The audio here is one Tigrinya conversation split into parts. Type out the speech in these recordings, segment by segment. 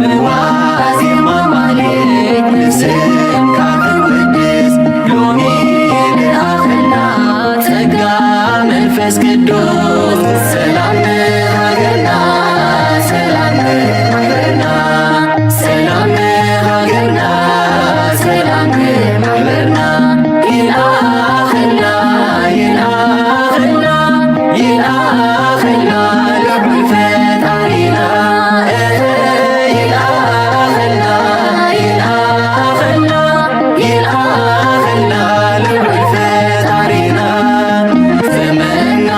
ብዋዜማ ማሌት ንስምካ ክንውድስ ሎሚ ልኣኸልና ጸጋ መንፈስ ቅዱስ። ሰላም ንሃገርና፣ ሰላም ንማሕበርና፣ ሰላም ንሃገርና፣ ሰላም ንማሕበርና። ይልኣኸልና፣ ይልኣኸልና፣ ይልኣኸልና ልዑል ፈጣሪና። ይልኣኸልና፣ ይልኣኸልና፣ ይልኣኸልና ልዑል ፈጣሪና። ዘመንና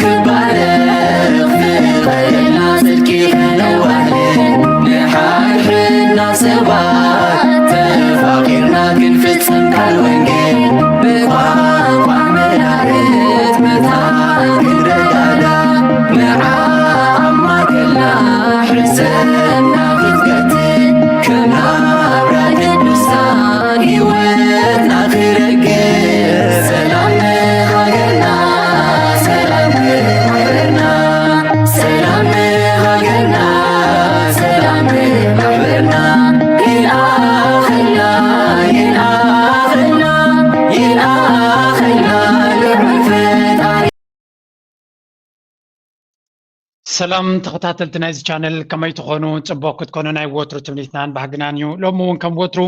ክባረኽ ፍቐደልና ጽድቂ ከነዋህልል። ንሓድሕድና ሰባት ተፋቒርና ክንፍጽም ቃል ወንጌል። ብቋንቋ መላእክት ምትሃት ክንረዳዳ። ንዓ ኣብ ማእከልና ሕሰምና ክትቀትል። ከም ናብራ ቅዱሳን ህይወትና ክረግጽ። ሰላም ንሃገርና፣ ሰላም ንማሕበርና፣ ሰላም ንሃገርና፣ ሰላም ንማሕበርና። ይልኣኸልና፣ ይልኣኸልና፣ ይልኣኸልና ልዑል ፈጣሪ። ሰላም ተኸታተልቲ ናይዚ ቻነል፣ ከመይ ትኾኑ? ጽቡቕ ክትኮኑ ናይ ወትሩ ትምኒትናን ባህግናን እዩ። ሎሚ እውን ከም ወትሩ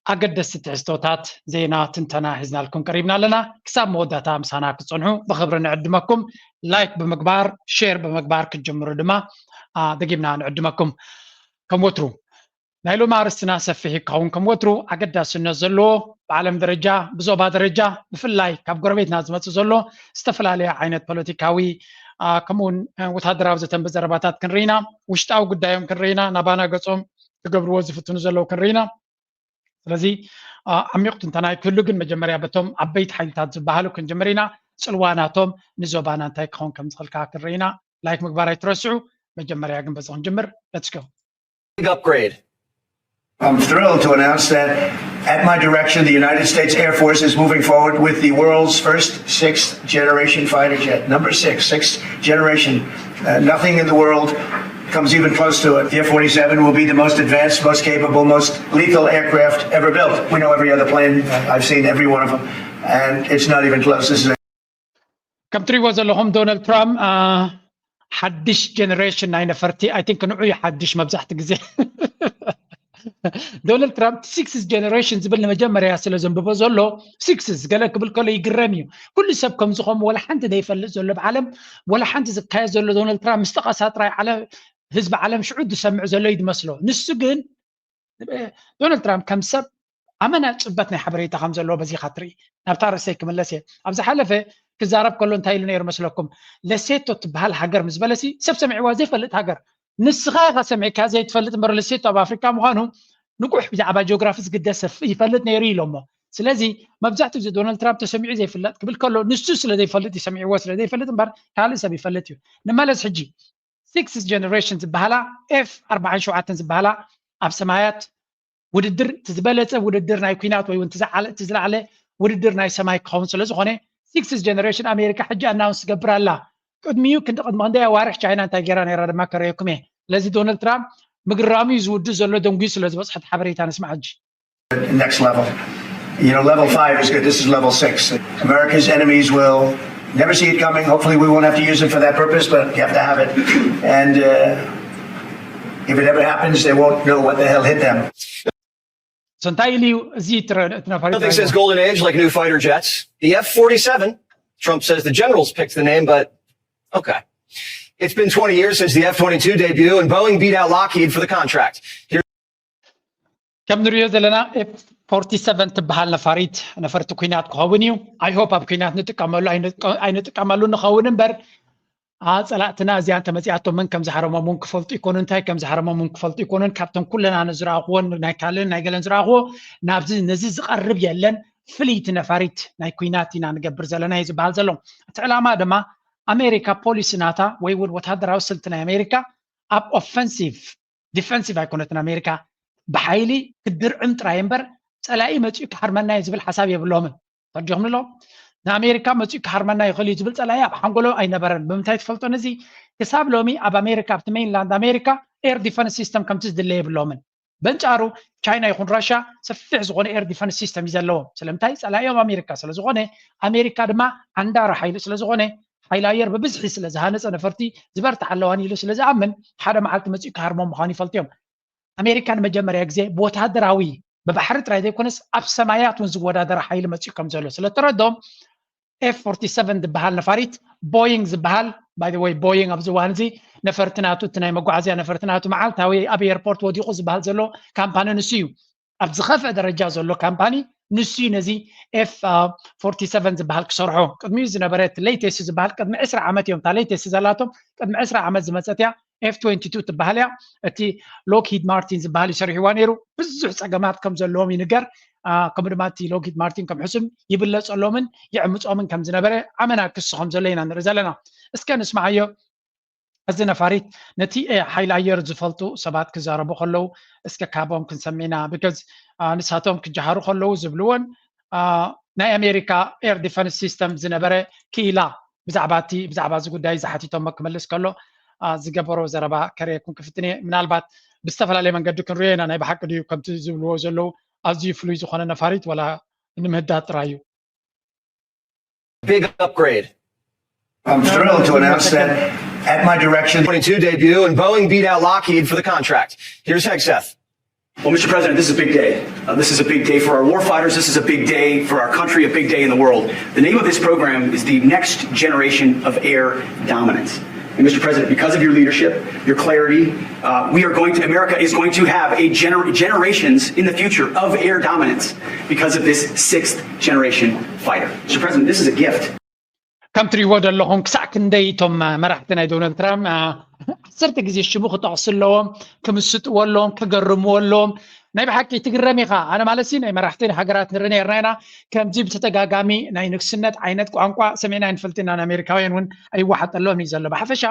ኣገደስቲ ትሕዝቶታት፣ ዜና፣ ትንተና ሒዝናልኩም ቀሪብና ኣለና። ክሳብ መወዳእታ ምሳና ክትጸንሑ ብኽብሪ ንዕድመኩም። ላይክ ብምግባር፣ ሼር ብምግባር ክትጅምሩ ድማ፣ አ፣ ደጊምና ንዕድመኩም። ከም ወትሩ ናይ ሎሚ ኣርእስትና ሰፊሕ ይከውን። ከም ወትሩ ኣገዳስነት ዘለዎ፣ ብዓለም ደረጃ፣ ብዞባ ደረጃ፣ ብፍላይ ካብ ጎረቤትና ዝመጽእ ዘሎ ዝተፈላለየ ዓይነት ፖለቲካዊ፣ አ፣ ከምኡውን፣ እ፣ ወታደራዊ ዘተን ብዘረባታት ክንርኢና፣ ውሽጣዊ ጉዳዮም ክንርኢና፣ ናባና ገጾም ክገብርዎ ዝፍትኑ ዘለዉ ክንርኢና። ስለዚ፣ አ፣ ዓሚቕ ትንተና ክህሉ ግን መጀመርያ በቶም ዓበይቲ ሓይልታት ዝበሃሉ ክንጅምር ኢና። ጽልዋ ናቶም ንዞባና እንታይ ክኸውን ከም ዝኽእል ከዓ ክንርኢና። ላይክ ምግባር ኣይትረስዑ። መጀመርያ ግን በዚ ክንጅምር። Let's go። Big upgrade. I'm thrilled to announce that at my direction, the United States Air Force is moving forward with the world's first sixth generation fighter jet. Number six, sixth generation. Uh, nothing in the world comes even close to it. The F forty-seven will be the most advanced, most capable, most lethal aircraft ever built. We know every other plane. I've seen every one of them. And it's not even close. This is a ከም ትሪእዎ ዘለኹም ዶናልድ ትራምፕ፣ አ፣ ሓድሽ ጀነሬሽን ናይ ነፈርቲ፣ I think ንዑ እዩ ሓድሽ መብዛሕቲ ግዜ። ዶናልድ ትራምፕ ሲክስ ጀነሬሽን ዝብል ንመጀመርያ ስለ ዘንብቦ ዘሎ፣ ሲክስስ ገለ ክብል ከሎ ይግረም እዩ። ኩሉ ሰብ ከምዚ ከምኡ ወላ ሓንቲ ዘይፈልጥ ዘሎ ኣብ ዓለም፣ ወላ ሓንቲ ዝካየድ ዘሎ ዶናልድ ትራምፕ ምስ ጠቐሳ ጥራይ ዓለ-፣ ህዝቢ ዓለም ሽዑ ዝሰምዕ ዘሎ እዩ ዝመስሎ። ንሱ ግን ዶናልድ ትራምፕ ከም ሰብ ኣመና ጽበት ናይ ሓበሬታ ከም ዘለዎ በዚኻ ትርኢ። ናብታ ርእሰይ ክምለስ እየ። ኣብ ዝሓለፈ ክዛረብ ከሎ እንታይ ኢሉ ነይሩ መስለኩም? ለሴቶ ትበሃል ሃገር ምስ በለሲ ሰብ ሰሚዕዋ ዘይፈልጥ ሃገር። ንስኻ ኢኻ ሰሚዕካ ዘይትፈልጥ እምበር ለሴቶ ኣብ ኣፍሪካ ምዃኑ ንቁሕ ብዛዕባ ጂኦግራፊ ዝግደስ ሰብ ይፈልጥ ነይሩ ኢሎሞ። ስለዚ መብዛሕትኡ ግዜ ዶናልድ ትራምፕ ተሰሚዑ ዘይፍለጥ ክብል ከሎ ንሱ ስለ ዘይፈልጥ እዩ፣ ሰሚዕዎ ስለ ዘይፈልጥ እምበር ካልእ ሰብ ይፈልጥ እዩ። ንመለስ ሕጂ። ሲክስ ጀነሬሽን ዝበሃላ ኤፍ ኣርባዓን ሸውዓተን ዝበሃላ ኣብ ሰማያት ውድድር እቲ ዝበለጸ ውድድር ናይ ኲናት ወይ እውን እቲ ዝዓለ-፣ እቲ ዝለዓለ ውድድር ናይ ሰማይ ክኸውን ስለ ዝኾነ ሲክስ ጀነሬሽን ኣሜሪካ ሕጂ ኣናውንስ ትገብር ኣላ። ቅድሚኡ ክንዲ ቅድሚ ክንደይ ኣዋርሕ ቻይና እንታይ ገይራ ነይራ ድማ ከረየኩም እየ። ስለዚ ዶናልድ ትራምፕ ምግራሙ እዩ ዝውድእ ዘሎ፣ ደንጉዩ ስለ ዝበጽሐ እቲ ሓበሬታ ንስማዕ ሕጂ። Next level. You know, level five is good. This is level six. America's enemies will never see it coming. Hopefully, we won't have to use it for that purpose, but you have to have it. And uh, if it ever happens, they won't know what the hell hit them. So እንታይ ኢሉ እዩ እዚ ትረ-፣ እቲ ነፋሪት? Nothing says golden age like new fighter jets. The F forty-seven, Trump says the generals picked the name, but okay. It's been twenty years since the F twenty-two debut, and Boeing beat out Lockheed for the contract. Here ከም ንሪኦ ዘለና ኤፍ ፎርቲ ሰቨን ትበሃል ነፋሪት ነፈርቲ ኲናት ክኸውን እዩ። I hope ኣብ ኲናት ንጥቀመሉ ኣይንጥቀ-፣ ኣይንጥቀመሉ ንኸውን እምበር፣ አ፣ ጸላእትና እዚኣ እንተመጺኣቶም መን ከም ዝሃረሞም እውን ክፈልጡ ይኮኑን እንታይ ከም ዝሃረሞም እውን ክፈልጡ ይኮኑን። ካብቶም ኩለና ንዝረኣኽዎን ናይ ካልእን ናይ ገለን ዝረኣኽዎ ናብዚ ነዚ ዝቐርብ የለን። ፍልይቲ ነፋሪት ናይ ኲናት ኢና ንገብር ዘለና እዩ ዝበሃል ዘሎ። እቲ ዕላማ ድማ ኣሜሪካ ፖሊሲ ናታ ወይ እውን ወታደራዊ ስልቲ ናይ ኣሜሪካ ኣብ ኦፈንሲቭ ዲፈንሲቭ ኣይኮነትን ኣሜሪካ። ብሓይሊ ክትድርዕም ጥራይ እምበር ጸላኢ መጺኡ ክሃርመና እዩ ዝብል ሓሳብ የብሎምን። ተረዲኹም ኣሎ። ንኣሜሪካ መፂኡ ክሃርመና ይኽእል እዩ ዝብል ፀላኢ ኣብ ሓንጎሎ ኣይነበረን። ብምንታይ ትፈልጦ? ነዚ ክሳብ ሎሚ ኣብ ኣሜሪካ፣ ኣብቲ ሜይንላንድ ኣሜሪካ ኤር ዲፈንስ ሲስተም ከምቲ ዝድለ የብሎምን። በንጻሩ ቻይና ይኹን ራሻ ሰፊሕ ዝኾነ ኤር ዲፈንስ ሲስተም እዩ ዘለዎም። ስለምንታይ? ፀላኢኦም ኣሜሪካ ስለዝኾነ፣ ኣሜሪካ ድማ ዓንዳሪ ሓይሊ ስለዝኾነ፣ ሓይሊ ኣየር ብብዝሒ ስለ ዝሃነፀ፣ ነፈርቲ ዝበርትዓ ኣለዋን ኢሉ ስለ ዝኣምን ሓደ መዓልቲ መፂኡ ክሃርሞም ምዃኑ ይፈልጡ እዮም። ኣሜሪካ ንመጀመርያ ግዜ ብወታደራዊ፣ ብባሕሪ ጥራይ ዘይኮነስ ኣብ ሰማያት እውን ዝወዳደር ሓይሊ መፂኡ ከም ዘሎ ስለ ተረዶም ኤፍ ፎርቲ ሰቨን ዝበሃል ነፋሪት ቦይንግ ዝበሃል፣ ባይ ወይ ቦይንግ ኣብዚ እዋን እዚ ነፈርቲ ናቱ፣ እቲ ናይ መጓዓዝያ ነፈርቲ ናቱ መዓልታዊ ኣብ ኤርፖርት ወዲቑ ዝበሃል ዘሎ ካምፓኒ ንሱ እዩ። ኣብ ዝኸፍአ ደረጃ ዘሎ ካምፓኒ ንሱ እዩ ነዚ ኤፍ ፎርቲ ሰቨን ዝበሃል ክሰርሖ። ቅድሚኡ ዝነበረ እቲ ሌይቴስት ዝበሃል ቅድሚ ዕስራ ዓመት እዮም፣ እታ ሌይቴስት ዘላቶም ቅድሚ ዕስራ ዓመት ዝመፀት እያ። ኤፍ ትዌንቲ ቱ ትበሃል እያ። እቲ ሎክሂድ ማርቲን ዝበሃል ይሰርሕዋ ነይሩ። ብዙሕ ፀገማት ከም ዘለዎም ይንገር። ከምኡ ድማ እቲ ሎክሂድ ማርቲን ከም ሕሱም ይብለፀሎምን ይዕምፆምን ከም ዝነበረ ኣመና ክሲ ከም ዘሎ ኢና ንርኢ ዘለና። እስከ ንስማዓዮ። እዚ ነፋሪት ነቲ ሓይሊ ኣየር ዝፈልጡ ሰባት ክዛረቡ ከለዉ እስከ ካቦም ክንሰምዕ ኢና። ብከዝ ንሳቶም ክጀሃሩ ከለዉ ዝብልዎን ናይ ኣሜሪካ ኤር ዲፈንስ ሲስተም ዝነበረ ክኢላ ብዛዕባ እቲ ብዛዕባ እዚ ጉዳይ ዝሓቲቶሞ ክመልስ ከሎ ዝገበሮ ዘረባ ከርእየኩም ክፍትን እየ። ምናልባት ብዝተፈላለየ መንገዲ ክንሪኦ ኢና። ናይ ብሓቂ ድዩ ከምቲ ዝብልዎ ዘለዉ ኣዝዩ ፍሉይ ዝኾነ ነፋሪት ወላ ንምህዳእ ጥራይ እዩ? Big upgrade. I'm thrilled to announce that at my direction, twenty-two debut, and Boeing beat out Lockheed for the contract. Here's Hegseth. Well, Mister President, this is a big day. Uh, this is a big day for our warfighters. This is a big day for our country, a big day in the world. The name of this program is the Next Generation of Air Dominance. And Mister President, because of your leadership, your clarity, uh, we are going to, America is going to have a gener- generations in the future of air dominance because of this sixth generation fighter. Mister President, this is a gift. ከም ትሪእዎ ዘለኹም ክሳዕ ክንደይ እቶም መራሕቲ ናይ ዶናልድ ትራምፕ ዓሰርተ ግዜ ሽሙ ክጠቕሱ ኣለዎም፣ ክምስጥዎ ኣለዎም፣ ክገርምዎ ኣለዎም። ናይ ብሓቂ ትግረም ኢኻ። ኣነ ማለት ናይ መራሕቲ ሃገራት ንርኢ ነርና ኢና። ከምዚ ብተደጋጋሚ ናይ ንግስነት ዓይነት ቋንቋ ሰሚዕና ኣይንፈልጥ ኢና። ንኣሜሪካውያን እውን ኣይወሓጠሎም እዩ ዘሎ። ብሓፈሻ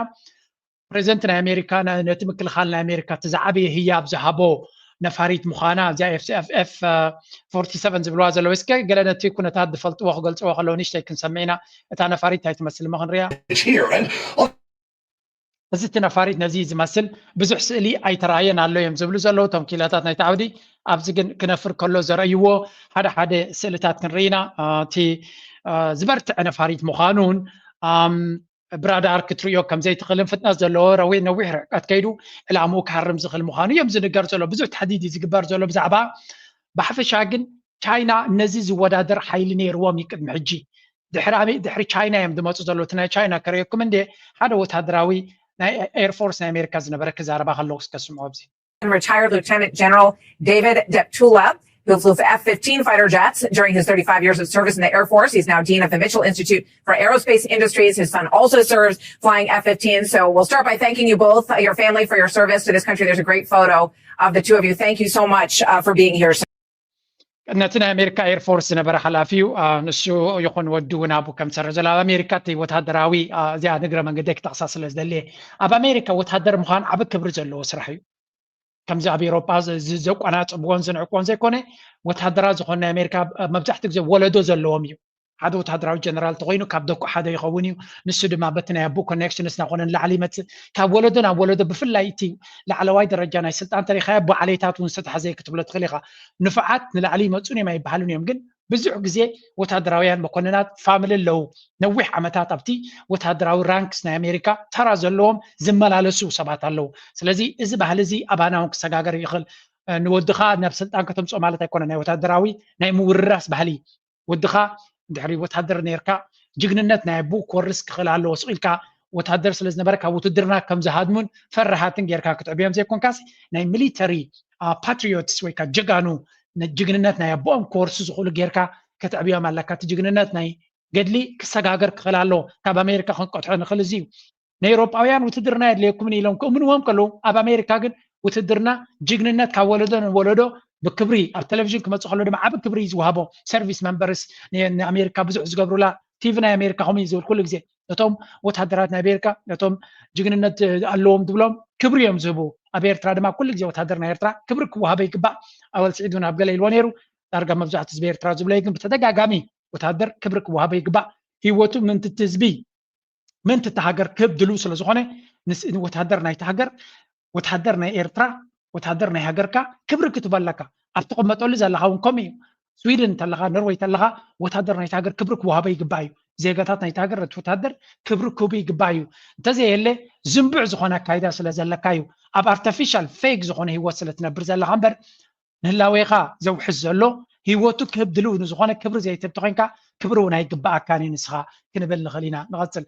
ፕሬዚደንት ናይ ኣሜሪካ ነቲ ምክልኻል ናይ ኣሜሪካ እቲ ዝዓበየ ህያብ ዝሃቦ ነፋሪት ምዃና እዚኣ ኤፍ ፎርቲ ሰቨን ዝብልዋ ዘለዉ እስከ ገለ ነቲ ኩነታት ዝፈልጥዎ ክገልፅዎ ከለዉ ንእሽተይ ክንሰምዕ ኢና። እታ ነፋሪት እንታይ ትመስል እሞ ክንሪኣ። እዚ እቲ ነፋሪት ነዚ ዝመስል ብዙሕ ስእሊ ኣይተራእየን ኣሎ እዮም ዝብሉ ዘለዉ እቶም ክኢላታት ናይቲ ዓውዲ። ኣብዚ ግን ክነፍር ከሎ ዘርእይዎ ሓደ ሓደ ስእልታት ክንርኢ ኢና። እቲ ዝበርትዐ ነፋሪት ምዃኑን ብራዳር ክትርእዮ ከም ዘይትኽእልን ፍጥነት ዘለዎ ረዊዕ ነዊሕ ርሕቀት ከይዱ ዕላምኡ ክሃርም ዝኽእል ምዃኑ እዮም ዝንገር ዘሎ። ብዙሕ ተሕዲድ እዩ ዝግበር ዘሎ ብዛዕባ። ብሓፈሻ ግን ቻይና ነዚ ዝወዳደር ሓይሊ ነይርዎም እዩ ቅድሚ ሕጂ። ድሕሪ ኣበይ ድሕሪ ቻይና እዮም ዝመፁ ዘለዉ። እቲ ናይ ቻይና ከርእየኩም እንደ ሓደ ወታደራዊ ናይ ኤርፎርስ ናይ ኣሜሪካ ዝነበረ ክዛረባ ከለዉ እስከ ስምዖ ኣብዚ። And retired Lieutenant General David Deptula, who flew F fifteen fighter jets during his thirty-five years of service in the Air Force. He's now dean of the Mitchell Institute for Aerospace Industries. His son also serves flying F fifteen. So we'll start by thanking you both, uh, your family, for your service to this country. There's a great photo of the two of you. Thank you so much uh, for being here. ነቲ ናይ ኣሜሪካ ኤርፎርስ ዝነበረ ሓላፊ እዩ። ንሱ ይኹን ወዲ እውን ኣብኡ ከም ዝሰርሕ ዘሎ ኣብ ኣሜሪካ እቲ ወታደራዊ እዚኣ ንግረ መንገደይ ክጠቕሳ ስለ ዝደልየ ኣብ ኣሜሪካ ወታደር ምዃን ዓብ ክብሪ ዘለዎ ስራሕ እዩ። ከምዚ ኣብ ኤሮጳ ዘቋናጽብዎን ዝንዕቅዎን ዘይኮነ ወታደራት ዝኾኑ ናይ ኣሜሪካ መብዛሕትኡ ግዜ ወለዶ ዘለዎም እዩ። ሓደ ወታደራዊ ጀነራል ተኮይኑ ካብ ደቁ ሓደ ይኸውን እዩ። ንሱ ድማ በቲ ናይ ኣቦኡ ኮኔክሽንስ እናኾነ ንላዕሊ ይመጽእ። ካብ ወለዶ ናብ ወለዶ ብፍላይ እቲ ላዕለዋይ ደረጃ ናይ ስልጣን ተሪኻዮ ብዓሌታት እውን ዝተታሕዘ ክትብሎ ትኽእል ኢኻ። ንፉዓት ንላዕሊ ይመጹን እዮም ኣይበሃሉን እዮም ግን ብዙሕ ግዜ ወታደራውያን መኮንናት ፋምሊ ኣለዉ። ነዊሕ ዓመታት ኣብቲ ወታደራዊ ራንክስ ናይ ኣሜሪካ ተራ ዘለዎም ዝመላለሱ ሰባት ኣለዉ። ስለዚ እዚ ባህሊ እዚ ኣባና እውን ክሰጋገር ይኽእል። ንወድኻ ናብ ስልጣን ከተምፅኦ ማለት ኣይኮነ ናይ ወታደራዊ ናይ ምውርራስ ባህሊ ወድኻ ድሕሪ ወታደር ነርካ ጅግንነት ናይ ኣቦኡ ክወርስ ክኽእል ኣለዎ ስቕ ኢልካ ወታደር ስለ ዝነበረ ካብ ውትድርና ከም ዝሃድሙን ፈራሃትን ጌርካ ክትዕብዮም ዘይኮንካስ ናይ ሚሊተሪ ፓትሪዮትስ ወይ ከዓ ጀጋኑ ጅግንነት ናይ ኣቦኦም ክወርሱ ዝኽእሉ ጌርካ ክትዕብዮም ኣለካ። እቲ ጅግንነት ናይ ገድሊ ክሰጋገር ክኽእል ኣለዎ። ካብ ኣሜሪካ ክንቀትሖ ንኽእል እዚ እዩ። ንኤውሮጳውያን ውትድርና የድልየኩምን ኢሎም ክእምንዎም ከለዉ ኣብ ኣሜሪካ ግን ውትድርና ጅግንነት ካብ ወለዶ ንወለዶ ብክብሪ ኣብ ቴሌቪዥን ክመፅእ ከሎ ድማ ዓብ ክብሪ እዩ ዝወሃቦ። ሰርቪስ መንበርስ ንኣሜሪካ ብዙሕ ዝገብሩላ ቲቪ ናይ ኣሜሪካ ከምኡ እዩ ዝብል ኩሉ ግዜ ነቶም ወታደራት ናይ ኣሜሪካ ነቶም ጅግንነት ኣለዎም ዝብሎም ክብሪ እዮም ዝህቡ። ኣብ ኤርትራ ድማ ኩሉ ግዜ ወታደር ናይ ኤርትራ ክብሪ ክወሃቦ ይግባእ። ኣወል ስዒድ እውን ኣብ ገለ ኢልዎ ነይሩ። ዳርጋ መብዛሕትኡ ህዝቢ ኤርትራ ዝብሎ እዩ ግን ብተደጋጋሚ ወታደር ክብሪ ክወሃቦ ይግባእ። ህይወቱ ምእንቲ እቲ ህዝቢ፣ ምእንቲ እታ ሃገር ክህብ ድልው ስለ ዝኾነ፣ ወታደር ናይቲ ሃገር፣ ወታደር ናይ ኤርትራ፣ ወታደር ናይ ሃገርካ ክብሪ ክትህቦ ኣለካ። ኣብ ትቕመጠሉ ዘለኻ እውን ከምኡ እዩ። ስዊድን እንተለኻ፣ ኖርወይ እንተለኻ፣ ወታደር ናይቲ ሃገር ክብሪ ክወሃቦ ይግባእ እዩ። ዜጋታት ናይቲ ሃገር ነቲ ወታደር ክብሪ ክህቡ ይግባእ እዩ። እንተዘየለ ዝንቡዕ ዝኾነ ኣካይዳ ስለ ዘለካ እዩ። ኣብ ኣርተፊሻል ፌክ ዝኾነ ህይወት ስለ ትነብር ዘለኻ እምበር፣ ንህላዌኻ ዘውሕስ ዘሎ፣ ህይወቱ ክህብ ድልው ንዝኾነ ክብሪ ዘይትህብ ተኾይንካ፣ ክብሪ እውን ኣይግባኣካን እዩ ንስኻ ክንብል ንኽእል ኢና። ንቐጽል።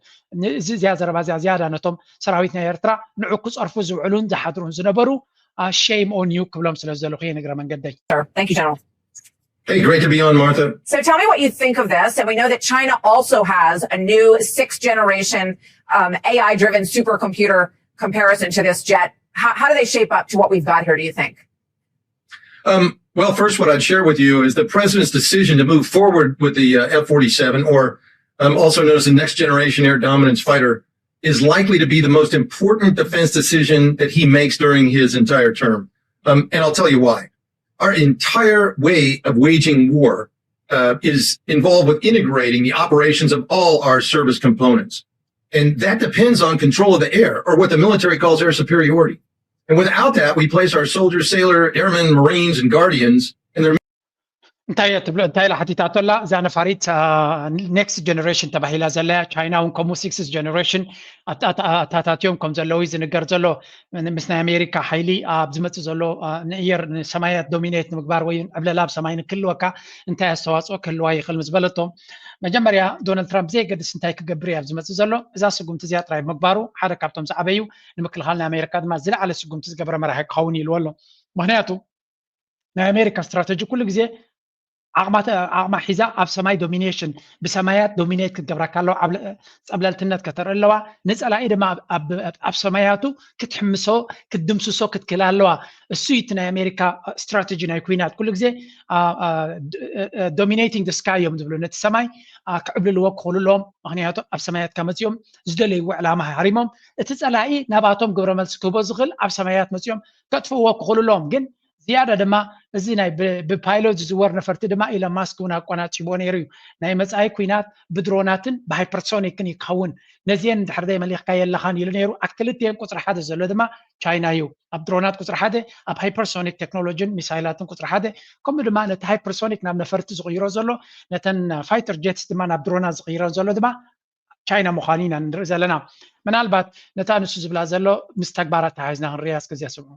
እዚ፣ እዚኣ ዘረባ እዚኣ ዝያዳ ነቶም ሰራዊት ናይ ኤርትራ ንዑ ክጸርፉ ዝውዕሉን ዝሓድሩን ዝነበሩ፣ ሼም ኦን ዩ ክብሎም ስለ ዘለኹ እየ ንግረ መንገደይ። Thank you, General. Hey, great to be on, Martha. So tell me what you think of this. And we know that China also has a new sixth generation um, A I driven supercomputer comparison to this jet. How, how do they shape up to what we've got here, do you think? Um, well, first, what I'd share with you is the president's decision to move forward with the uh, F forty-seven, or um, also known as the Next Generation Air Dominance Fighter, is likely to be the most important defense decision that he makes during his entire term. Um, and I'll tell you why. Our entire way of waging war uh, is involved with integrating the operations of all our service components. And that depends on control of the air, or what the military calls air superiority. And without that, we place our soldiers, sailor, airmen, Marines, and guardians, and they're እንታይ እየ ትብሎ? እንታይ ኢላ ሓቲታቶ ኣላ? እዛ ነፋሪት ኔክስት ጀነሬሽን ተባሂላ ዘላ እያ። ቻይና እውን ከምኡ ሲክስ ጀነሬሽን ኣታታትዮም ከም ዘለዉ እዩ ዝንገር ዘሎ። ምስ ናይ ኣሜሪካ ሓይሊ ኣብ ዝመፅእ ዘሎ ንእየር ንሰማያት ዶሚኔት ንምግባር ወይ ዕብለላ ኣብ ሰማይ ንክህልወካ እንታይ ኣስተዋፅኦ ክህልዋ ይኽእል ምስ በለቶ፣ መጀመርያ ዶናልድ ትራምፕ ብዘየገድስ እንታይ ክገብር እዩ ኣብ ዝመፅእ ዘሎ፣ እዛ ስጉምቲ እዚኣ ጥራይ ምግባሩ ሓደ ካብቶም ዝዓበዩ፣ ንምክልኻል ናይ ኣሜሪካ ድማ ዝለዓለ ስጉምቲ ዝገበረ መራሒ ክኸውን ኢልዎ ኣሎ። ምክንያቱ ናይ ኣሜሪካ ስትራተጂ ኩሉ ግዜ ዓቕማ ተ- ዓቕማ ሒዛ ኣብ ሰማይ ዶሚኔሽን፣ ብሰማያት ዶሚኔት ክትገብረካ ኣለዋ፣ ዓብለ- ፀብለልትነት ከተርኢ ኣለዋ፣ ንፀላኢ ድማ ኣብ- ኣብ- ኣብ ሰማያቱ ክትሕምሶ ክትድምስሶ ክትክእል ኣለዋ። እሱ እዩ እቲ ናይ ኣሜሪካ ስትራተጂ ናይ ኩናት። ኩሉ ግዜ ዶሚኔቲንግ ስካይ እዮም ዝብሉ፣ ነቲ ሰማይ አ፣ ክዕብልልዎ ክኽእሉ ኣለዎም። ምክንያቱ ኣብ ሰማያትካ መፂኦም ዝደለይዎ ዕላማ ሃሪሞም፣ እቲ ፀላኢ ናባቶም ግብረ መልሲ ክህቦ ዝኽእል ኣብ ሰማያት መፂኦም ከጥፍእዎ ክኽእሉ ኣለዎም። ግን ዝያዳ ድማ እዚ ናይ ብ- ብፓይሎት ዝዝወር ነፈርቲ ድማ ኢሎን ማስክ እውን ኣቆናፂቦ ነይሩ እዩ። ናይ መፃኢ ኩናት ብድሮናትን ብሃይፐርሶኒክን ይከውን፣ ነዚአን እንድሕር ዘይመሊኽካ የለኻን ኢሉ ነይሩ። ኣብ ክልቲአን ቁፅሪ ሓደ ዘሎ ድማ ቻይና እዩ። ኣብ ድሮናት ቁፅሪ ሓደ፣ ኣብ ሃይፐርሶኒክ ቴክኖሎጂን ሚሳይላትን ቁፅሪ ሓደ፣ ከምኡ ድማ ነቲ ሃይፐርሶኒክ ናብ ነፈርቲ ዝቕይሮ ዘሎ፣ ነተን ፋይተር ጀትስ ድማ ናብ ድሮናት ዝቕይረን ዘሎ ድማ ቻይና ምዃኑ ኢና ንርኢ ዘለና። ምናልባት ነታ ንሱ ዝብላ ዘሎ ምስ ተግባራት ተሓሒዝና ክንርያ እስከ እዚኣ ስምዑ።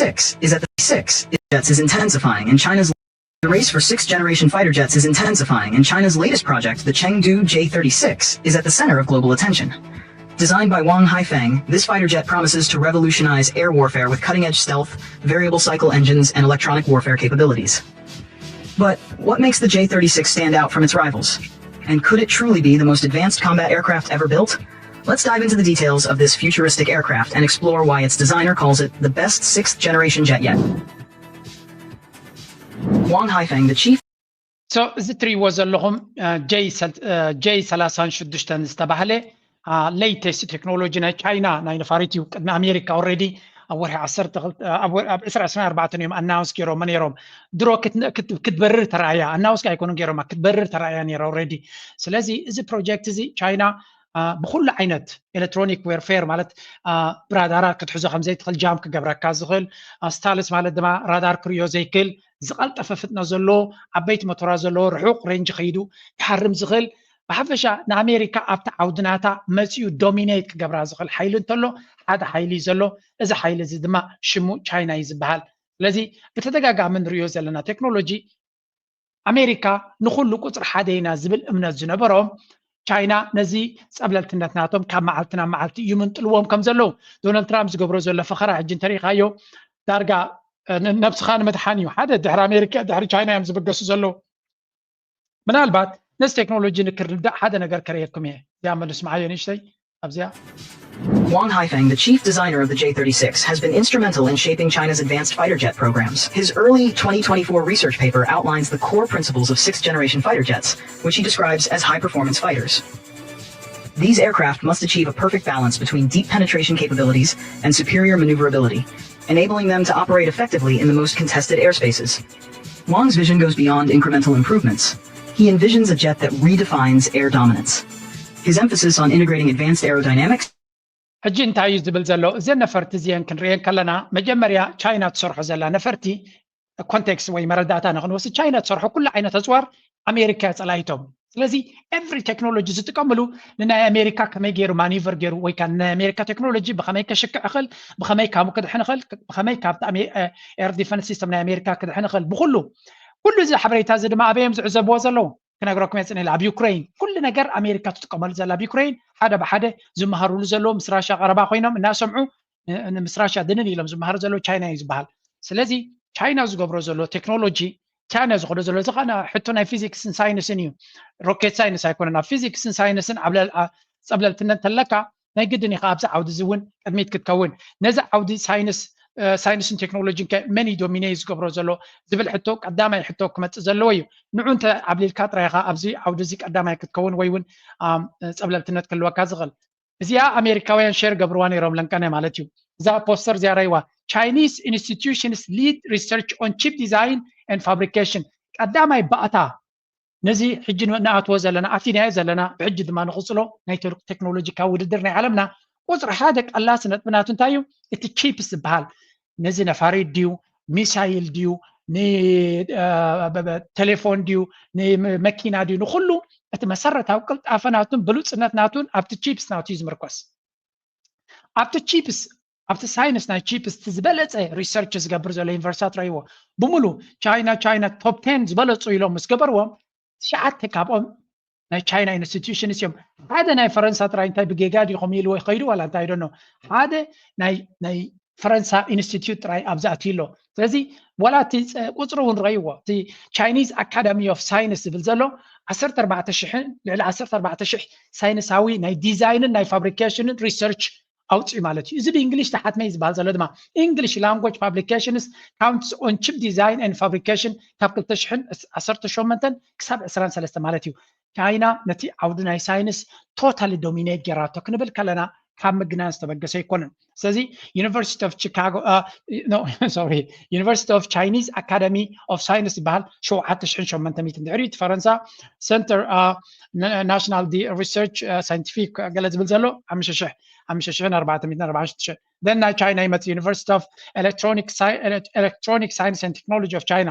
Six is that the six jets is intensifying, and China's the race for sixth generation fighter jets is intensifying, and China's latest project, the Chengdu J thirty-six, is at the center of global attention. Designed by Wang Haifeng, this fighter jet promises to revolutionize air warfare with cutting edge stealth, variable cycle engines, and electronic warfare capabilities. But what makes the J thirty-six stand out from its rivals? And could it truly be the most advanced combat aircraft ever built? Let's dive into the details of this futuristic aircraft and explore why its designer calls it the best sixth generation jet yet. Wang Haifeng, the chief So እዚ እትሪእዎ ዘለኹም ጀይ ሰላሳን ሽዱሽተን ዝተባህለ ሌተስት ቴክኖሎጂ ናይ ቻይና ናይ ነፋሪት እዩ። ቅድሚ ኣሜሪካ ኦልሬዲ ኣብ ወርሒ ዓሰርተ ኣብ ዕስራ ዕስራን ኣርባዕተን እዮም ኣናውንስ ገይሮም ነይሮም። ድሮ ክትበርር ተራእያ፣ ኣናውንስ ኣይኮኑን ገይሮማ፣ ክትበርር ተራእያ ነይራ ኦልሬዲ። ስለዚ እዚ ፕሮጀክት እዚ ቻይና ብኩሉ ዓይነት ኤሌክትሮኒክ ዌርፌር ማለት ብራዳራት ክትሕዞ ከምዘይትኽእል፣ ጃም ክገብረካ ዝኽእል፣ ስታልስ ማለት ድማ ራዳር ክርእዮ ዘይክእል ዝቐልጠፈ ፍጥነት ዘለዎ ዓበይቲ ሞቶራት ዘለዎ ርሑቕ ሬንጅ ከይዱ ክሃርም ዝኽእል ብሓፈሻ ንኣሜሪካ ኣብቲ ዓውዲ ናታ መፂኡ ዶሚኔት ክገብራ ዝኽእል ሓይሊ እንተሎ ሓደ ሓይሊ እዩ ዘሎ። እዚ ሓይሊ እዚ ድማ ሽሙ ቻይና እዩ ዝበሃል። ስለዚ ብተደጋጋሚ ንሪኦ ዘለና ቴክኖሎጂ ኣሜሪካ ንኩሉ ቁፅሪ ሓደ ኢና ዝብል እምነት ዝነበሮም ቻይና ነዚ ፀብለልትነት ናቶም ካብ መዓልቲ ናብ መዓልቲ ይምንጥልዎም ከም ዘለዉ ዶናልድ ትራምፕ ዝገብሮ ዘሎ ፈኸራ ሕጂ እንተሪኢኻዮ ዳርጋ ነብስኻ ንምድሓን እዩ። ሓደ ድሕሪ ኣሜሪካ ድሕሪ ቻይና እዮም ዝብገሱ ዘለዉ። ምናልባት ነዚ ቴክኖሎጂ ንክርዳእ ሓደ ነገር ከርእየኩም እየ። እዚኣ መልስ መዓዮ ንእሽተይ ኣብዚኣ Wang Haifeng, the chief designer of the J thirty-six, has been instrumental in shaping China's advanced fighter jet programs. His early twenty twenty-four research paper outlines the core principles of sixth generation fighter jets, which he describes as high performance fighters. These aircraft must achieve a perfect balance between deep penetration capabilities and superior maneuverability. enabling them to operate effectively in the most contested airspaces. Wang's vision goes beyond incremental improvements. He envisions a jet that redefines air dominance. His emphasis on integrating advanced aerodynamics ሕጂ እንታይ እዩ ዝብል ዘሎ? እዘን ነፈርቲ እዚአን ክንርእየን ከለና መጀመርያ ቻይና ትሰርሖ ዘላ ነፈርቲ ኮንቴክስት ወይ መረዳእታ ንክንወስድ፣ ቻይና ትሰርሖ ኩሉ ዓይነት ኣፅዋር ኣሜሪካ እያ ፀላኢቶም። ስለዚ ኤቭሪ ቴክኖሎጂ ዝጥቀምሉ ንናይ ኣሜሪካ ከመይ ገይሩ ማኒቨር ገይሩ ወይ ከዓ ናይ ኣሜሪካ ቴክኖሎጂ ብከመይ ከሽክዕ ይኽእል፣ ብከመይ ካብኡ ክድሕን ይኽእል፣ ብከመይ ካብቲ ኤር ዲፈንስ ሲስተም ናይ ኣሜሪካ ክድሕን ይኽእል፣ ብኩሉ ኩሉ እዚ ሓበሬታ እዚ ድማ ኣበይ እዮም ዝዕዘብዎ ዘለዉ? ክነግረኩም እየ ፅንኢለ። ኣብ ዩክሬን ኩሉ ነገር ኣሜሪካ ትጥቀመሉ ዘላ፣ ኣብ ዩክሬን ሓደ ብሓደ ዝመሃሩሉ ዘለዉ ምስ ራሻ ቀረባ ኮይኖም እናሰምዑ ን- ን- ምስ ራሻ ድንን ኢሎም ዝመሃሩ ዘለዉ ቻይና እዩ ዝበሃል። ስለዚ ቻይና ዝገብሮ ዘሎ ቴክኖሎጂ፣ ቻይና ዝኸዶ ዘሎ እዚ ከኣ ሕቶ ናይ ፊዚክስን ሳይንስን እዩ። ሮኬት ሳይንስ ኣይኮነን። ኣብ ፊዚክስን ሳይንስን ኣብ ለል- ኣ- ፀብለልትነት እንተለካ ናይ ግድን ኢኻ ኣብዚ ዓውዲ እዚ እውን ቅድሚት ክትከውን። ነዚ ዓውዲ ሳይንስ ሳይንስን ቴክኖሎጂን ከ መን እዩ ዶሚኔት ዝገብሮ ዘሎ ዝብል ሕቶ ቀዳማይ ሕቶ ክመፅእ ዘለዎ እዩ። ንዑ እንተ ዓብሊልካ ጥራይ ኢኻ ኣብዚ ዓውዲ እዚ ቀዳማይ ክትከውን ወይ እውን ፀብለልትነት ክህልወካ ዝኽእል። እዚኣ ኣሜሪካውያን ሼር ገብርዋ ነይሮም ለንቀነ ማለት እዩ። እዛ ፖስተር እዚኣ ራይዋ Chinese institutions lead research on chip design and fabrication። ቀዳማይ ባእታ ነዚ ሕጂ ንኣትዎ ዘለና ኣቲናዮ ዘለና ብሕጂ ድማ ንቕፅሎ ናይ ቴክኖሎጂካዊ ውድድር ናይ ዓለምና ቁፅሪ ሓደ ቀላሲ ነጥቢ ናቱ እንታይ እዩ? እቲ ቺፕስ ዝበሃል ነዚ ነፋሪት ድዩ ሚሳይል ድዩ ንቴሌፎን ድዩ ንመኪና ድዩ ንኩሉ እቲ መሰረታዊ ቅልጣፈ ናቱን ብሉፅነት ናቱን ኣብቲ ቺፕስ ናቱ እዩ ዝምርኮስ። ኣብቲ ቺፕስ ኣብቲ ሳይንስ ናይ ቺፕስ እቲ ዝበለፀ ሪሰርች ዝገብር ዘሎ ዩኒቨርሲታት ረይዎ ብምሉ ቻይና ቻይና ቶፕ ቴን ዝበለፁ ኢሎም ምስ ገበርዎም ትሽዓተ ካብኦም ናይ ቻይና ኢንስቲትዩሽንስ እዮም። ሓደ ናይ ፈረንሳ ጥራይ እንታይ ብጌጋ ድዩ ከምኡ ኢልዎ ይኸይዱ ዋላ እንታይ ደኖ ሓደ ናይ ፈረንሳ ኢንስቲትዩት ጥራይ ኣብዚ ኣትዩ ኣሎ። ስለዚ ዋላ እቲ ቁፅሪ እውን ረይዎ እቲ ቻይኒዝ ኣካዳሚ ኦፍ ሳይንስ ዝብል ዘሎ ዓሰርተ ኣርባዕተ ሽሕን ልዕሊ ዓሰርተ ኣርባዕተ ሽሕ ሳይንሳዊ ናይ ዲዛይንን ናይ ፋብሪኬሽንን ሪሰርች ኣውፅኡ ማለት እዩ። እዚ ብእንግሊሽ ተሓትመ እዩ ዝበሃል ዘሎ ድማ English language publications counts on chip design and fabrication ካብ ክልተ ሽሕን ዓሰርተ ሸሞንተን ክሳብ ዕስራን ሰለስተ ማለት እዩ። ቻይና ነቲ ዓውዲ ናይ ሳይንስ ቶታሊ ዶሚኔት ጌራቶ ክንብል ከለና ካብ ምግናን ዝተበገሰ ኣይኮነን። ስለዚ ዩኒቨርሲቲ ኦፍ ቺካጎ ሶሪ ዩኒቨርሲቲ ኦፍ ቻይኒዝ ኣካደሚ ኦፍ ሳይንስ ዝበሃል ሸውዓተ ሽሕን ሸሞንተ ሚእትን ድሕሪ እቲ ፈረንሳ ሰንተር ናሽናል ሪሰርች ሳይንቲፊክ ገለ ዝብል ዘሎ ሓሙሽተ ሽሕ ሓሙሽተ ሽሕን ኣርባዕተ ሚእትን ኣርባዓን ሽዱሽተን then ናይ ቻይና ይመፅእ ዩኒቨርሲቲ ኦፍ ኤሌክትሮኒክ ሳይንስ ቴክኖሎጂ ኦፍ ቻይና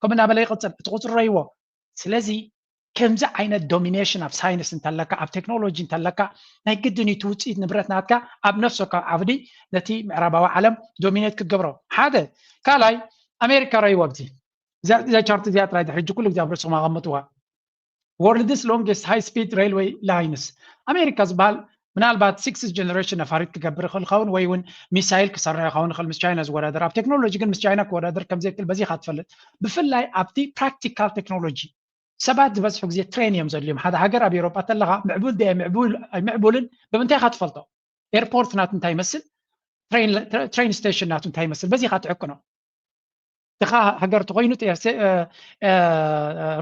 ከምኡ እናበለ ይቕፅል እቲ ቁፅሪ ረይዎ። ስለዚ ከምዚ ዓይነት ዶሚኔሽን ኣብ ሳይንስ እንተለካ ኣብ ቴክኖሎጂ እንተለካ ናይ ግድን እዩ እቲ ውፅኢት ንብረት ናትካ ኣብ ነፍሰካ ዓብዲ ነቲ ምዕራባዊ ዓለም ዶሚኔት ክትገብሮ ሓደ ካልኣይ ኣሜሪካ ረይዎ ኣብዚ እዛ ቻርት እዚኣ ጥራይ ድሕሪ ኩሉ ግዜ ኣብ ርእስኹም ኣቐምጥዋ world's longest high speed railway lines ኣሜሪካ ዝበሃል ምናልባት ሲክስ ጀነሬሽን ነፋሪት ክገብር ይኽእል ኸውን ወይ እውን ሚሳይል ክሰርሕ ይኸውን ይኽእል ምስ ቻይና ዝወዳደር ኣብ ቴክኖሎጂ ግን ምስ ቻይና ክወዳደር ከምዘይክእል በዚኻ ትፈልጥ ብፍላይ ኣብቲ ፕራክቲካል ቴክኖሎጂ ሰባት ዝበዝሑ ግዜ ትሬን እዮም ዘድልዮም ሓደ ሃገር ኣብ ኤሮጳ ተለኻ ምዕቡል ድ ኣይምዕቡልን ብምንታይ ኢኻ ትፈልጦ ኤርፖርት ናቱ እንታይ ይመስል ትሬን ስቴሽን ናቱ እንታይ ይመስል በዚኻ ትሕቅኖ ድኻ ሃገር ተኮይኑ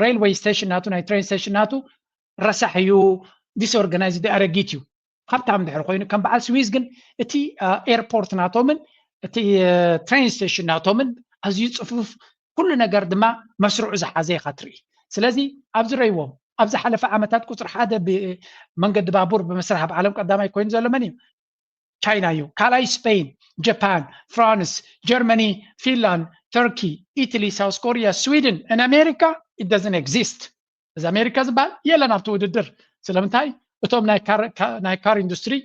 ሬልወይ ስቴሽን ናቱ ናይ ትሬን ስቴሽን ናቱ ረሳሕ እዩ ዲስኦርጋናይዝድ ኣረጊት እዩ ሃብታም ድሕር ኮይኑ ከም በዓል ስዊዝ ግን እቲ ኤርፖርት ናቶምን እቲ ትሬን ስቴሽን ናቶምን ኣዝዩ ፅፉፍ ኩሉ ነገር ድማ መስርዑ ዝሓዘ ኢኻ ትርኢ ስለዚ ኣብዚ ረይዎም ኣብ ዝሓለፈ ዓመታት ቁፅሪ ሓደ መንገዲ ባቡር ብምስራሕ ኣብ ዓለም ቀዳማይ ኮይኑ ዘሎ መን እዩ ቻይና እዩ ካልኣይ ስፔን ጃፓን ፍራንስ ጀርመኒ ፊንላንድ ተርኪ ኢትሊ ሳውስ ኮሪያ ስዊድን ን ኣሜሪካ it doesn't exist እዚ ኣሜሪካ ዝበሃል የለን ኣብቲ ውድድር ስለምንታይ እቶም ናይ ካር ኢንዱስትሪ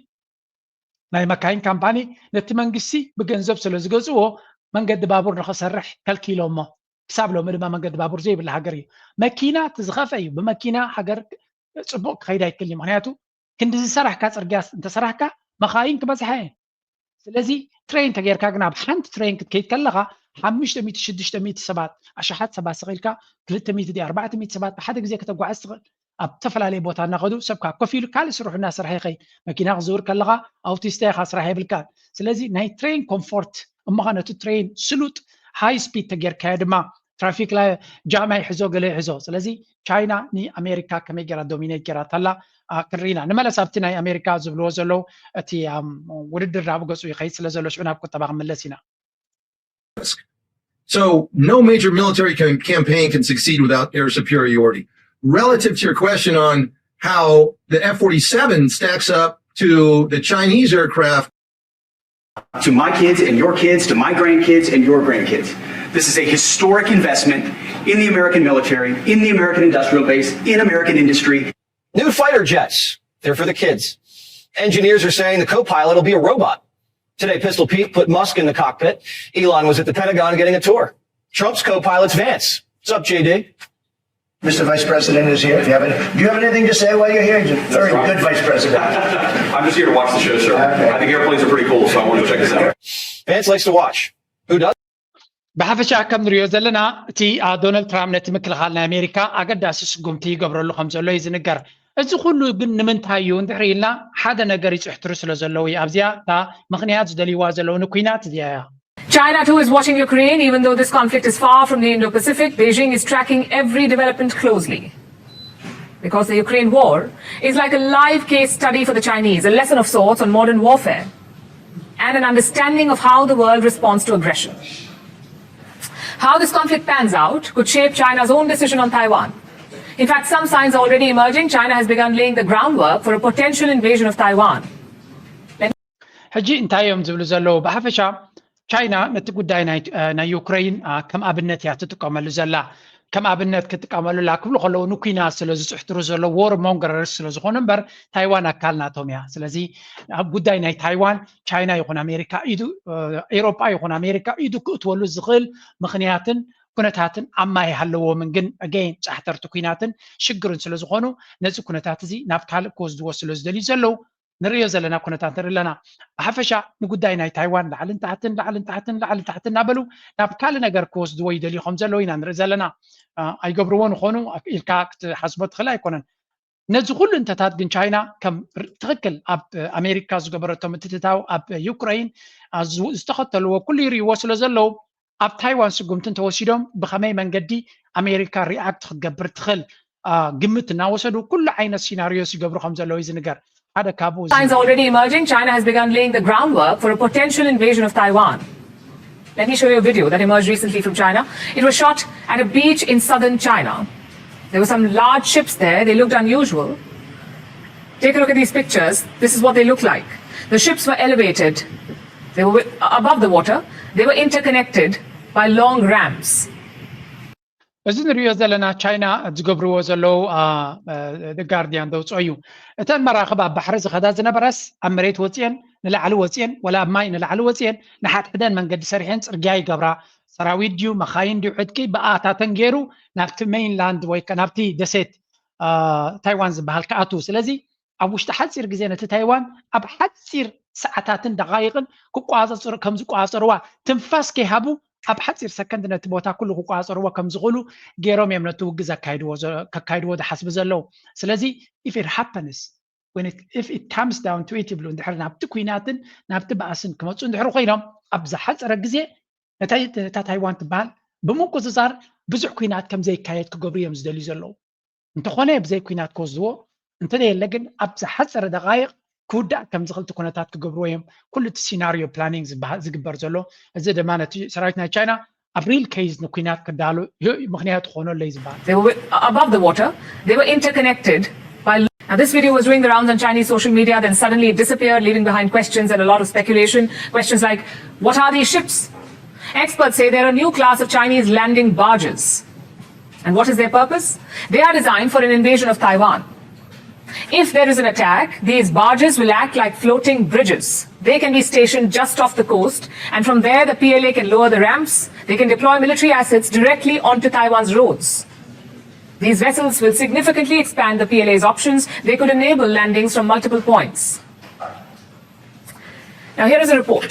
ናይ መካይን ካምፓኒ ነቲ መንግስቲ ብገንዘብ ስለ ዝገዝእዎ መንገዲ ባቡር ንኽሰርሕ ከልኪሎሞ ክሳብ ሎሚ ድማ መንገዲ ባቡር ዘይብላ ሃገር እዩ መኪና እቲ ዝኸፈ እዩ ብመኪና ሃገር ፅቡቅ ክኸይድ ኣይክል እዩ ምክንያቱ ክንዲ ዝሰራሕካ ፅርግያ እንተሰራሕካ መኻይን ክበዝሓ እየን ስለዚ ትሬን ተጌርካ ግን ኣብ ሓንቲ ትሬን ክትከይድ ከለኻ ሓሙሽተ ሚእቲ ሽዱሽተ ሚእቲ ሰባት ኣሽሓት ሰባት ስቕ ኢልካ ክልተ ሚእቲ ድዩ ኣርባዕተ ሚእቲ ሰባት ብሓደ ግዜ ከተጓዓዝ ትኽእል ኣብ ዝተፈላለየ ቦታ እናኸዱ ሰብ ካብ ኮፍ ኢሉ ካልእ ስርሑ እናሰርሐ ይኸይድ መኪና ክዝውር ከለኻ ኣውቲስታ ኢኻ ስራሕ የብልካን ስለዚ ናይ ትሬን ኮምፎርት እሞኻ ነቲ ትሬን ስሉጥ ሃይ ስፒድ ተጌርካዮ ድማ ትራፊክ ጃም ኣይሕዞ ገለ ይሕዞ ስለዚ ቻይና ንኣሜሪካ ከመይ ገይራ ዶሚኔት ገይራ ተላ ክንርኢ ኢና። ንመለስ ኣብቲ ናይ ኣሜሪካ ዝብልዎ ዘለዉ፣ እቲ ውድድር ናብ ገፁ ይኸይድ ስለ ዘሎ ሽዑ ናብ ቁጠባ ክንምለስ ኢና። So no major military campaign can succeed without air superiority. Relative to your question on how the F forty-seven stacks up to the Chinese aircraft, to my kids and your kids, to my grandkids and your grandkids. This is a historic investment in the American military, in the American industrial base, in American industry. New fighter jets, they're for the kids. Engineers are saying the co pilot will be a robot. Today, Pistol Pete put Musk in the cockpit. Elon was at the Pentagon getting a tour. Trump's co pilot's Vance. What's up, J D? Mister Vice President is here. If you have any, do you have anything to say while you're here? He's a very good Vice President. I'm just here to watch the show, sir. I think airplanes are pretty cool, so I want to check this out. Vance likes to watch. Who does? ብሓፈሻ ከም ንሪኦ ዘለና እቲ ዶናልድ ትራምፕ ነቲ ምክልኻል ናይ ኣሜሪካ ኣገዳሲ ስጉምቲ ይገብረሉ ከም ዘሎ እዩ ዝንገር። እዚ ኩሉ ግን ንምንታይ እዩ እንድሕር ኢልና ሓደ ነገር ይፅሕትሩ ስለ ዘለዉ እዩ። ኣብዚኣ እታ ምኽንያት ዝደልይዋ ዘለዉ ንኩናት እዚኣ እያ። China too is watching Ukraine, even though this conflict is far from the Indo-Pacific. Beijing is tracking every development closely. Because the Ukraine war is like a live case study for the Chinese, a lesson of sorts on modern warfare, and an understanding of how the world responds to aggression. How this conflict pans out could shape China's own decision on Taiwan. In fact, some signs are already emerging. China has begun laying the groundwork for a potential invasion of Taiwan. ሕጂ እንታይ እዮም ዝብሉ ዘለዉ? ብሓፈሻ ቻይና ነቲ ጉዳይ ናይ ዩክረይን ከም ኣብነት እያ ትጥቀመሉ ዘላ። ከም ኣብነት ክጥቀመሉላ ክብሉ ከለዉ ንኩናት ስለ ዝፅሕትሩ ዘሎ ዎር ሞንገረርስ ስለ ዝኾኑ እምበር ታይዋን ኣካል ናቶም እያ። ስለዚ ኣብ ጉዳይ ናይ ታይዋን ቻይና ይኹን ኣሜሪካ ኢዱ፣ ኤሮጳ ይኹን ኣሜሪካ ኢዱ ክእትወሉ ዝኽእል ምኽንያትን ኩነታትን ኣማ ይሃለዎምን ግን ኣገይን ጫሕተርቲ ኩናትን ሽግርን ስለ ዝኾኑ ነዚ ኩነታት እዚ ናብ ካልእ ክወስድዎ ስለ ዝደልዩ ዘለዉ ንርእዮ ዘለና ኩነታት ንርኢ ኣለና። ብሓፈሻ ንጉዳይ ናይ ታይዋን ላዕልን ታሕትን ላዕልን ታሕትን ላዕልን ታሕትን እናበሉ ናብ ካልእ ነገር ክወስድዎ ይደልዩ ከም ዘለዉ ኢና ንርኢ ዘለና። ኣይገብርዎ ንኾኑ ኢልካ ክትሓስቦ ትኽእል ኣይኮነን። ነዚ ኩሉ እንተታት ግን ቻይና ከም ትኽክል ኣብ ኣሜሪካ ዝገበረቶ ምትትታው ኣብ ዩክረይን ዝተኸተልዎ ኩሉ ይርእይዎ ስለ ዘለዉ ኣብ ታይዋን ስጉምቲ እንተወሲዶም ብኸመይ መንገዲ ኣሜሪካ ሪኣክት ክትገብር ትኽእል ግምት እናወሰዱ ኩሉ ዓይነት ሲናሪዮስ ይገብሩ ከም ዘለዉ እዩ ዝንገር። ሓደ ካብኡ Signs are already emerging. China has begun laying the groundwork for a potential invasion of Taiwan. Let me show you a video that emerged recently from China. It was shot at a beach in southern China. There were some large ships there. They looked unusual. Take a look at these pictures. This is what they look like. The ships were elevated. They were above the water. They were interconnected by long ramps. እዚ ንሪኦ ዘለና ቻይና ዝገብርዎ ዘለዉ ጋርዲያን ዘውፅኦ እዩ። እተን መራኽብ ኣብ ባሕሪ ዝኸዳ ዝነበራስ ኣብ መሬት ወፅየን ንላዕሊ ወፅየን ወላ ኣብ ማይ ንላዕሊ ወፅየን ንሓድሕደን መንገዲ ሰሪሐን ፅርግያ ይገብራ። ሰራዊት ድዩ መኻይን ድዩ ዕጥቂ ብኣታተን ገይሩ ናብቲ ሜይንላንድ ወይ ናብቲ ደሴት ታይዋን ዝበሃል ክኣትዉ። ስለዚ ኣብ ውሽጢ ሓፂር ግዜ ነቲ ታይዋን ኣብ ሓፂር ሰዓታትን ደቃይቅን ክቋፀፅሩ ከም ዝቋፀርዋ ትንፋስ ከይሃቡ ኣብ ሓፂር ሰከንድ ነቲ ቦታ ኩሉ ክቋፀርዎ ከም ዝኽእሉ ገይሮም እዮም ነቲ ውግእ ዘካይድዎ ከካይድዎ ዝሓስቡ ዘለዉ። ስለዚ if it happens when it, if it comes down to it ይብሉ እንድሕር ናብቲ ኩናትን ናብቲ ባእስን ክመፁ እንድሕር ኮይኖም ኣብ ዝሓፀረ ግዜ ነታ ታይዋን ትበሃል ብምቁፅፃር ብዙሕ ኩናት ከም ዘይካየድ ክገብሩ እዮም ዝደልዩ ዘለዉ። እንተኾነ ብዘይ ኩናት ክወስድዎ እንተዘየለ ግን ኣብ ዝሓፀረ ደቃይቕ ክውዳእ ከም ዝኽእል እቲ ኩነታት ክገብርዎ እዮም ኩሉ እቲ ሲናሪዮ ፕላኒንግ ዝበሃል ዝግበር ዘሎ። እዚ ድማ ነቲ ሰራዊት ናይ ቻይና ኣብ ሪል ኬዝ ንኩናት ክዳሉ ምክንያት ክኾኖ ኣሎ እዩ ዝበሃል። They were above the water. They were interconnected by. Now, this video was doing the rounds on Chinese social media, then suddenly it disappeared, leaving behind questions and a lot of speculation. Questions like, what are these ships? Experts say they're a new class of Chinese landing barges. And what is their purpose? They are designed for an invasion of Taiwan. If there is an attack, these barges will act like floating bridges. They can be stationed just off the coast, and from there the P L A can lower the ramps. They can deploy military assets directly onto Taiwan's roads. These vessels will significantly expand the P L A's options. They could enable landings from multiple points. Now, here is a report.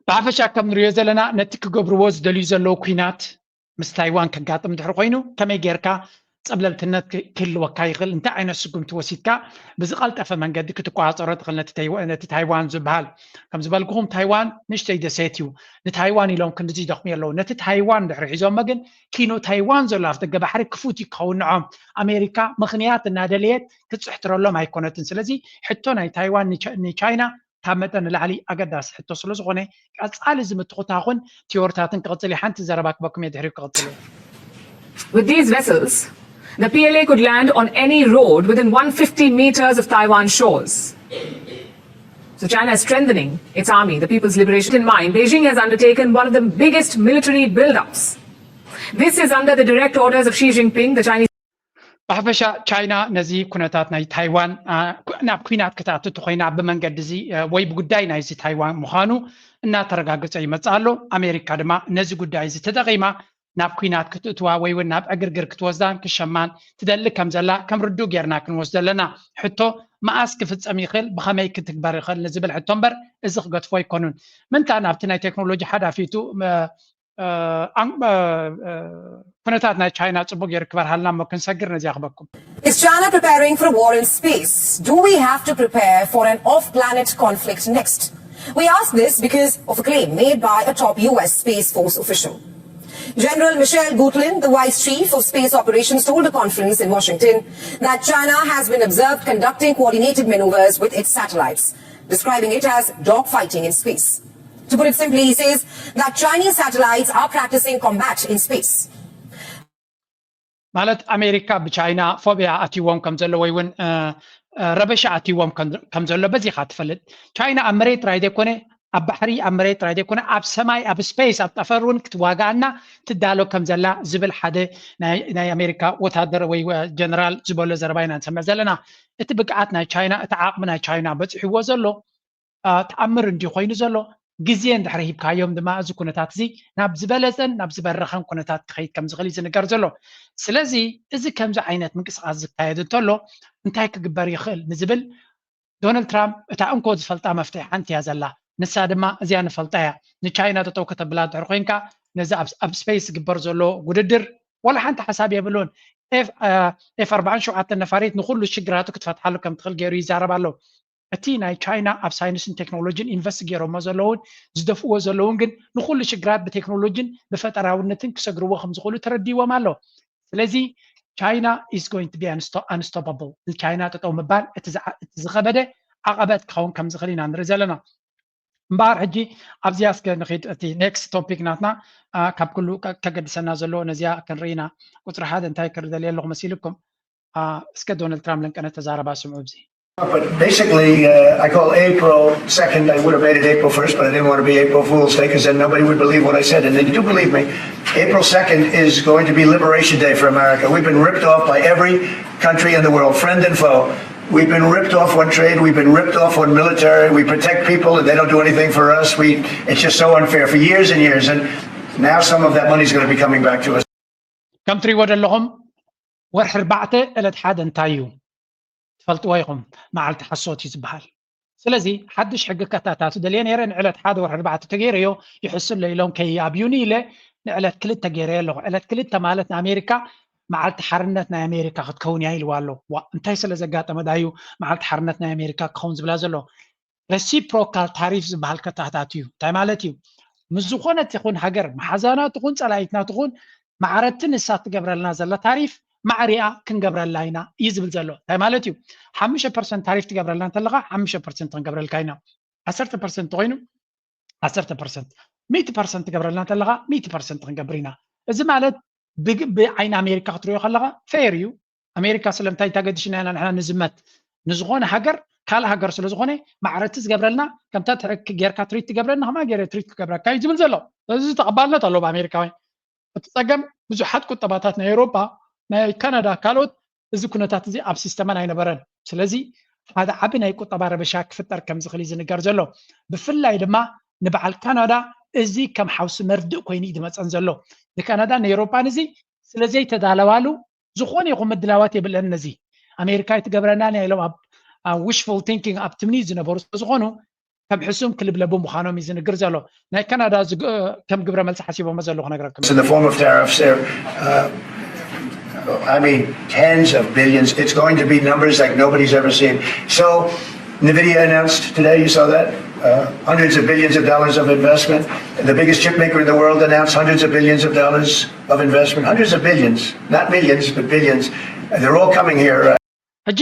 ብሓፈሻ ከም ንሪኦ ዘለና ነቲ ክገብርዎ ዝደልዩ ዘለዉ ኩናት ምስ ታይዋን ከጋጥም ድሕሪ ኮይኑ ከመይ ጌርካ ጸብለልትነት ክህልወካ ይኽእል። እንታይ ዓይነት ስጉምቲ ወሲድካ ብዝቐልጠፈ መንገዲ ክትቆጻጸሮ ትኽእል ነቲ ታይዋን ዝበሃል? ከም ዝበልኩኹም፣ ታይዋን ንእሽተይ ደሴት እዩ። ንታይዋን ኢሎም ክንድዚ ይደኽሙ ኣለዉ። ነቲ ታይዋን ድሕሪ ሒዞሞ ግን፣ ኪኖ ታይዋን ዘሎ ኣፍ ደገ ባሕሪ ክፉት እዩ ክኸውን ንዖም። ኣሜሪካ ምኽንያት እናደለየት ክትጽሕትረሎም ኣይኮነትን። ስለዚ ሕቶ ናይ ታይዋን ንቻይና ካብ መጠን ንላዕሊ ኣገዳሲ ሕቶ ስለ ዝኾነ፣ ቀጻሊ እዚ ምትኹታኹን ቲዮርታትን ክቕጽል እዩ። ሓንቲ ዘረባ ክበኩም እየ፣ ድሕሪኡ ክቕጽል እየ። With these vessels, the P L A could land on any road within one fifty meters of Taiwan shores. So China is strengthening its army, the People's Liberation in mind. Beijing has undertaken one of the biggest military buildups. This is under the direct orders of Xi Jinping, the Chinese ብሓፈሻ ቻይና ነዚ ኩነታት ናይ ታይዋን ናብ ኩናት ክትኣቱ ተኾይና ብመንገዲ እዚ ወይ ብጉዳይ ናይዚ ታይዋን ምዃኑ እናተረጋገጸ ይመጽእ ኣሎ። ኣሜሪካ ድማ ነዚ ጉዳይ እዚ ተጠቒማ ናብ ኩናት ክትእትዋ ወይ እውን ናብ ዕግርግር ክትወስዳን ክሸማን ትደሊ ከም ዘላ ከም ርዱእ ጌርና ክንወስዶ ኣለና። ሕቶ መኣስ ክፍጸም ይኽእል፣ ብኸመይ ክትግበር ይኽእል ንዝብል ሕቶ እምበር እዚ ክገድፎ ኣይኮኑን። ምንታ ናብቲ ናይ ቴክኖሎጂ ሓዳፊቱ ኩነታት ናይ ቻይና ጽቡቅ ገይሩ ክበርሃልና እሞ ክንሰግር ነዚኣ ክበኩም። Is China preparing for a war in space? Do we have to prepare for an off-planet conflict next? We ask this because of a claim made by a top U S Space Force official. General Michel Goutlin, the vice chief of space operations, told a conference in Washington that China has been observed conducting coordinated maneuvers with its satellites, describing it as dogfighting in space. To put it simply, he says that Chinese satellites are practicing combat in space. ማለት ኣሜሪካ ብቻይና ፎቢያ ኣትይዎም ከም ዘሎ ወይ እውን ረበሻ ኣትይዎም ከም ዘሎ በዚኻ ትፈልጥ። ቻይና ኣብ መሬት ጥራይ ዘይኮነ ኣብ ባሕሪ ኣብ መሬት ጥራይ ዘይኮነ ኣብ ሰማይ ኣብ ስፔስ ኣብ ጠፈር እውን ክትዋጋኣና ትዳሎ ከም ዘላ ዝብል ሓደ ናይ ኣሜሪካ ወታደር ወይ ጀነራል ዝበሎ ዘረባ ኢና ንሰምዕ ዘለና። እቲ ብቅዓት ናይ ቻይና እቲ ዓቕሚ ናይ ቻይና በፂሕዎ ዘሎ ተኣምር እንዲ ኮይኑ ዘሎ ግዜ እንድሕር ሂብካዮም ድማ እዚ ኩነታት እዚ ናብ ዝበለፀን ናብ ዝበረኸን ኩነታት ክኸይድ ከም ዝኽእል እዩ ዝንገር ዘሎ። ስለዚ እዚ ከምዚ ዓይነት ምንቅስቃስ ዝካየድ እንተሎ እንታይ ክግበር ይኽእል ንዝብል ዶናልድ ትራምፕ እታ እንኮ ዝፈልጣ መፍትሒ ሓንቲ እያ ዘላ። ንሳ ድማ እዚኣ ንፈልጣ እያ። ንቻይና ጠጠው ከተብላ እንድሕር ኮይንካ ነዚ ኣብ ስፔስ ዝግበር ዘሎ ውድድር ዋላ ሓንቲ ሓሳብ የብሉን። ኤፍ ኣርባዓን ሸውዓተን ነፋሪት ንኩሉ ሽግራቱ ክትፈትሓሉ ከም ትኽእል ገይሩ ይዛረብ ኣሎ። እቲ ናይ ቻይና ኣብ ሳይንስን ቴክኖሎጂን ኢንቨስት ገይሮሞ ዘለውን ዝደፍእዎ ዘለውን ግን ንኩሉ ሽግራት ብቴክኖሎጂን ብፈጠራውነትን ክሰግርዎ ከም ዝኽእሉ ተረዲዎም ኣሎ። ስለዚ ቻይና is going to be unstoppable። ንቻይና ጠጠው ምባል እቲ ዝኸበደ ዓቐበት ክኸውን ከም ዝኽእል ኢና ንርኢ ዘለና። እምበኣር ሕጂ ኣብዚኣ እስከ ንኺድ። እቲ ኔክስት ቶፒክ ናትና ካብ ኩሉ ከገድሰና ዘለዎ ነዚኣ ክንርኢ ኢና። ቁፅሪ ሓደ እንታይ ክርኢ ደልየ ኣለኹ መሲልኩም? እስከ ዶናልድ ትራምፕ ለንቀነ ተዛረባ ስምዑ ኣብዚ። But basically, uh, I call April second. I would have made it April first, but I didn't want to be April Fool's Day because then nobody would believe what I said. And they do believe me. April second is going to be Liberation Day for America. We've been ripped off by every country in the world, friend and foe. We've been ripped off on trade. We've been ripped off on military. We protect people and they don't do anything for us. We, it's just so unfair for years and years. And now some of that money is going to be coming back to us. ከም ትሪእዎ ዘለኹም ወርሒ ኣርባዕተ ዕለት ሓደ እንታይ እዩ ትፈልጥዎ ኢኹም? መዓልቲ ሓሶት እዩ ዝበሃል። ስለዚ ሓድሽ ሕጊ ከታታቱ ደልየ ነይረ። ንዕለት ሓደ ወርሒ ኣርባዕተ ተገይረዮ ይሕሱ ኣሎ ኢሎም ከይኣብዩኒ ኢለ ንዕለት ክልተ ገይረዮ ኣለኹ። ዕለት ክልተ ማለት ንኣሜሪካ መዓልቲ ሓርነት ናይ ኣሜሪካ ክትከውን እያ ኢልዋ ኣሎ። ዋ እንታይ ስለ ዘጋጠመ ዳዩ መዓልቲ ሓርነት ናይ ኣሜሪካ ክኸውን ዝብላ ዘሎ? ረሲፕሮካል ታሪፍ ዝበሃል ከታታት እዩ። እንታይ ማለት እዩ? ምስ ዝኾነት ይኹን ሃገር መሓዛና ትኹን ፀላኢትና ትኹን ማዕረቲ ንሳ ትገብረልና ዘላ ታሪፍ ማዕሪኣ ክንገብረላ ኢና እዩ ዝብል ዘሎ። እንታይ ማለት እዩ? ሓሙሽተ ፐርሰንት ታሪፍ ትገብረልና እንተለኻ ሓሙሽተ ፐርሰንት ክንገብረልካ ኢና። ዓሰርተ ፐርሰንት ተኮይኑ ዓሰርተ ፐርሰንት፣ ሚእቲ ፐርሰንት ትገብረልና እንተለኻ ሚእቲ ፐርሰንት ክንገብር ኢና። እዚ ማለት ብዓይኒ ኣሜሪካ ክትሪኦ ከለኻ ፌር እዩ። ኣሜሪካ ስለምንታይ ተገዲሽና ኢና ንሕና ንዝመት ንዝኾነ ሃገር ካልእ ሃገር ስለዝኾነ ማዕረቲ ዝገብረልና ከምታ ጌርካ ትሪት ትገብረልና ከማ ገይረ ትሪት ክገብረካ እዩ ዝብል ዘሎ። ስለዚ ተቐባልነት ኣለዎ ብኣሜሪካውያን። እቲ ጸገም ብዙሓት ቁጠባታት ናይ ኤውሮጳ ናይ ካናዳ ካልኦት እዚ ኩነታት እዚ ኣብ ሲስተመን ኣይነበረን። ስለዚ ሓደ ዓቢ ናይ ቁጠባ ረበሻ ክፍጠር ከም ዝኽእል እዩ ዝንገር ዘሎ። ብፍላይ ድማ ንበዓል ካናዳ እዚ ከም ሓውሲ መርድእ ኮይኑ እዩ ዝመጸን ዘሎ። ንካናዳ ንኤውሮጳን እዚ ስለ ዘይተዳለዋሉ ዝኾነ ይኹን ምድላዋት የብለን። ነዚ ኣሜሪካ ኣይትገብረና ናይ ኢሎም ኣብ wishful thinking ኣብ ትምኒት ዝነበሩ ስለዝኾኑ ከም ሕሱም ክልብለቡ ምዃኖም እዩ ዝንግር ዘሎ። ናይ ካናዳ ከም ግብረ መልሲ ሓሲቦሞ ዘለኹ ክነግረኩም። In the form of tariffs, they're uh, I mean, tens of billions. It's going to be numbers like nobody's ever seen. So, NVIDIA announced today, you saw that? Uh, hundreds of billions of dollars of investment. The biggest chip maker in the world announced hundreds of billions of dollars of investment. Hundreds of billions, not millions, but billions. And they're all coming here. Uh, ሕጂ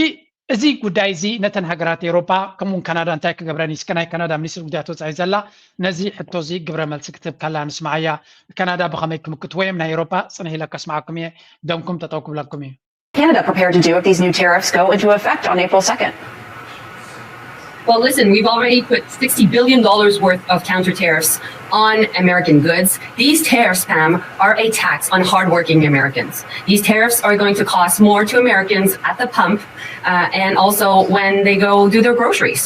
እዚ ጉዳይ እዚ ነተን ሃገራት ኤሮጳ ከምኡውን ካናዳ እንታይ ክገብረን እዩ? እስከ ናይ ካናዳ ሚኒስትር ጉዳያት ወፃኢ ዘላ ነዚ ሕቶ እዚ ግብረ መልሲ ክትህብ ከላ ንስማዓያ። ካናዳ ብኸመይ ክምክትዎ እዮም? ናይ ኤሮጳ ፅንሕ ኢለ ከስማዓኩም እየ። ደምኩም ጠጠው ክብለኩም እዩ። Canada prepared to do if these new tariffs go into effect on April second? Well, listen, we've already put sixty billion dollars worth of counter tariffs on American goods. These tariffs, Pam, are a tax on hardworking Americans. These tariffs are going to cost more to Americans at the pump uh, and also when they go do their groceries.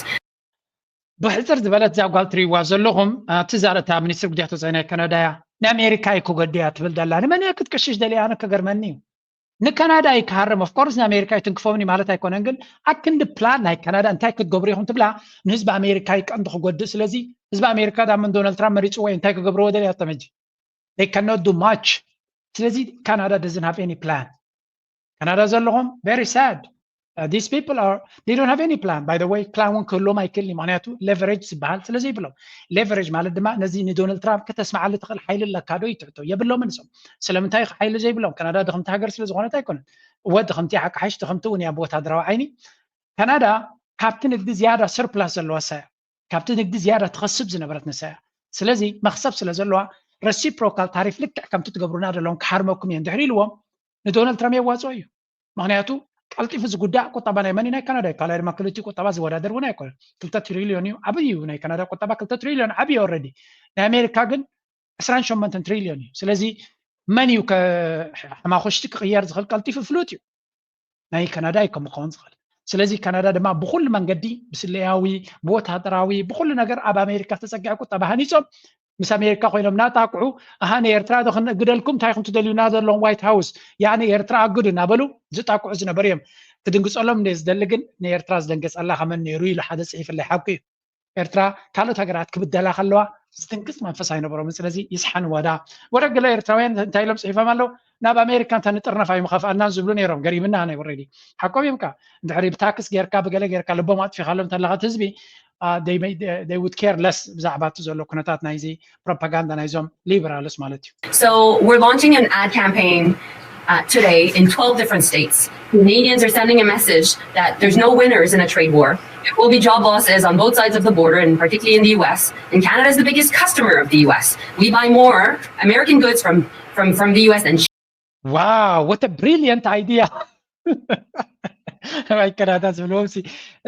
ብሕፅር ዝበለት እዛ ጓል ትሪዋ ዘለኹም ትዛረታ ሚኒስትር ጉዳያት ወፃኢ ናይ ካናዳ እያ። ንኣሜሪካ እዩ ክጎድያ ትብል ደላ። ንመን እያ ክትቅሽሽ ደልያ? ኣነ ከገርመኒ እዩ። ንካናዳ እዩ ክሃርም። ኦፍኮርስ ንኣሜሪካ ይትንክፎምኒ ማለት ኣይኮነን፣ ግን ኣክንዲ ፕላን ናይ ካናዳ እንታይ ክትገብሩ ኢኹም ትብላ ንህዝቢ ኣሜሪካ እዩ ቀንዲ ክጎድእ። ስለዚ ህዝቢ ኣሜሪካ ዳመን ዶናልድ ትራምፕ መሪፅዎ እዩ እንታይ ክገብርዎ ደልያ ተመጂ they cannot do much። ስለዚ ካናዳ doesn't have any plan። ካናዳ ዘለኹም very sad. These people are they don't have any plan. By the way, plan እውን ክህልዎም ኣይክእልን እዩ። ምክንያቱ ሌቨሬጅ ዝበሃል ስለ ዘይብሎም። ሌቨሬጅ ማለት ድማ ነዚ ንዶናልድ ትራምፕ ከተስማዓሉ ትኽእል ሓይሊ ኣለካ ዶ ይትሕቶ። የብሎምን እሶም። ስለምንታይ ሓይሊ ዘይብሎም? ካናዳ ድኽምቲ ሃገር ስለ ዝኾነት ኣይኮነን። እወ ድኽምቲ ሓቂ ሓይሽ ድኽምቲ እውን እያ ብወታደራዊ ዓይኒ። ካናዳ ካብቲ ንግዲ ዝያዳ ሰርፕላስ ዘለዋ እሳ እያ። ካብቲ ንግዲ ዝያዳ ትኸስብ ዝነበረት ንሳ እያ። ስለዚ መኽሰብ ስለ ዘለዋ ረሲፕሮካል ታሪፍ ልክዕ ከምቲ ትገብሩና ዘለኹም ክሃርመኩም እየ እንድሕር ኢልዎም ንዶናልድ ትራምፕ የዋፅኦ እዩ። ምክንያቱ ቀልጢፉ ዝጉዳእ ቁጠባ ናይ መን እዩ? ናይ ካናዳ እዩ። ካልኣይ ድማ ክልቲኡ ቁጠባ ዝወዳደር እውን ኣይኮነን። ክልተ ትሪልዮን እዩ፣ ዓብይ እዩ። ናይ ካናዳ ቁጠባ ክልተ ትሪልዮን ዓብይ እዩ ኦልሬዲ። ናይ ኣሜሪካ ግን ዕስራን ሸሞንተን ትሪልዮን እዩ። ስለዚ መን እዩ ከ-፣ ሕማኹሽቲ ክቕየር ዝኽእል ቀልጢፉ ፍሉጥ እዩ። ናይ ካናዳ እዩ ከም ክኸውን ዝኽእል። ስለዚ ካናዳ ድማ ብኩሉ መንገዲ ብስለያዊ፣ ብወታደራዊ፣ ብኩሉ ነገር ኣብ ኣሜሪካ ተፀጊዐ ቁጠባ ሃኒፆም ምስ ኣሜሪካ ኮይኖም እናጣቅዑ ኣሃ ንኤርትራ ዶ ክንእግደልኩም እንታይ ኢኹም ትደልዩና ዘለዎም ዋይት ሃውስ ያኒ ኤርትራ ኣግዱ እናበሉ ዝጣቅዑ ዝነበሩ እዮም። ክድንግፀሎም እንደ ዝደሊ ግን ንኤርትራ ዝደንገፀላ ከመን ነይሩ ኢሉ ሓደ ፅሒፍለይ ሓቁ እዩ። ኤርትራ ካልኦት ሃገራት ክብደላ ከለዋ ዝትንክፅ መንፈስ ኣይነበሮምን። ስለዚ ይስሓንዋ ዳ ወረ ገለ ኤርትራውያን እንታይ ኢሎም ፅሒፎም ኣለዉ ናብ ኣሜሪካ እንተንጥርነፍ ኣይምኸፍኣናን ዝብሉ ነይሮም። ገሪምና ናይ ወረዲ ሓቆም እዮም። ካ እንድሕሪ ብታክስ ጌርካ ብገለ ጌርካ ልቦም ኣጥፊኻሎም እንተለኻ እቲ ህዝቢ they would care less ብዛዕባ እቲ ዘሎ ኩነታት ናይዚ ፕሮፓጋንዳ ናይዞም ሊበራልስ ማለት እዩ። So we're launching an ad campaign uh, today in twelve different states. Canadians are sending a message that there's no winners in a trade war. There will be job losses on both sides of the border, and particularly in the U S. And Canada is the biggest customer of the U S. We buy more American goods from from from the U S than Wow, what a brilliant idea. ናይ ካናዳ ዝብልዎም ሲ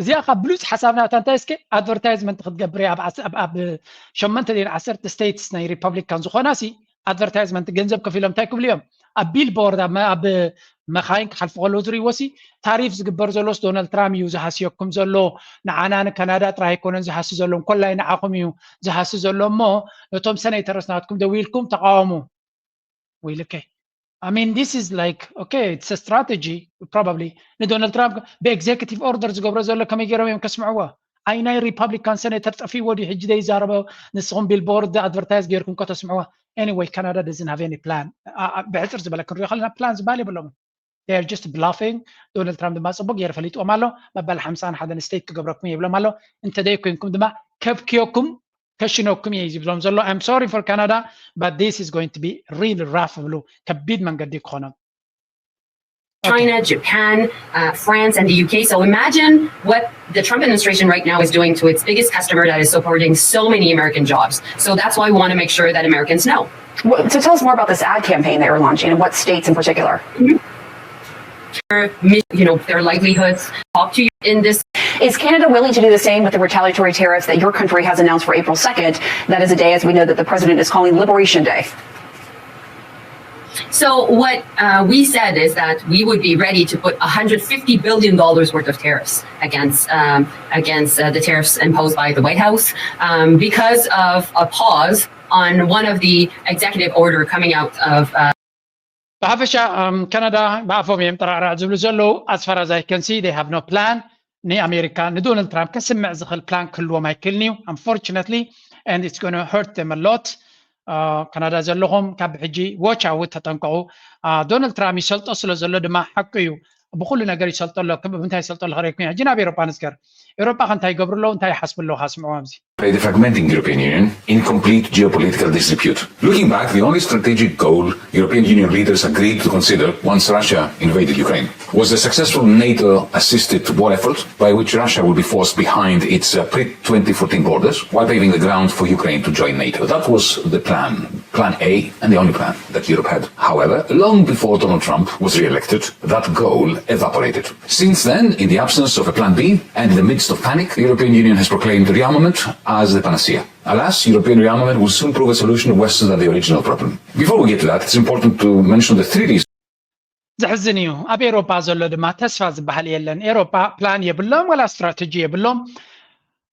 እዚኣ ካብ ብሉፅ ሓሳብ ናታ እንታይ እስከ ኣድቨርታይዝመንት ክትገብር እያ ኣብ ዓስ- ኣብ- ኣብ ሸመንተ ደን ዓሰርተ ስቴትስ ናይ ሪፐብሊካን ዝኾና ሲ ኣድቨርታይዝመንት ገንዘብ ከፊሎም እንታይ ክብሉ እዮም ኣብ ቢልቦርድ ኣብ መ- ኣብ መኻይን ክሓልፉ ከለዉ ዝርእይዎ ሲ ታሪፍ ዝግበር ዘሎስ ዶናልድ ትራምፕ እዩ ዝሃስየኩም ዘሎ ንዓና ንካናዳ ጥራይ ኣይኮነን ዝሃሲ ዘሎ እንኮላይ ንዓኹም እዩ ዝሃሲ ዘሎ እሞ ነቶም ሰኔተርስ ናትኩም ደዊልኩም ተቃወሙ ወይልከ I mean this is like okay it's a strategy probably ንዶናልድ ትራምፕ ብኤግዜኪቲቭ ኦርደር ዝገብሮ ዘሎ ከመይ ገይሮም እዮም ከስምዕዎ ኣይ ናይ ሪፐብሊካን ሰኔተር ጠፊዎ ድዩ ሕጂ ዘይዛረቦ ንስኹም ቢልቦርድ ኣድቨርታይዝ ገይርኩም ከተስምዕዎ anyway ካናዳ doesn't have any plan ብሕፅር ዝበለ ክንሪኦ ከለና ፕላን ዝበሃል የብሎምን they are just bluffing ዶናልድ ትራምፕ ድማ ፅቡቅ ገይሩ ፈሊጥዎም ኣሎ መበል ሓምሳን ሓደን ስቴት ክገብረኩም እየ ይብሎም ኣሎ እንተደይ ኮይንኩም ድማ ከብክየኩም ከሽነኩም እየ ዝብሎም ዘሎ I'm sorry for Canada but this is going to be really rough ብሉ ከቢድ መንገዲ ክኾኖም China, Japan, uh, France, and the U K. So imagine what the Trump administration right now is doing to its biggest customer that is supporting so many American jobs. So that's why we want to make sure that Americans know. Well, so tell us more about this ad campaign that you're launching and what states in particular. You know, their livelihoods. Talk to you in this. Is Canada willing to do the same with the retaliatory tariffs that your country has announced for April second? That is a day, as we know, that the president is calling Liberation Day. So what uh, we said is that we would be ready to put one hundred fifty billion dollars worth of tariffs against um, against uh, the tariffs imposed by the White House um, because of a pause on one of the executive order coming out of. Uh, ብሓፈሻ ካናዳ ብኣፎም እዮም ጠራዕራዕ ዝብሉ ዘለዉ as far as I can see they have no plan ንኣሜሪካ ንዶናልድ ትራምፕ ከስምዕ ዝኽእል ፕላን ክህልዎም ኣይክእልን እዩ unfortunately and it's going to hurt them a lot ካናዳ ዘለኹም ካብ ሕጂ ዎች ኣውት ተጠንቀቑ። ዶናልድ ትራምፕ ይሰልጦ ስለ ዘሎ ድማ ሓቂ እዩ። ብኩሉ ነገር ይሰልጦ ኣሎ። ብምንታይ ይሰልጦ ኣሎ ክረኩም ሕጂ ናብ ኤሮጳ ንስገር። ኤሮጳ ከ እንታይ ይገብሩ ኣለዉ እንታይ ይሓስቡ ኣለዉ ካስምዑ ኣብዚ። By the fragmenting European Union in complete geopolitical disrepute. Looking back, the only strategic goal European Union leaders agreed to consider once Russia invaded Ukraine was the successful NATO assisted war effort by which Russia would be forced behind its uh, pre twenty fourteen borders while paving the ground for Ukraine to join NATO. That was the plan, plan A, and the only plan that Europe had. However, long before Donald Trump was re elected, that goal evaporated. Since then, in the absence of a plan B and in the midst of panic, the European Union has proclaimed rearmament as the panacea. Alas, European rearmament will soon prove a solution worse than the original problem. Before we get to that, it's important to mention the three reasons. ዘሕዝን እዩ። ኣብ ኤሮፓ ዘሎ ድማ ተስፋ ዝበሃል የለን። ኤሮፓ ፕላን የብሎም ወላ ስትራተጂ የብሎም።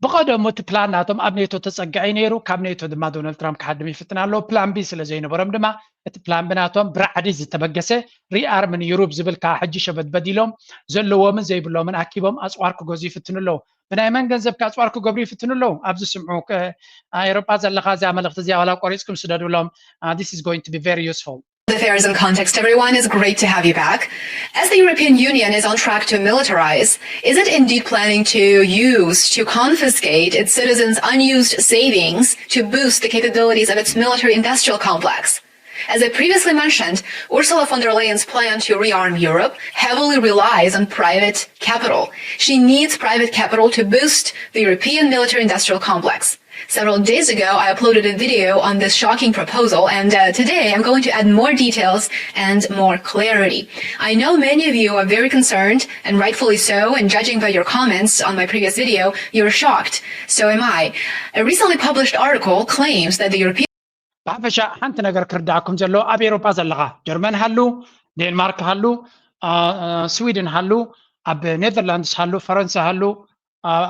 ብቐደሙ እቲ ፕላን ናቶም ኣብ ኔቶ ተጸግዐ ነይሩ። ካብ ኔቶ ድማ ዶናልድ ትራምፕ ክሃድም ይፍትን ኣለዉ። ፕላን ቢ ስለ ዘይነበሮም ድማ እቲ ፕላን ቢ ናቶም ብራዕዲ ዝተበገሰ ሪኣርምን ዩሩብ ዝብል ከዓ ሕጂ ሸበድበድ ኢሎም ዘለዎምን ዘይብሎምን ኣኪቦም ኣጽዋር ክገዙ ይፍትኑ ኣለዉ። ብናይ መን ገንዘብ ከዓ ኣጽዋር ክገብሩ ይፍትኑ ኣለዉ? ኣብዚ ስምዑ። ኤሮፓ ዘለኻ እዚኣ መልእኽቲ እዚኣ ዋላ ቆሪጽኩም ስደዱሎም። This is going to be very useful. Affairs and context, everyone. It's great to have you back. As the European Union is on track to militarize, is it indeed planning to use, to confiscate its citizens' unused savings to boost the capabilities of its military industrial complex? As I previously mentioned, Ursula von der Leyen's plan to rearm Europe heavily relies on private capital. She needs private capital to boost the European military industrial complex. Several days ago, I uploaded a video on this shocking proposal, and uh, today I'm going to add more details and more clarity. I know many of you are very concerned, and rightfully so, and judging by your comments on my previous video, you're shocked. So am I. A recently published article claims that the European ብሓፈሻ ሓንቲ ነገር ክርዳእኩም ዘለዎ ኣብ ኤሮፓ ዘለኻ ጀርመን ሃሉ፣ ዴንማርክ ሃሉ፣ ስዊድን ሃሉ፣ ኣብ ኔዘርላንድስ ሃሉ፣ ፈረንሳ ሃሉ፣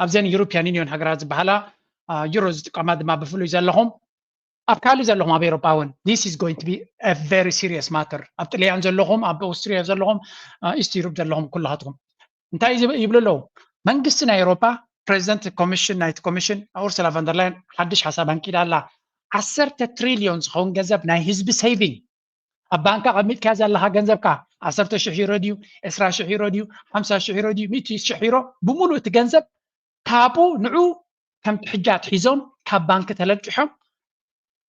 ኣብዘን ዩሮፒያን ዩኒዮን ሃገራት ዝበሃላ ዩሮ ዝጥቀማ ድማ ብፍሉይ ዘለኹም ኣብ ካልእ ዘለኹም ኣብ ኤሮፓ እውን this is going to be a very serious matter። ኣብ ጥልያን ዘለኹም፣ ኣብ ኦስትሪያ ዘለኹም፣ ኢስት ዩሮፕ ዘለኹም ኩላሃትኩም እንታይ ይብሉ ኣለዉ? መንግስቲ ናይ ኤሮፓ ፕሬዚደንት ኮሚሽን ናይቲ ኮሚሽን ኡርሱላ ቨንደርላይን ሓድሽ ሓሳብ ኣንቂዳ ኣላ። ዓሰርተ ትሪልዮን ዝኸውን ገንዘብ ናይ ህዝቢ ሴቪንግ ኣብ ባንካ ቀሚጥካ ዘለካ ገንዘብካ ዓሰርተ ሽሕ ዩሮ ድዩ ዕስራ ሽሕ ዩሮ ድዩ ሓምሳ ሽሕ ዩሮ ድዩ ሚእቲ ሽሕ ዩሮ ብምሉእ እቲ ገንዘብ ካብኡ ንዑ ከምቲ ሕጂ ኣትሒዞም ካብ ባንኪ ተለቂሖም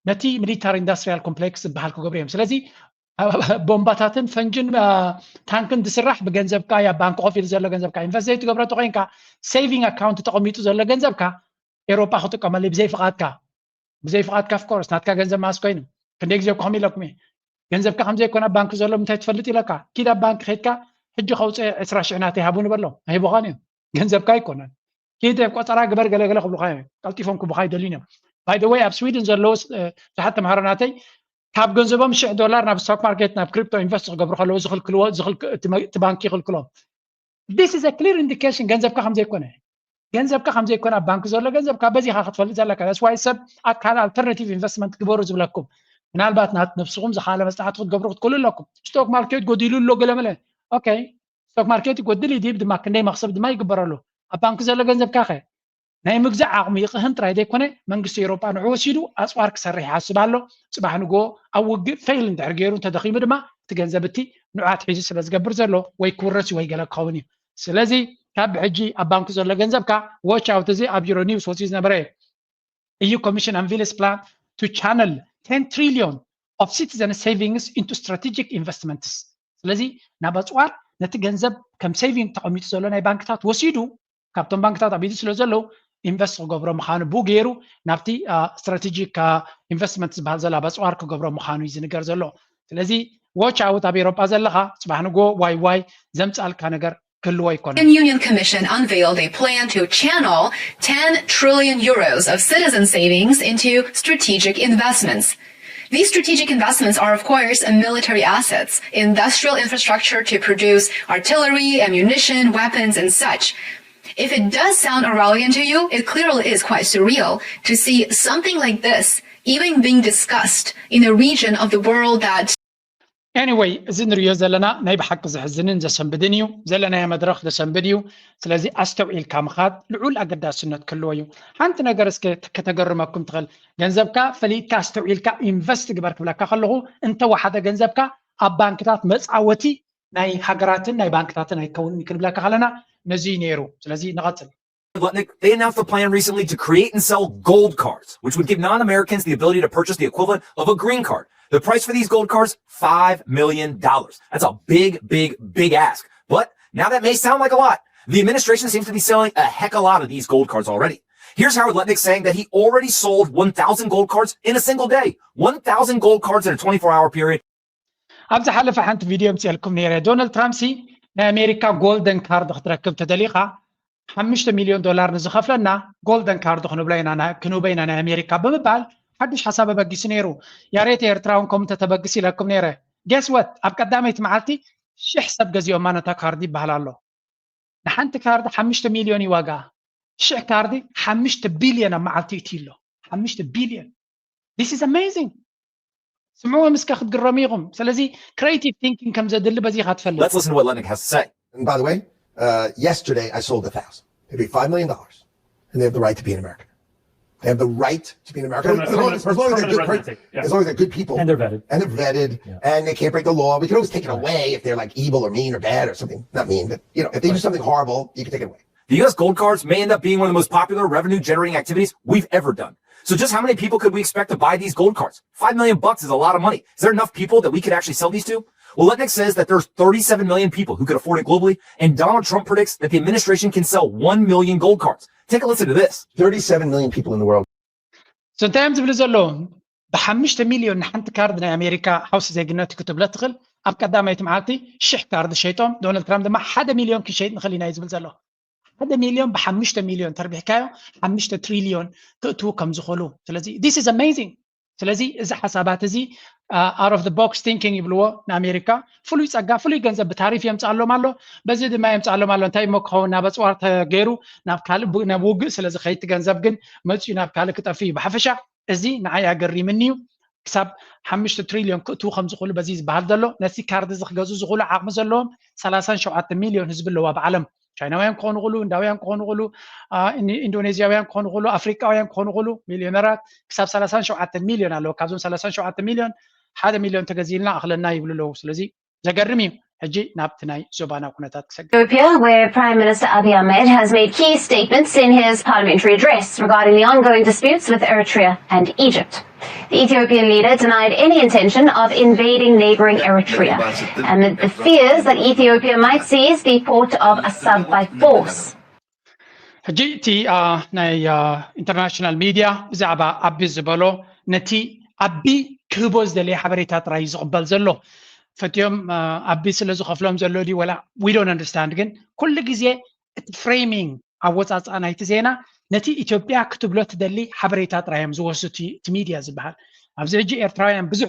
ነቲ ሚሊታሪ ኢንዳስትሪያል ኮምፕሌክስ ዝበሃል ክገብሩ እዮም። ስለዚ ቦምባታትን ፈንጅን ታንክን ዝስራሕ ብገንዘብካ ያ ባንክ ኮፍ ኢሉ ዘሎ ገንዘብካ ኢንቨስት ዘይትገብረቶ ኮይንካ ሴቪንግ ኣካውንት ተቐሚጡ ዘሎ ገንዘብካ ኤሮፓ ክጥቀመሉ ብዘይ ፍቓድካ ብዘይ ፍቓድካ ኦፍኮርስ ናትካ ገንዘብ ማስ ኮይኑ ክንደይ ግዜ ኮም ኢለኩም እየ ገንዘብካ ከምዘይኮነ ኣብ ባንክ ዘሎ ምንታይ ትፈልጥ ኢለካ ኪድ ኣብ ባንክ ከይድካ ሕጂ ከውፅእ ዕስራ ሽሕ ናተይ ሃቡኒ በሎ ሂቦኻን እዮም ገንዘብካ ኣይኮነን ኪድ ቆፀራ ግበር ገለገለ ክብሉካ እዮም ቀልጢፎም ክቡካ ይደልዩን እዮም ባይደወይ ኣብ ስዊድን ዘለዉ ብዙሓት ተምሃሮ ናተይ ካብ ገንዘቦም ሽሕ ዶላር ናብ ስቶክ ማርኬት ናብ ክሪፕቶ ኢንቨስት ክገብሩ ከለዉ ዝኽልክልዎ እቲ ባንክ ይኽልክሎም this is a clear indication ገንዘብካ ከም ዘይኮነ ገንዘብካ ከም ዘይኮነ ኣብ ባንክ ዘሎ ገንዘብካ በዚኻ ክትፈልጥ ዘለካ that's why ሰብ ኣካል alternative investment ግበሩ ዝብለኩም ምናልባት ናት ነብስኹም ዝኻለ መፅናዕቲ ክትገብሩ ክትክእሉ ኣለኩም ስቶክ ማርኬት ጎዲሉ ኣሎ ገለመለ okay ስቶክ ማርኬት ይጎድል ይድይብ ድማ ክንደይ መኽሰብ ድማ ይግበረሉ ኣብ ባንክ ዘሎ ገንዘብካ ኸ ናይ ምግዛእ ዓቕሚ ይቕህም ጥራይ ዘይኮነ መንግስቲ ኤውሮጳ ንዑ ወሲዱ ኣፅዋር ክሰርሕ ይሓስብ ኣሎ። ፅባሕ ንግሆ ኣብ ውግእ ፌይል እንድሕር ገይሩ እንተደኺሙ ድማ እቲ ገንዘብ እቲ ንዑ ኣትሒዙ ስለ ዝገብር ዘሎ ወይ ክውረስ እዩ ወይ ገለ ክኸውን እዩ። ስለዚ ካብ ብሕጂ ኣብ ባንኩ ዘሎ ገንዘብካ ዎች ኣውት እዚ ኣብ ዩሮ ኒውስ ወፂኡ ዝነበረ እዩ። E U Commission unveils plan to channel ten trillion of citizen savings into strategic investments። ስለዚ ናብ ኣፅዋር ነቲ ገንዘብ ከም ሴቪንግ ተቐሚጡ ዘሎ ናይ ባንክታት ወሲዱ ካብቶም ባንክታት ኣብ ኢዱ ስለ ዘለዉ ኢንቨስት ክገብሮ ምዃኑ ብኡ ገይሩ ናብቲ ስትራቴጂክ ኢንቨስትመንት ዝበሃል ዘሎ ኣብ ኣፅዋር ክገብሮ ምዃኑ እዩ ዝንገር ዘሎ። ስለዚ ዎች ኣውት ኣብ ኤሮጳ ዘለኻ ፅባሕ ንጎ ዋይ ዋይ ዘምፃልካ ነገር ክህልዎ ኣይኮነን። The Union Commission unveiled a plan to channel ten trillion euros of citizen savings into strategic investments. These strategic investments are, of course, military assets, industrial infrastructure to produce artillery, ammunition, weapons, and such. If it does sound Orwellian to you, it clearly is quite surreal to see something like this even being discussed in a region of the world that Anyway፣ እዚ ንሪኦ ዘለና ናይ ብሓቂ ዘሕዝንን ዘሰንብድን እዩ። ዘለናዮ መድረኽ ዘሰንብድ እዩ። ስለዚ ኣስተውዒልካ ምኻድ ልዑል ኣገዳስነት ክህልዎ እዩ። ሓንቲ ነገር እስከ ከተገርመኩም ትኽእል። ገንዘብካ ፈሊጥካ ኣስተውዒልካ ኢንቨስት ግበር ክብለካ ከለኹ፣ እንተወሓደ ገንዘብካ ኣብ ባንክታት መጻወቲ ናይ ሃገራትን ናይ ባንክታትን ኣይከውንን እዩ ክንብለካ ከለና ነዚ እዩ ነይሩ። ስለዚ ንቐጽል። Lutnick, they announced a plan recently to create and sell gold cards, which would give non Americans the ability to purchase the equivalent of a green card. The price for these gold cards, five million dollars. That's a big, big, big ask. But now that may sound like a lot. The administration seems to be selling a heck of a lot of these gold cards already. Here's Howard Lutnick saying that he already sold one thousand gold cards in a single day. one thousand gold cards in a twenty-four hour period. ኣብ ዝሓለፈ ሓንቲ ቪድዮ ምፅኤልኩም ነይረ። ዶናልድ ትራምፕ ሲ ናይ ኣሜሪካ ጎልደን ካርድ ክትረክብ ተደሊኻ ሓሙሽተ ሚልዮን ዶላር ንዝኸፍለና ጎልደን ካርድ ክንብሎ ኢና ና- ክንህቦ ኢና ናይ ኣሜሪካ ብምባል ሓዱሽ ሓሳብ ኣበጊሱ ነይሩ። ያሬት ኤርትራውን ከምኡ እንተተበግስ ኢለኩም ነይረ። ጌስ ወት ኣብ ቀዳመይቲ መዓልቲ ሽሕ ሰብ ገዚኦማ ነታ ካርድ ይበሃል ኣሎ። ንሓንቲ ካርድ ሓሙሽተ ሚልዮን እዩ ዋጋ። ሽሕ ካርድ ሓሙሽተ ቢልዮን ኣብ መዓልቲ እቲ ኣሎ። ሓሙሽተ ቢልዮን። This is amazing። ስምዑ ምስከ ክትግረሙ ኢኹም። ስለዚ creative thinking ከም ዘድሊ በዚኻ ትፈልጥ። Let's listen to what Lutnick has to say. And by the way, uh, yesterday I sold a thousand. They paid five million dollars, and they have the right to be an American. They have the right to be an American Permanent- as long as, as long as they're permanent good, residency, yeah. as long as they're good people And they're vetted. and they're vetted, Yeah. and they can't break the law. We can always take it away if they're like evil or mean or bad or something. Not mean, but you know, if they do something horrible, you can take it away. The U S gold cards may end up being one of the most popular revenue generating activities we've ever done. So just how many people could we expect to buy these gold cards? Five million bucks is a lot of money. Is there enough people that we could actually sell these to? Well, Lutnick says that there's thirty-seven million people who could afford it globally, and Donald Trump predicts that the administration can sell one million gold cards. Take a listen to this. Thirty-seven million people in the world. So እንታይ እዮም ዝብሉ ዘለዉ? ብሓሙሽተ ሚልዮን ንሓንቲ ካርድ ናይ ኣሜሪካ ሓውሲ ዜግነት ክትብለ ትኽእል። ኣብ ቀዳመይቲ መዓልቲ ሽሕ ካርድ ሸይጦም፣ ዶናልድ ትራምፕ ድማ ሓደ ሚልዮን ክንሸይጥ ንኽእል ኢና እዩ ዝብል ዘሎ። ሓደ ሚልዮን ብሓሙሽተ ሚልዮን ተርቢሕካዮ ሓሙሽተ ትሪልዮን ክእትዉ ከም ዝኽእሉ። ስለዚ this is amazing። ስለዚ እዚ ሓሳባት እዚ out of the box thinking ይብልዎ ንኣሜሪካ። ፍሉይ ጸጋ ፍሉይ ገንዘብ ብታሪፍ የምፅኣሎም ኣሎ። በዚ ድማ የምፅኣሎም ኣሎ። እንታይ እሞ ክኸውን ናብ ኣፅዋር ተገይሩ ናብ ካልእ ናብ ውግእ ስለ ዝኸይድ ገንዘብ ግን መፅኡ ናብ ካልእ ክጠፍእ እዩ። ብሓፈሻ እዚ ንዓይ ኣገሪምኒ እዩ። ክሳብ ሓሙሽተ ትሪልዮን ክእትዉ ከም ዝኽእሉ በዚ ዝበሃል ዘሎ ነቲ ካርድ እዚ ክገዝኡ ዝኽእሉ ዓቕሚ ዘለዎም ሰላሳን ሸውዓተ ሚልዮን ህዝቢ ኣለዋ ብዓለም። ቻይናውያን ክኾኑ ይኽእሉ፣ ህንዳውያን ክኾኑ ይኽእሉ፣ ኢንዶኔዝያውያን ክኾኑ ይኽእሉ፣ ኣፍሪቃውያን ክኾኑ ይኽእሉ፣ ሚልዮነራት ክሳብ ሰላሳን ሸውዓተ ሚልዮን ኣለዉ። ካብዞም ሰላሳን ሸውዓተ ሚልዮን ሓደ ሚልዮን ተገዚእልና ኣኽለና ይብሉ ኣለዉ። ስለዚ ዘገርም እዩ። ሕጂ ናብቲ ናይ ዞባና ኩነታት ክሰግር። Ethiopia, where Prime Minister Abiy Ahmed has made key statements in his parliamentary address regarding the ongoing disputes with Eritrea and Egypt. The Ethiopian leader denied any intention of invading neighboring Eritrea amid the fears that Ethiopia might seize the port of Assab by force. ሕጂ እቲ ናይ ኢንተርናሽናል ሚድያ ብዛዕባ ኣቢ ዝበሎ ነቲ ኣቢ ክህቦ ዝደለየ ሓበሬታ ጥራይ እዩ ዝቕበል ዘሎ። ፈትዮም ኣቢ ስለ ዝኸፍሎም ዘሎ ድዩ ወላ we don't understand። ግን ኩሉ ግዜ እቲ ፍሬሚንግ ኣወፃፅኣ ናይቲ ዜና ነቲ ኢትዮጵያ ክትብሎ ትደሊ ሓበሬታ ጥራይ እዮም ዝወስዱ እቲ ሚድያ ዝበሃል። ኣብዚ ሕጂ ኤርትራውያን ብዙሕ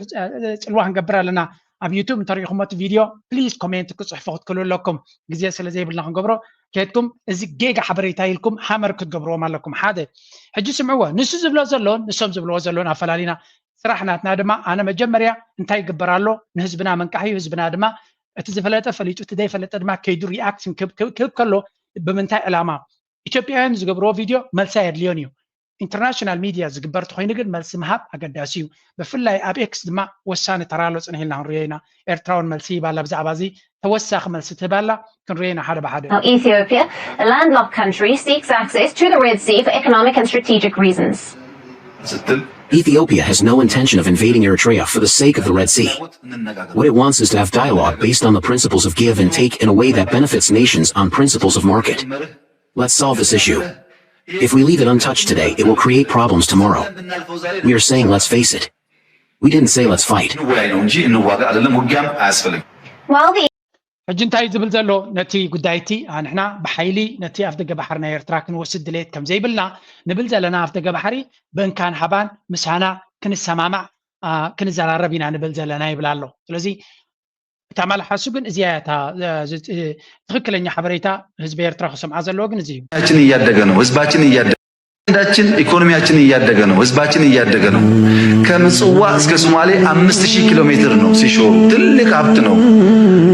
ፅልዋ ክንገብር ኣለና። ኣብ ዩቱብ እንተሪኢኹሞ እቲ ቪድዮ ፕሊዝ ኮሜንት ክፅሕፉ ክትክእሉ ኣለኩም። ግዜ ስለ ዘይብልና ክንገብሮ ከድኩም እዚ ጌጋ ሓበሬታ ኢልኩም ሃመር ክትገብርዎም ኣለኩም። ሓደ ሕጂ ስምዕዎ፣ ንሱ ዝብሎ ዘሎን ንሶም ዝብልዎ ዘሎን ኣፈላሊና። ስራሕ ናትና ድማ ኣነ መጀመርያ እንታይ ይግበር ኣሎ ንህዝብና መንቃሕ እዩ። ህዝብና ድማ እቲ ዝፈለጠ ፈሊጡ እቲ ዘይፈለጠ ድማ ከይዱ ሪኣክሽን ክህብ ከሎ ብምንታይ ዕላማ ኢትዮጵያውያን ዝገብርዎ ቪድዮ መልሲ ኣየድልዮን እዩ። ኢንተርናሽናል ሚድያ ዝግበር ተኮይኑ ግን መልሲ ምሃብ ኣገዳሲ እዩ። ብፍላይ ኣብ ኤክስ ድማ ወሳኒ ተራ ኣሎ። ፅንሕ ኢልና ክንሪኦ ኢና። ኤርትራ እውን መልሲ ይባላ ብዛዕባ እዚ ተወሳኺ መልሲ ትህባላ። ክንሪኦ ኢና ሓደ ብሓደ። Ethiopia, a landlocked country, seeks access to the Red Sea for economic and strategic reasons. Ethiopia has no intention of invading Eritrea for the sake of the Red Sea. What it wants is to have dialogue based on the principles of give and take in a way that benefits nations on principles of market. Let's solve this issue. If we leave it untouched today, it will create problems tomorrow. We are saying let's face it. We didn't say let's fight. እንወያይ ነው እንጂ እንዋጋ አይደለም፣ ውጊያም አያስፈልግም። While the ሕጂ እንታይ እዩ ዝብል ዘሎ? ነቲ ጉዳይ እቲ ንሕና ብሓይሊ ነቲ ኣፍደገ ባሕሪ ናይ ኤርትራ ክንወስድ ድሌት ከም ዘይብልና ንብል ዘለና፣ ኣፍደገ ባሕሪ ብእንካን ሃባን ምሳና ክንሰማማዕ ክንዘራረብ ኢና ንብል ዘለና ይብል ኣሎ። ስለዚ እታ መልሓሱ ግን እዚኣ እያ እታ ትኽክለኛ ሓበሬታ ህዝቢ ኤርትራ ክሰምዓ ዘለዎ ግን እዚ እዩ። ህዝባችን እያደገ ነው። ህዝባችን እያደገ ችን ኢኮኖሚያችን እያደገ ነው። ህዝባችን እያደገ ነው። ከምጽዋ እስከ ሶማሌ አምስት ሺህ ኪሎ ሜትር ነው ሲሾሩ። ትልቅ ሀብት ነው።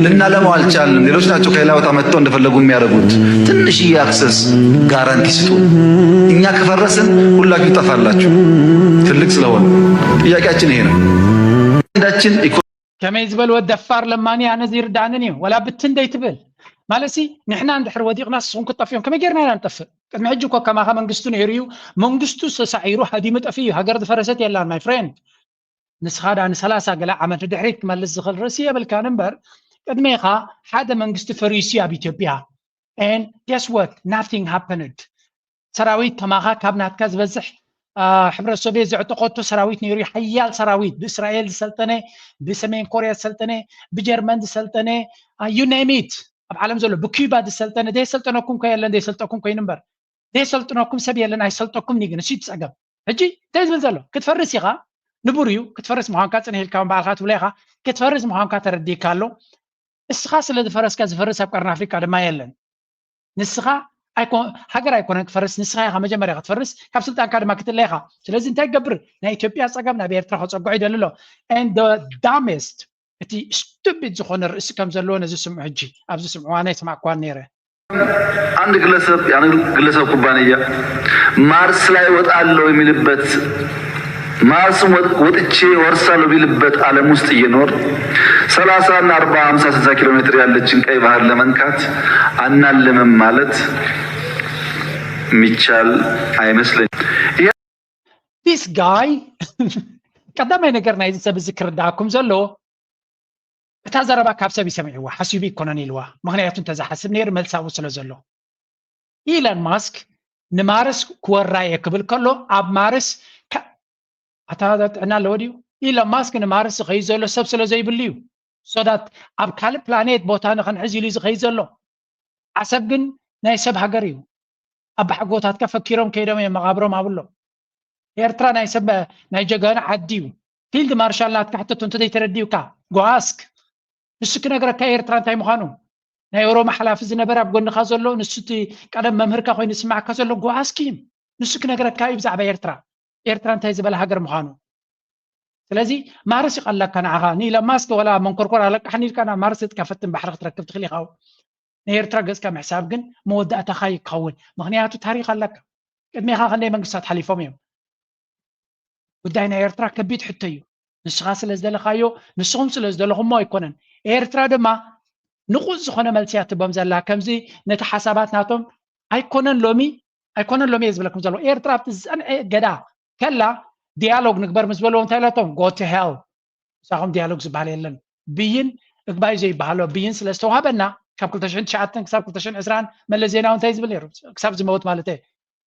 ልናለማው አልቻልንም። ሌሎች ናቸው ከሌላ ቦታ መጥተው እንደፈለጉ የሚያደርጉት። ትንሽዬ አክሰስ ጋራንቲ ስጡ። እኛ ከፈረስን ሁላችሁ ትጠፋላችሁ። ትልቅ ስለሆነ ጥያቄያችን ይሄ ነው። ችን ኢኮ- ከመይ ዝበል ወድ ደፋር ለማኒ ኣነ ዘይርዳንን እዩ። ወላ ብትን ደይትብል ማለት ሲ ንሕና እንድሕር ወዲቕና ንስኹም ክትጠፍኦም ከመይ ጌርና ኢና ንጠፍእ? ቅድሚ ሕጂ እኮ ከማኻ መንግስቱ ነይሩ እዩ። መንግስቱ ተሳዒሩ ሃዲሙ ጠፊኡ እዩ። ሃገር ዝፈረሰት የላን my friend። ንስኻ ዳ ንሰላሳ ገለ ዓመት ንድሕሪት ክመልስ ዝኽእል ርእሲ የብልካን እምበር ቅድሜኻ ሓደ መንግስቲ ፈሪሱ ኣብ ኢትዮጵያ። And guess what? Nothing happened። ሰራዊት ከማኻ ካብ ናትካ ዝበዝሕ፣ አ፣ ሕብረት ሶቪየት ዘዕጠቐቶ ሰራዊት ነይሩ እዩ። ሓያል ሰራዊት፣ ብእስራኤል ዝሰልጠነ፣ ብሰሜን ኮርያ ዝሰልጠነ፣ ብጀርመን ዝሰልጠነ፣ አ፣ you name it። ኣብ ዓለም ዘሎ ብኩባ ዝሰልጠነ፣ ዘይሰልጠነኩም ከ የለን፣ ዘይሰልጠኩም ኮይኑ እምበር። ዘይሰልጥነኩም ሰብ የለን፣ ኣይሰልጠኩም ግን እሱ ይትጸገም። ሕጂ እንታይ ዝብል ዘሎ? ክትፈርስ ኢኻ፣ ንቡር እዩ፣ ክትፈርስ ምዃንካ ጽንሕ ኢልካ እውን ባዕልኻ ትብሎ ኢኻ፣ ክትፈርስ ምዃንካ ተረዲእካ ኣሎ። እስኻ ስለ ዝፈረስካ ዝፈርስ ኣብ ቀርኒ ኣፍሪቃ ድማ የለን። ንስኻ ኣይኮ-፣ ሃገር ኣይኮነን ክፈርስ፣ ንስኻ ኢኻ መጀመርያ ክትፈርስ፣ ካብ ስልጣንካ ድማ ክትለ ኢኻ። ስለዚ እንታይ ክገብር? ናይ ኢትዮጵያ ጸገም ናብ ኤርትራ ከጸግዖ ይደሊ ኣሎ። And the dumbest፣ እቲ stupid ዝኾነ ርእሲ ከም ዘለዎ ነዚ ስምዑ። ሕጂ ኣብዚ ስምዑ፣ ኣነ ኣይሰማዕኩዋን ነይረ። አንድ ግለሰብ፣ ያን ግለሰብ ኩባንያ ማርስ ላይ ወጣለሁ የሚልበት፣ ማርስም ወጥ-፣ ወጥቼ ወርሳለሁ ቢልበት ዓለም ውስጥ እየኖር ሠላሳ እና አርባ፣ ሃምሳ፣ ስልሳ ኪሎ ሜትር ያለችን ቀይ ባህር ለመንካት አናልምም ማለት የሚቻል አይመስለኝም። ይሄ This guy ቀዳማይ ነገር ናይዚ ሰብ እዚ ክርዳእኩም ዘሎ እታ ዘረባ ካብ ሰብ ይሰሚዕዋ፣ ሓሲቡ ይኮነን ኢልዋ። ምኽንያቱ እንተዝሓስብ ነይሩ መልሳዊ ስለ ዘሎ። ኢለን ማስክ ንማርስ ክወራ እየ ክብል ከሎ ኣብ ማርስ ከ-፣ ኣታ ጥዕና ኣለዎ ድዩ? ኢለን ማስክ ንማርስ ዝኸይድ ዘሎ ሰብ ስለ ዘይብሉ እዩ። So that ኣብ ካልእ ፕላኔት ቦታ ንኽንሕዝ ኢሉ እዩ ዝኸይድ ዘሎ። ዓሰብ ግን ናይ ሰብ ሃገር እዩ። ኣባሓጎታትካ ፈኪሮም ከይዶም እዮም መቓብሮም ኣብሎ። ኤርትራ ናይ ሰብ ናይ ጀጋኑ ዓዲ እዩ። ፊልድ ማርሻል ናትካ ሕተቶ እንተዘይተረዲኡካ go ask። ንሱ ክነግረካ ኤርትራ እንታይ ምዃኑ። ናይ ኦሮሞ ሓላፊ ዝነበረ ኣብ ጎንኻ ዘሎ ንሱ እቲ ቀደም መምህርካ ኮይኑ ዝስማዓካ ዘሎ go ask him። ንሱ ክነግረካ እዩ ብዛዕባ ኤርትራ። ኤርትራ እንታይ ዝበለ ሃገር ምዃኑ። ስለዚ ማርስ ይቐለካ ንዓኻ። ንኢሎን ማስክ ወላ መንኮርኮር ኣለቃሕኒ ኢልካ ናብ ማርስ እትከፈትን ባሕሪ ክትረክብ ትኽእል ኢኻ። ንኤርትራ ገጽካ ምሕሳብ ግን መወዳእታኻ ይኸውን። ምኽንያቱ ታሪኽ ኣለካ። ቅድሜኻ ክንደይ መንግስታት ሓሊፎም እዮም። ጉዳይ ናይ ኤርትራ ከቢድ ሕቶ እዩ። ንስኻ ስለ ዝደለኻዮ፣ ንስኹም ስለ ዝደለኹሞ ኣይኮነን። ኤርትራ ድማ ንቑጽ ዝኾነ መልሲ እያ ትቦም ዘላ። ከምዚ ነቲ ሓሳባት ናቶም ኣይኮነን ሎሚ፣ ኣይኮነን ሎሚ እየ ዝብለኩም ዘለኹ። ኤርትራ ኣብቲ ዝጸንዐ እገዳ ከላ ዲያሎግ ንግበር ምስ በልዎ እንታይ ኢለቶም? Go to hell። ምሳኹም ዲያሎግ ዝበሃል የለን። ብይን እግባይ ዘይበሃሎ ብይን ስለ ዝተዋህበና ካብ ክልተ ሽሕን ትሽዓተን ክሳብ ክልተ ሽሕን ዕስራን መለስ ዜናዊ እንታይ ዝብል ነይሩ? ክሳብ ዝመውት ማለት እየ።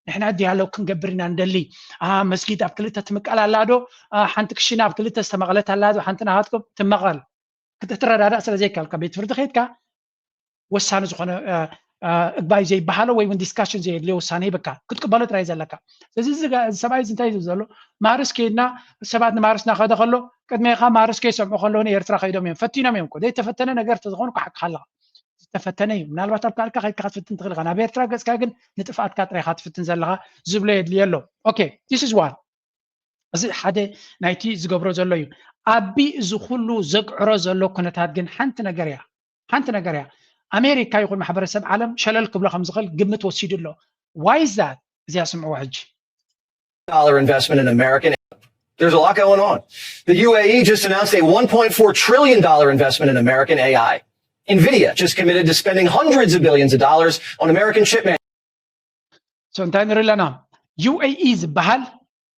ንሕና ዲያሎግ ክንገብር ኢና ንደሊ። አ፣ መስጊድ ኣብ ክልተ ትምቀል ኣላ ዶ? አ፣ ሓንቲ ክሽነ ኣብ ክልተ ዝተመቐለት ኣላ ዶ? ሓንቲ ናሃትኩም ትመቐል። ክትረዳዳእ ስለ ዘይከኣልካ ቤት ፍርዲ ከይድካ ወሳኒ ዝኾነ፣ አ፣ አ፣ እግባይ ዘይበሃሎ ወይ እውን ዲስካሽን ዘየድልዮ ውሳነ ይበካ ክትቅበሎ ጥራይ ዘለካ። ስለዚ እዚ ጋ-፣ እዚ ሰብኣይ እዚ እንታይ እዩ ዝብል ዘሎ? ማርስ ከይድና፣ ሰባት ንማርስ እናኸደ ከሎ ቅድሜኻ ማርስ ከይሰምዑ ከለዉ ንኤርትራ ከይዶም እዮም። ፈቲኖም እዮም እኮ። ዘይተፈተነ ነገር ተዝኾኑ ክሓቅኻ ኣለኻ። ዝተፈተነ እዩ። ምናልባት ኣብ ካልካ ከይድካ ክትፍትን ትኽእል ኢኻ። ናብ ኤርትራ ገጽካ ግን ንጥፍኣትካ ጥራይ ኢኻ ትፍትን ዘለኻ ዝብሎ የድልዮ ኣሎ። ኦኬ፣ this is one። እዚ ሓደ ናይቲ ዝገብሮ ዘሎ እዩ። ኣቢ እዚ ኩሉ ዘግዕሮ ዘሎ ኩነታት ግን ሓንቲ ነገር እያ። ሓንቲ ነገር እያ። ኣሜሪካ ይኹን ማሕበረሰብ ዓለም ሸለል ክብሎ ከም ዝኽእል ግምት ወሲዱ ኣሎ። Why is that? እዚኣ ስምዕዋ ሕጂ። Dollar investment in American. There's a lot going on. The U A E just announced a one point four trillion dollar investment in American A I. Nvidia just committed to spending hundreds of billions of dollars on American chip man. So እንታይ ንርኢ ኣለና? ዩ ኤ ኢ ዝበሃል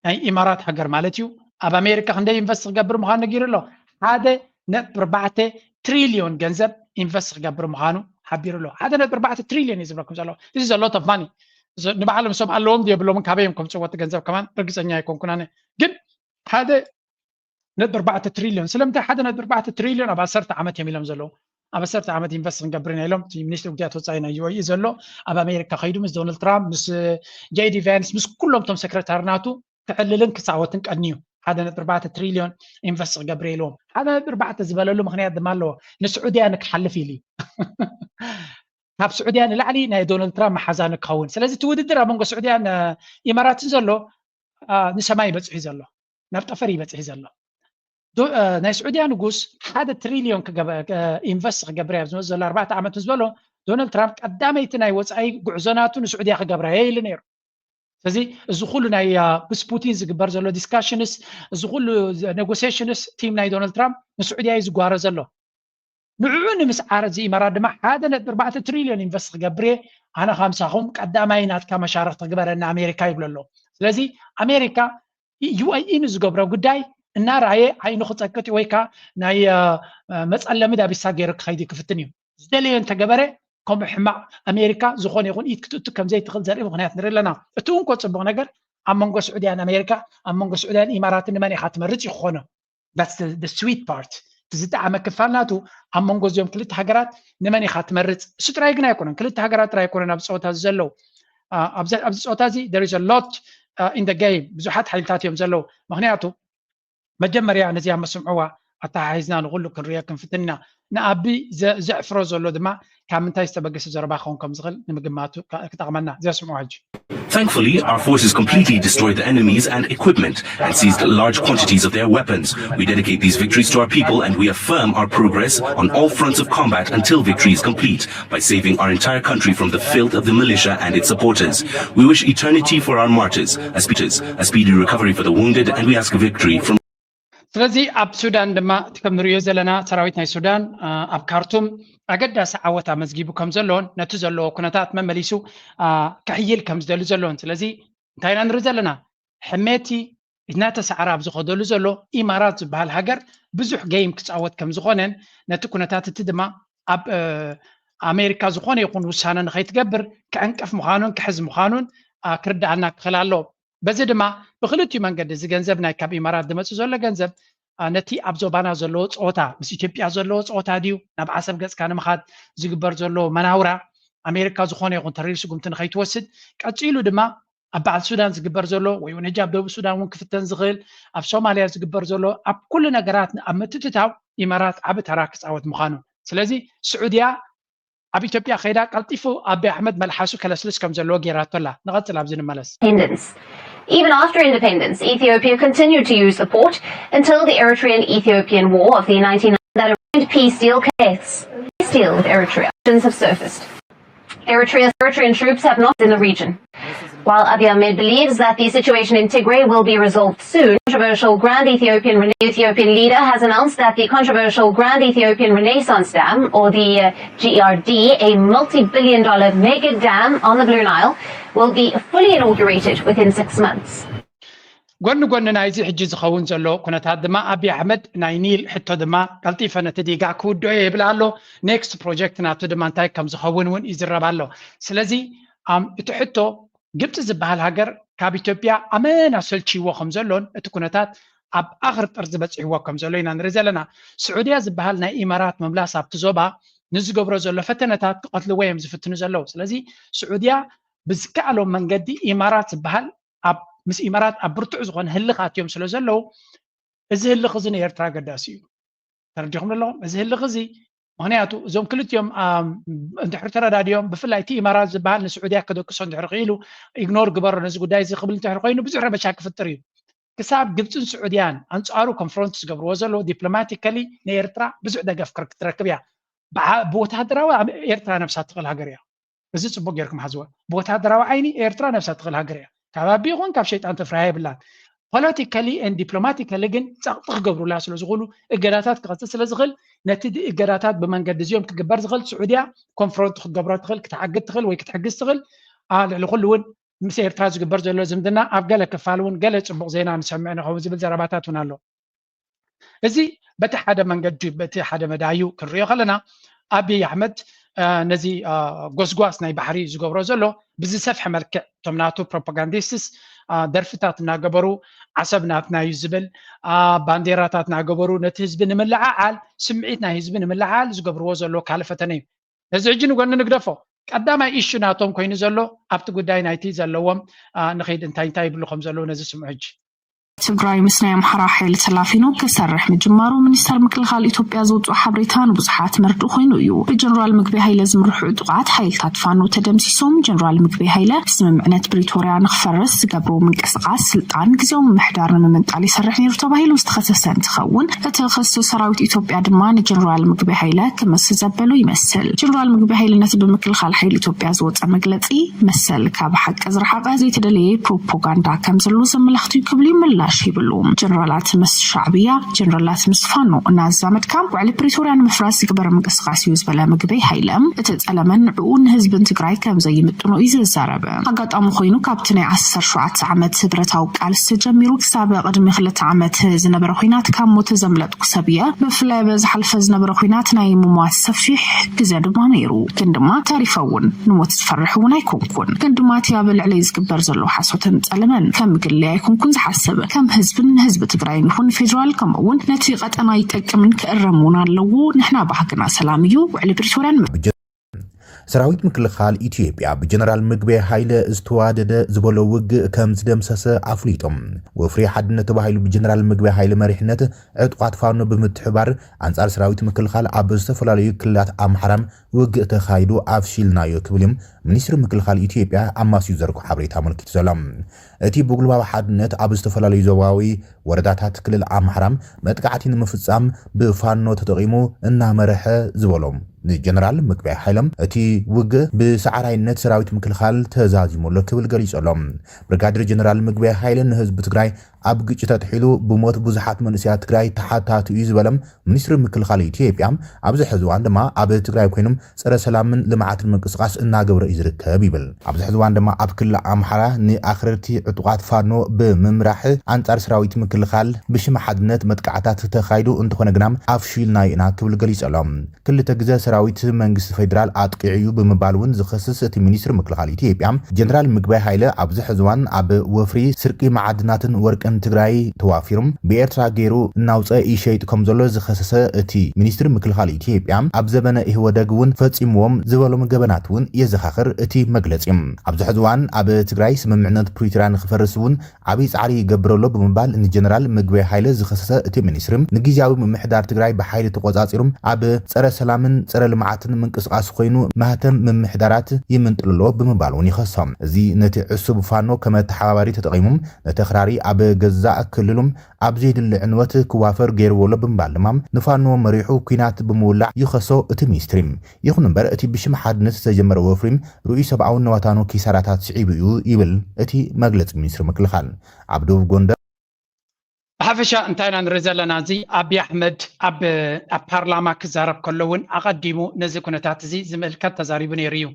ናይ ኢማራት ሃገር ማለት እዩ። ኣብ ኣሜሪካ ክንደይ ኢንቨስት ክገብር ምዃኑ ነጊሩ ኣሎ። ሓደ ነጥቢ ኣርባዕተ ትሪልዮን ገንዘብ ኢንቨስት ክገብር ምዃኑ ሓቢሩ ኣሎ። ሓደ ነጥቢ ኣርባዕተ ትሪልዮን እዩ ዝብለኩም ዘሎ። This is a lot of money። ንባዕሎም እሶም ኣለዎም የብሎምን ካበይ እዮም ከምፅዎ እቲ ገንዘብ ከማን ርግፀኛ ኣይኮንኩን ኣነ። ግን ሓደ ነጥቢ ኣርባዕተ ትሪልዮን። ስለምንታይ ሓደ ነጥቢ ኣርባዕተ ትሪልዮን ኣብ ዓሰርተ ዓመት እዮም ኢሎም ዘለዉ? ኣብ ዓሰርተ ዓመት ኢንቨስት ክንገብር ኢና ኢሎም እቲ ሚኒስትሪ ጉዳያት ወፃኢ ናይ ዩ ኤ ኢ ዘሎ ኣብ ኣሜሪካ ከይዱ ምስ ዶናልድ ትራምፕ ምስ ጄ ዲ ቫንስ ምስ ኩሎም እቶም ሴክሬታሪ ናቱ ክዕልልን ክፃወትን ቀንዩ ሓደ ነጥቢ ኣርባዕተ ትሪልዮን ኢንቨስት ክገብር ኢልዎም ሓደ ነጥቢ ኣርባዕተ ዝበለሉ ምክንያት ድማ ኣለዎ። ንስዑድያ ንክሓልፍ ኢሉ እዩ። ካብ ስዑድያ ንላዕሊ ናይ ዶናልድ ትራምፕ መሓዛኒ ክኸውን። ስለዚ እቲ ውድድር ኣብ መንጎ ስዑድያን ኢማራትን ዘሎ ንሰማይ ይበፅሕ ዘሎ፣ ናብ ጠፈር ይበፅሕ ዘሎ። ናይ ስዑድያ ንጉስ ሓደ ትሪልዮን ኢንቨስት ክገብር እያ ዝመፅ ዘሎ ኣርባዕተ ዓመት ምስ በሎ፣ ዶናልድ ትራምፕ ቀዳመይቲ ናይ ወፃኢ ጉዕዞ ናቱ ንስዑድያ ክገብራ እየ ኢሉ ነይሩ። ስለዚ እዚ ኩሉ ናይ ምስ ፑቲን ዝግበር ዘሎ ዲስካሽንስ፣ እዚ ኩሉ ኔጎሲሽንስ ቲም ናይ ዶናልድ ትራምፕ ንስዑድያ እዩ ዝጓረ ዘሎ። ንዕኡ ንምስዓር እዚ ኢማራት ድማ ሓደ ነጥቢ ኣርባዕተ ትሪልዮን ኢንቨስት ክገብር እየ፣ ኣነ ካምሳኹም ቀዳማይ ናትካ መሻርክቲ ግበረና ኣሜሪካ ይብሎ ኣሎ። ስለዚ ኣሜሪካ ዩኤኢ ንዝገብሮ ጉዳይ እናረኣየ ዓይኑ ክፀቅጥ ወይ ከዓ ናይ መፀለሚ ዳቢሳ ገይሩ ክኸይድ ክፍትን እዩ። ዝደለዮ እንተገበረ ከምኡ ሕማቕ ኣሜሪካ ዝኾነ ይኹን ኢድ ክትእቱ ከምዘይትኽእል ዘርኢ ምኽንያት ንርኢ ኣለና። እቲ እውን ኮ ፅቡቕ ነገር ኣብ መንጎ ስዑድያን ኣሜሪካ ኣብ መንጎ ስዑድያን ኢማራትን ንመን ኢኻ ትመርፅ እዩ ክኾኖ። ስዊት ፓርት እቲ ዝጠዓመ ክፋል ናቱ ኣብ መንጎ እዚኦም ክልተ ሃገራት ንመን ኢኻ ትመርፅ? እሱ ጥራይ ግን ኣይኮነን፣ ክልተ ሃገራት ጥራይ ኣይኮነን ኣብ ፀወታ እዚ ዘለዉ። ኣብዚ ፀወታ እዚ there is a lot in the game፣ ብዙሓት ሓይልታት እዮም ዘለዉ። ምክንያቱ መጀመርያ ነዚኣ መስምዕዋ ኣተሓሒዝና ንኩሉ ክንሪኦ ክንፍትን ኢና። ንኣቢ ዘዕፍሮ ዘሎ ድማ ካብ ምንታይ ዝተበገሰ ዘረባ ክኸውን ከም ዝኽእል ንምግማቱ ክጠቕመና። እዚኣ ስምዑ ሕጂ። Thankfully, our forces completely destroyed the enemies and equipment and seized large quantities of their weapons. We dedicate these victories to our people and we affirm our progress on all fronts of combat until victory is complete by saving our entire country from the filth of the militia and its supporters. We wish eternity for our martyrs, a speedy, a speedy recovery for the wounded, and we ask victory from ስለዚ ኣብ ሱዳን ድማ እቲ ከም ንሪኦ ዘለና ሰራዊት ናይ ሱዳን ኣብ ካርቱም ኣገዳሲ ዓወት ኣመዝጊቡ ከም ዘሎን ነቲ ዘለዎ ኩነታት መመሊሱ ክሕይል ከም ዝደሊ ዘሎን። ስለዚ እንታይ ኢና ንርኢ ዘለና? ሕሜቲ እናተሳዕረ ኣብ ዝኸደሉ ዘሎ ኢማራት ዝበሃል ሃገር ብዙሕ ገይም ክፃወት ከም ዝኾነን ነቲ ኩነታት እቲ ድማ ኣብ ኣሜሪካ ዝኾነ ይኹን ውሳነ ንኸይትገብር ክዕንቅፍ ምዃኑን ክሕዝ ምዃኑን ክርዳኣና ክኽእል ኣለዎ። በዚ ድማ ብክልቲኡ መንገዲ እዚ ገንዘብ ናይ ካብ ኢማራት ዝመፅእ ዘሎ ገንዘብ ነቲ ኣብ ዞባና ዘለዎ ፀወታ ምስ ኢትዮጵያ ዘለዎ ፀወታ ድዩ ናብ ዓሰብ ገፅካ ንምኻድ ዝግበር ዘሎ መናውራ ኣሜሪካ ዝኾነ ይኹን ተሪር ስጉምቲ ንኸይትወስድ ቀፂሉ ድማ ኣብ በዓል ሱዳን ዝግበር ዘሎ ወይ እውን ሕጂ ኣብ ደቡብ ሱዳን እውን ክፍተን ዝኽእል ኣብ ሶማልያ ዝግበር ዘሎ ኣብ ኩሉ ነገራት ኣብ ምትትታው ኢማራት ዓቢ ተራ ክፃወት ምዃኑ ስለዚ ስዑድያ ኣብ ኢትዮጵያ ከይዳ ቀልጢፉ ኣቢ ኣሕመድ መልሓሱ ከለስልስ ከም ዘለዎ ገይራቶ ኣላ። ንቐጽል ኣብዚ ንመለስ። Even after independence, Ethiopia continued to use the port until the Eritrean Ethiopian War of the nineteen ninety-nine that arranged peace deal case. Peace deal with Eritrea. Have surfaced. Eritrea's Eritrean troops have not in the region. While Abiy Ahmed believes that the situation in Tigray will be resolved soon, controversial Grand Ethiopian Ethiopian leader has announced that the controversial Grand Ethiopian Renaissance Dam, or the uh, G E R D, a multi-billion dollar mega dam on the Blue Nile, will be fully inaugurated within six months. ጎኒ ጎኒ ናይዚ ሕጂ ዝኸውን ዘሎ ኩነታት ድማ ኣቢ ኣሕመድ ናይ ኒል ሕቶ ድማ ቀልጢፈ ነቲ ዲጋ ክውድኦ ይብል ኣሎ። ኔክስት ፕሮጀክት ናቱ ድማ እንታይ ከም ዝኸውን እውን ይዝረብ ኣሎ። ስለዚ እቲ ሕቶ ግብፂ ዝበሃል ሃገር ካብ ኢትዮጵያ ኣመና ሰልችይዎ ከም ዘሎን እቲ ኩነታት ኣብ ኣኽሪ ጥርዚ በፂሕዎ ከም ዘሎ ኢና ንርኢ ዘለና። ስዑድያ ዝበሃል ናይ ኢማራት ምምላስ ኣብቲ ዞባ ንዝገብሮ ዘሎ ፈተነታት ክቐትልዎ እዮም ዝፍትኑ ዘለዉ። ስለዚ ስዑድያ ብዝከኣሎም መንገዲ ኢማራት ዝበሃል ኣብ ምስ ኢማራት ኣብ ብርቱዕ ዝኾነ ህልኽ ኣትዮም ስለ ዘለዉ እዚ ህልኽ እዚ ንኤርትራ ኣገዳሲ እዩ። ተረዲኹም ኣለኹም? እዚ ህልኽ እዚ ምክንያቱ እዞም ክልቲኦም እንድሕሪ ተረዳዲኦም ብፍላይ እቲ ኢማራት ዝበሃል ንስዑድያ ከደቅሶ እንድሕሪ ክኢሉ ኢግኖር ግበሮ ነዚ ጉዳይ እዚ ክብል እንድሕሪ ኮይኑ ብዙሕ ረበሻ ክፍጥር እዩ። ክሳብ ግብፅን ስዑድያን ኣንፃሩ ኮንፍሮንት ዝገብርዎ ዘለዉ ዲፕሎማቲካሊ ንኤርትራ ብዙሕ ደገፍ ክትረክብ እያ። ብወታደራዊ ኤርትራ ነብሳ ትኽእል ሃገር እያ። እዚ ፅቡቅ ጌርኩም ሓዝዋ። ብወታደራዊ ዓይኒ ኤርትራ ነብሳ ትኽእል ሃገር እያ። ካብ ኣቢ ይኹን ካብ ሸይጣን ተፍርሃ የብላን። ፖለቲካሊ ን ዲፕሎማቲካሊ ግን ጸቕጢ ክገብሩላ ስለ ዝኽእሉ እገዳታት ክቐጽል ስለ ዝኽእል ነቲ እገዳታት ብመንገዲ እዚኦም ክግበር ዝኽእል ስዑድያ ኮንፍሮንት ክትገብሮ ትኽእል፣ ክትሓግዝ ትኽእል ወይ ክትሕግዝ ትኽእል። ልዕሊ ኩሉ እውን ምስ ኤርትራ ዝግበር ዘሎ ዝምድና ኣብ ገለ ክፋል እውን ገለ ጽቡቕ ዜና ንሰምዕ ንኸውን ዝብል ዘረባታት እውን ኣሎ። እዚ በቲ ሓደ መንገዲ በቲ ሓደ መዳዩ ክንሪኦ ከለና ኣብይ ኣሕመድ ነዚ ጎስጓስ ናይ ባሕሪ ዝገብሮ ዘሎ ብዝሰፍሐ መልክዕ እቶም ናቱ ፕሮፓጋንዲስትስ ደርፍታት እናገበሩ ዓሰብ ናትና እዩ ዝብል ባንዴራታት እናገበሩ ነቲ ህዝቢ ንምልዓዓል ስምዒት ናይ ህዝቢ ንምልዓዓል ዝገብርዎ ዘሎ ካልእ ፈተነ እዩ። ነዚ ሕጂ ንጎኒ ንግደፎ። ቀዳማይ ኢሹ ናቶም ኮይኑ ዘሎ ኣብቲ ጉዳይ ናይቲ ዘለዎም ንኸይድ እንታይ እንታይ ይብሉ ከም ዘለዉ ነዚ ስምዑ ሕጂ። ትግራይ ምስ ናይ ኣምሓራ ሓይሊ ተላፊኑ ክሰርሕ ምጅማሩ ሚኒስተር ምክልኻል ኢትዮጵያ ዘውፅኦ ሓበሬታ ንብዙሓት መርድእ ኮይኑ እዩ። ብጀነራል ምግበይ ሃይለ ዝምርሑ ዕጡቓት ሓይልታት ፋኖ ተደምሲሶም። ጀነራል ምግበይ ሃይለ ስምምዕነት ፕሪቶርያ ንክፈርስ ዝገብርዎ ምንቅስቓስ ስልጣን ግዜያዊ ምምሕዳር ንምምንጣል ይሰርሕ ነይሩ ተባሂሉ ዝተኸሰሰ እንትኸውን፣ እቲ ክሲ ሰራዊት ኢትዮጵያ ድማ ንጀነራል ምግበይ ሃይለ ክምስ ዘበሎ ይመስል። ጀነራል ምግበይ ሃይለ ነቲ ብምክልኻል ሓይሊ ኢትዮጵያ ዝወፀ መግለፂ መሰል ካብ ሓቂ ዝረሓቐ ዘይተደለየ ፕሮፓጋንዳ ከም ዘሎ ዘመላኽት እዩ ክብል እዩ ምላሽ ይብሉ። ጀነራላት ምስ ሻዕብያ፣ ጀነራላት ምስ ፋኖ እናዛመድካ ውዕሊ ፕሪቶርያ ንምፍራስ ዝግበር ምንቅስቃስ እዩ ዝበለ ምግበይ ሃይለ፣ እቲ ጸለመን ንዕኡ ንህዝብን ትግራይ ከም ዘይምጥኖ እዩ ዝዛረብ። ኣጋጣሚ ኮይኑ ካብቲ ናይ ዓሰርተ ሸውዓተ ዓመት ብረታዊ ቃልሲ ጀሚሩ ክሳብ ቅድሚ ክልተ ዓመት ዝነበረ ኹናት ካብ ሞት ዘምለጥኩ ሰብ እየ። ብፍላይ ኣብ ዝሓለፈ ዝነበረ ኹናት ናይ ምሟት ሰፊሕ ግዜ ድማ ነይሩ። ግን ድማ ተሪፈ እውን ንሞት ዝፈርሕ እውን ኣይኮንኩን። ግን ድማ እቲ ኣብ ልዕለይ ዝግበር ዘሎ ሓሶትን ጸለመን ከም ግለይ ኣይኮንኩን ዝሓስብ። ከም ህዝብን ንህዝቢ ትግራይን ይኹን ንፌደራል ከምኡ እውን ነቲ ቀጠና ይጠቅምን ክእረም እውን ኣለዎ። ንሕና ባህግና ሰላም እዩ። ውዕሊ ፕሪቶርያን ሰራዊት ምክልኻል ኢትዮጵያ ብጀነራል ምግበይ ሃይለ ዝተዋደደ ዝበሎ ውግእ ከም ዝደምሰሰ ኣፍሊጦም። ወፍሪ ሓድነት ተባሂሉ ብጀነራል ምግበይ ሃይለ መሪሕነት ዕጡቓት ፋኖ ብምትሕባር ኣንጻር ሰራዊት ምክልኻል ኣብ ዝተፈላለዩ ክልላት ኣምሓራን ውግእ ተኻይዱ ኣፍሺልናዮ ክብል እዮም ሚኒስትሪ ምክልኻል ኢትዮጵያ ኣብ ማስዩ ዘርግሖ ሓበሬታ ኣመልኪቱ ዘሎ። እቲ ብጉልባብ ሓድነት ኣብ ዝተፈላለዩ ዞባዊ ወረዳታት ክልል ኣምሓራ መጥቃዕቲ ንምፍጻም ብፋኖ ተጠቒሙ እናመረሐ ዝበሎ ንጀነራል ምግበይ ሃይለ፣ እቲ ውግእ ብሰዓራይነት ሰራዊት ምክልኻል ተዛዚሙ ኣሎ ክብል ገሊጹ ኣሎ። ብርጋዴር ጀነራል ምግበይ ሃይለ ንህዝቢ ትግራይ ኣብ ግጭት ኣጥሒሉ ብሞት ብዙሓት መንእሰያት ትግራይ ተሓታቲ እዩ ዝበለ ሚኒስትሪ ምክልኻል ኢትዮጵያ፣ ኣብዚ ሕዚ እዋን ድማ ኣብ ትግራይ ኮይኖም ጸረ ሰላምን ልምዓትን ምንቅስቃስ እናገበረ እዩ ዝርከብ ይብል። ኣብዚ ሕዚ እዋን ድማ ኣብ ክልል ኣምሓራ ንኣኽረርቲ ዕጡቓት ፋኖ ብምምራሕ ኣንጻር ሰራዊት ምክልኻል ብሽም ሓድነት መጥቃዕታት ተኻይዱ እንተኾነ ግና ኣፍሺልናዮ ኢና ክብል ገሊጹ ኣሎ። ክልተ ግዜ ሰራዊት መንግስቲ ፌደራል ኣጥቂዑ እዩ ብምባል እውን ዝኸስስ እቲ ሚኒስትሪ ምክልኻል ኢትዮጵያ፣ ጀነራል ምግበይ ሃይለ ኣብዚ ሕዚ እዋን ኣብ ወፍሪ ስርቂ መዓድናትን ወርቅን ትግራይ ተዋፊሩ ብኤርትራ ገይሩ እናውፀ ይሸይጥ ከም ዘሎ ዝኸሰሰ እቲ ሚኒስትሪ ምክልኻል ኢትዮጵያ፣ ኣብ ዘበነ ኢህወደግ እውን ፈፂምዎም ዝበሎም ገበናት እውን የዘኻኽር እቲ መግለፂ። ኣብዚ ሕዚ እዋን ኣብ ትግራይ ስምምዕነት ፕሪቶርያ ንክፈርስ እውን ዓብዪ ጻዕሪ ይገብር ኣሎ ብምባል ንጀነራል ምግበይ ሃይለ ዝኸሰሰ እቲ ሚኒስትሪ፣ ንግዝያዊ ምምሕዳር ትግራይ ብሓይሊ ተቆጻጺሩ ኣብ ጸረ ሰላምን ጸረ ልምዓትን ምንቅስቃስ ኮይኑ ማህተም ምምሕዳራት ይምንጥል ኣሎ ብምባል እውን ይኸሶ። እዚ ነቲ ዕሱብ ፋኖ ከም ኣተሓባባሪ ተጠቒሙ ነቲ ኣኽራሪ ኣብ ገዛእ ክልሉ ኣብ ዘየድሊ ዕንወት ክዋፈር ገይርዎ ኣሎ ብምባል ድማ ንፋኖ መሪሑ ኲናት ብምውላዕ ይኸሶ እቲ ሚኒስትሪ። ይኹን እምበር እቲ ብሽም ሓድነት ዝተጀመረ ወፍሪ ርኡይ ሰብኣውን ንዋታኑ ኪሳራታት ስዒቡ እዩ ይብል እቲ መግለጺ ሚኒስትሪ ምክልኻል። ኣብ ደቡብ ጎንደር ብሓፈሻ እንታይ ኢና ንርኢ ዘለና? እዚ ኣብይ ኣሕመድ ኣብ ኣብ ፓርላማ ክዛረብ ከሎ እውን ኣቐዲሙ ነዚ ኩነታት እዚ ዝምልከት ተዛሪቡ ነይሩ እዩ።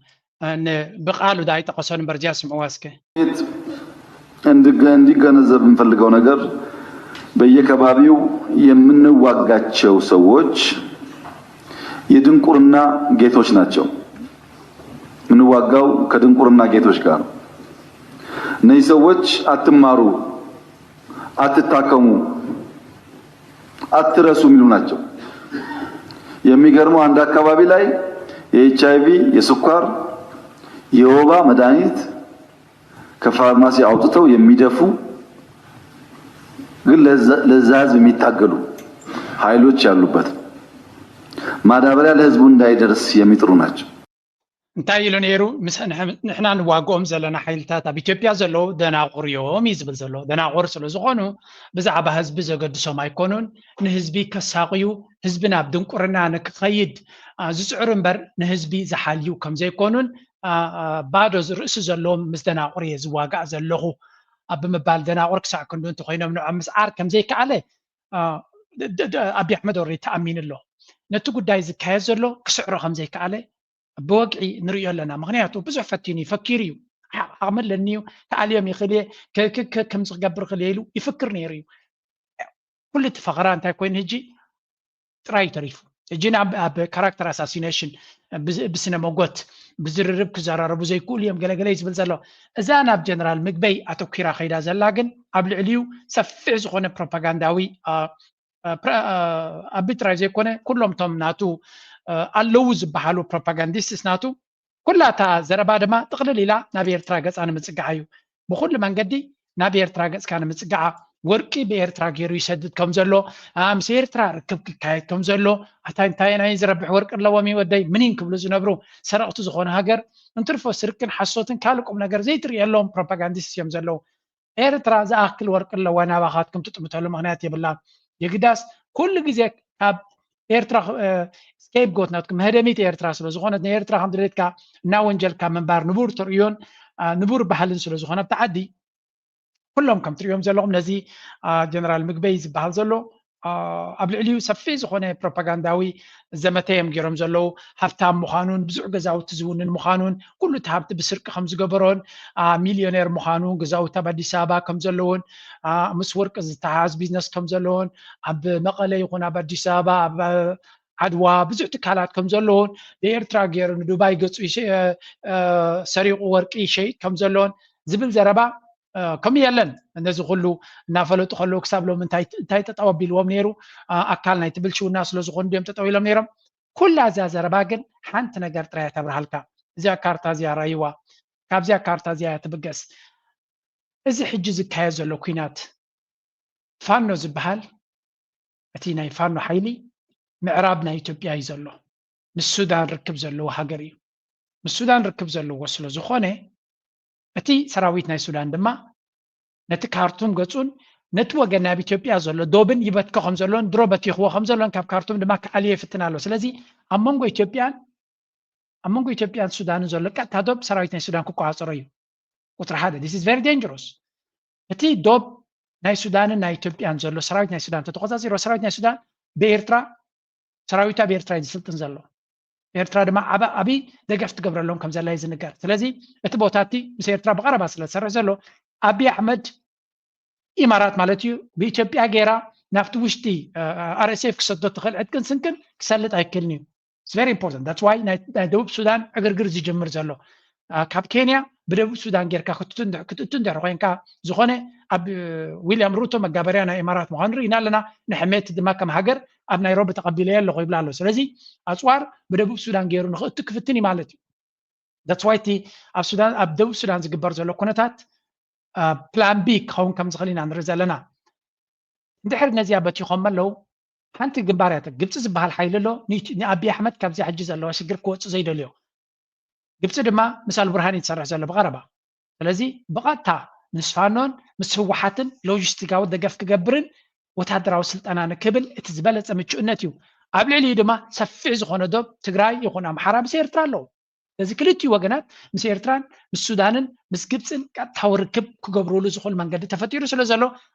እ፣ ን- ብቃሉ ዳ ኣይጠቐሶን እምበር እዚኣ ስምዕዋ እስከ። እንድገ- እንዲገነዘብ የምፈልገው ነገር በየከባቢው የምንዋጋቸው ሰዎች የድንቁርና ጌቶች ናቸው። የምንዋጋው ከድንቁርና ጌቶች ጋር ነው። እነዚህ ሰዎች አትማሩ፣ አትታከሙ፣ አትረሱ የሚሉ ናቸው። የሚገርመው አንድ አካባቢ ላይ የ ኤች አይ ቪ፣ የስኳር፣ የወባ መድኃኒት ከፋርማሲ አውጥተው የሚደፉ ግን ለዛ- ለዛ ህዝብ የሚታገሉ ኃይሎች ያሉበት ማዳበሪያ ለህዝቡ እንዳይደርስ የሚጥሩ ናቸው። እንታይ ኢሉ ነይሩ? ምስ ንሕ- ንሕና ንዋግኦም ዘለና ሓይልታት ኣብ ኢትዮጵያ ዘለዉ ደናቑር እዮም እዩ ዝብል ዘሎ። ደናቑር ስለ ዝኾኑ ብዛዕባ ህዝቢ ዘገድሶም ኣይኮኑን። ንህዝቢ ከሳቕዩ፣ ህዝቢ ናብ ድንቁርና ንክኸይድ አ፣ ዝፅዕሩ እምበር ንህዝቢ ዝሓልዩ ከም ዘይኮኑን አ፣ አ፣ ባዶ ርእሲ ዘለዎም ምስ ደናቑር እየ ዝዋጋእ ዘለኹ ኣብ ብምባል ደናቑር ክሳዕ ክንዱ እንተኮይኖም ንዖም ምስዓር ከም ዘይከኣለ አ፣ ድ- ድ- ድ- ኣብይ ኣሕመድ ወረዲ ተኣሚኑ ኣሎ። ነቲ ጉዳይ ዝካየድ ዘሎ ክስዕሮ ከም ዘይከኣለ ብወግዒ ንርእዮ ኣለና። ምኽንያቱ ብዙሕ ፈቲኑ እዩ፣ ፈኪሩ እዩ። ዓ- ዓቕሚ ኣለኒ እዩ፣ ክኣልዮም ይኽእል እየ፣ ከ- ከ- ከ- ከምዚ ክገብር ይኽእል እየ ኢሉ ይፍክር ነይሩ እዩ። ኩሉ እቲ ፈኸራ እንታይ ኮይኑ ሕጂ ጥራይ እዩ ተሪፉ። ሕጂ ናብ ኣብ ካራክተር ኣሳሲኔሽን ብስነ መጎት ብዝርርብ ክዘራረቡ ዘይክእሉ እዮም ገለገለ እዩ ዝብል ዘሎ። እዛ ናብ ጀነራል ምግበይ ኣተኲራ ከይዳ ዘላ ግን ኣብ ልዕሊኡ ሰፊሕ ዝኾነ ፕሮፓጋንዳዊ አ፣ አ፣ ፕረ- አ፣ ኣቢ ጥራይ ዘይኮነ ኩሎም እቶም ናቱ አ፣ ኣለዉ ዝበሃሉ ፕሮፓጋንዲስትስ ናቱ ኩላ እታ ዘረባ ድማ ጥቕልል ኢላ ናብ ኤርትራ ገጻ ንምጽጋዓ እዩ። ብኹሉ መንገዲ ናብ ኤርትራ ገጽካ ንምጽጋዓ ወርቂ ብኤርትራ ገይሩ ይሰድድ ከም ዘሎ፣ ምስ ኤርትራ ርክብ ክካየድ ከም ዘሎ፣ ኣታ እንታየናይ ዝረብሕ ወርቂ ኣለዎም እዩ ወደይ ምኒን ክብሉ ዝነብሩ ሰረቕቲ ዝኾነ ሃገር፣ እንትርፎ ስርቅን ሓሶትን ካልእ ቁም ነገር ዘይትርእየሎም ፕሮፓጋንዲስት እዮም ዘለዉ። ኤርትራ ዝኣክል ወርቂ ኣለዋ ናባኻትኩም ትጥምተሉ ምኽንያት የብላን። የግዳስ ኩሉ ግዜ ካብ ኤርትራ ስኬፕጎት ናትኩም መህደሚት ኤርትራ ስለ ዝኾነት ንኤርትራ ከም ድሌትካ እናወንጀልካ ምንባር ንቡር ተርእዮን ንቡር ባህልን ስለ ዝኾነ ኣብቲ ዓዲ ኩሎም ከም ትርእዮም ዘለኹም ነዚ ጀነራል ምግበይ ዝበሃል ዘሎ ኣብ ልዕሊኡ ሰፊሕ ዝኾነ ፕሮፓጋንዳዊ ዘመተ እዮም ገይሮም ዘለዉ። ሃብታም ምዃኑን ብዙሕ ገዛውቲ ዝውንን ምዃኑን ኩሉ እቲ ሃብቲ ብስርቂ ከም ዝገበሮን ሚልዮኔር ምዃኑ ገዛውቲ ኣብ ኣዲስ ኣበባ ከም ዘለዎን ምስ ወርቂ ዝተሓዝ ቢዝነስ ከም ዘለዎን ኣብ መቐለ ይኹን ኣብ ኣዲስ ኣበባ ኣብ ዓድዋ ብዙሕ ትካላት ከም ዘለዎን ብኤርትራ ገይሩ ንዱባይ ገጹ ሰሪቑ ወርቂ ይሸይጥ ከም ዘለዎን ዝብል ዘረባ ከምኡ የለን። ነዚ ኩሉ እናፈለጡ ከለዉ ክሳብ ሎሚ እንታይ ጠጠው ኣቢልዎም ነይሩ? ኣካል ናይቲ ብልሽውና ስለ ዝኾኑ ድዮም ጠጠው ኢሎም ነይሮም? ኩላ እዚኣ ዘረባ ግን ሓንቲ ነገር ጥራይ ተብርሃልካ። እዚኣ ካርታ እዚኣ ራይዋ፣ ካብዚኣ ካርታ እዚኣ እያ ትብገስ። እዚ ሕጂ ዝካየድ ዘሎ ኲናት ፋኖ ዝበሃል እቲ ናይ ፋኖ ሓይሊ ምዕራብ ናይ ኢትዮጵያ እዩ ዘሎ። ምስ ሱዳን ርክብ ዘለዎ ሃገር እዩ። ምስ ሱዳን ርክብ ዘለዎ ስለ ዝኾነ እቲ ሰራዊት ናይ ሱዳን ድማ ነቲ ካርቱም ገጹን ነቲ ወገን ናይ ኣብ ኢትዮጵያ ዘሎ ዶብን ይበትኮ ከም ዘሎን ድሮ በቲኽዎ ከም ዘሎን ካብ ካርቱም ድማ ክኣልዮ ይፍትን ኣሎ። ስለዚ ኣብ መንጎ ኢትዮጵያን ኣብ መንጎ ኢትዮጵያን ሱዳንን ዘሎ ቀጥታ ዶብ ሰራዊት ናይ ሱዳን ክቆጻጸሮ እዩ። ቁጽሪ ሓደ this is very dangerous። እቲ ዶብ ናይ ሱዳንን ናይ ኢትዮጵያን ዘሎ ሰራዊት ናይ ሱዳን ተተቆጻጺሮ ሰራዊት ናይ ሱዳን ብኤርትራ ሰራዊት ኣብ ኤርትራ እዩ ዝስልጥን ዘሎ። ኤርትራ ድማ ዓቢ ደገፍ ትገብረሎም ከም ዘላ እዩ ዝንገር። ስለዚ እቲ ቦታ እቲ ምስ ኤርትራ ብቐረባ ስለ ዝሰርሕ ዘሎ ኣቢ ኣሕመድ ኢማራት ማለት እዩ ብኢትዮጵያ ገይራ ናብቲ ውሽጢ ኣር ኤስ ኤፍ ክሰዶ ትኽእል ዕጥቅን ስንቅን ክሰልጥ ኣይክእልን እዩ። It's very important that's why ናይ ደቡብ ሱዳን ዕግርግር ዝጅምር ዘሎ ካብ ኬንያ ብደቡብ ሱዳን ጌርካ ክትእቱ እንድሕር ኮይንካ ዝኾነ ኣብ ዊልያም ሩቶ መጋበርያ ናይ ኢማራት ምዃኑ ርኢና ኣለና። ንሕሜት ድማ ከም ሃገር ኣብ ናይሮቢ ተቐቢለዮ ኣለኹ ይብላ ኣሎ። ስለዚ ኣፅዋር ብደቡብ ሱዳን ገይሩ ንኽእቱ ክፍትን እዩ ማለት እዩ። That's why እቲ ኣብ ሱዳን ኣብ ደቡብ ሱዳን ዝግበር ዘሎ ኩነታት ፕላን ቢ ክኸውን ከም ዝኽእል ኢና ንርኢ ዘለና። እንድሕር ነዚኣ በቲኾም ኣለዉ ሓንቲ ግንባር እያ። ግብፂ ዝበሃል ሓይሊ ኣሎ ንኣብይ ኣሕመድ ካብዚኣ ሕጂ ዘለዋ ሽግር ክወፅእ ዘይደልዮ። ግብፂ ድማ ምስ ኣልቡርሃን እዩ ዝሰርሕ ዘሎ ብቐረባ። ስለዚ ብቐጥታ ምስ ፋኖን ምስ ህወሓትን ሎጂስቲካዊ ደገፍ ክገብርን ወታደራዊ ስልጠና ንክብል እቲ ዝበለፀ ምቹእነት እዩ። ኣብ ልዕሊኡ ድማ ሰፊሕ ዝኾነ ዶብ ትግራይ ይኹን ኣምሓራ ምስ ኤርትራ ኣለዉ። ስለዚ ክልቲኡ ወገናት ምስ ኤርትራን ምስ ሱዳንን ምስ ግብፅን ቀጥታዊ ርክብ ክገብሩሉ ዝኽእሉ መንገዲ ተፈጢሩ ስለ ዘሎ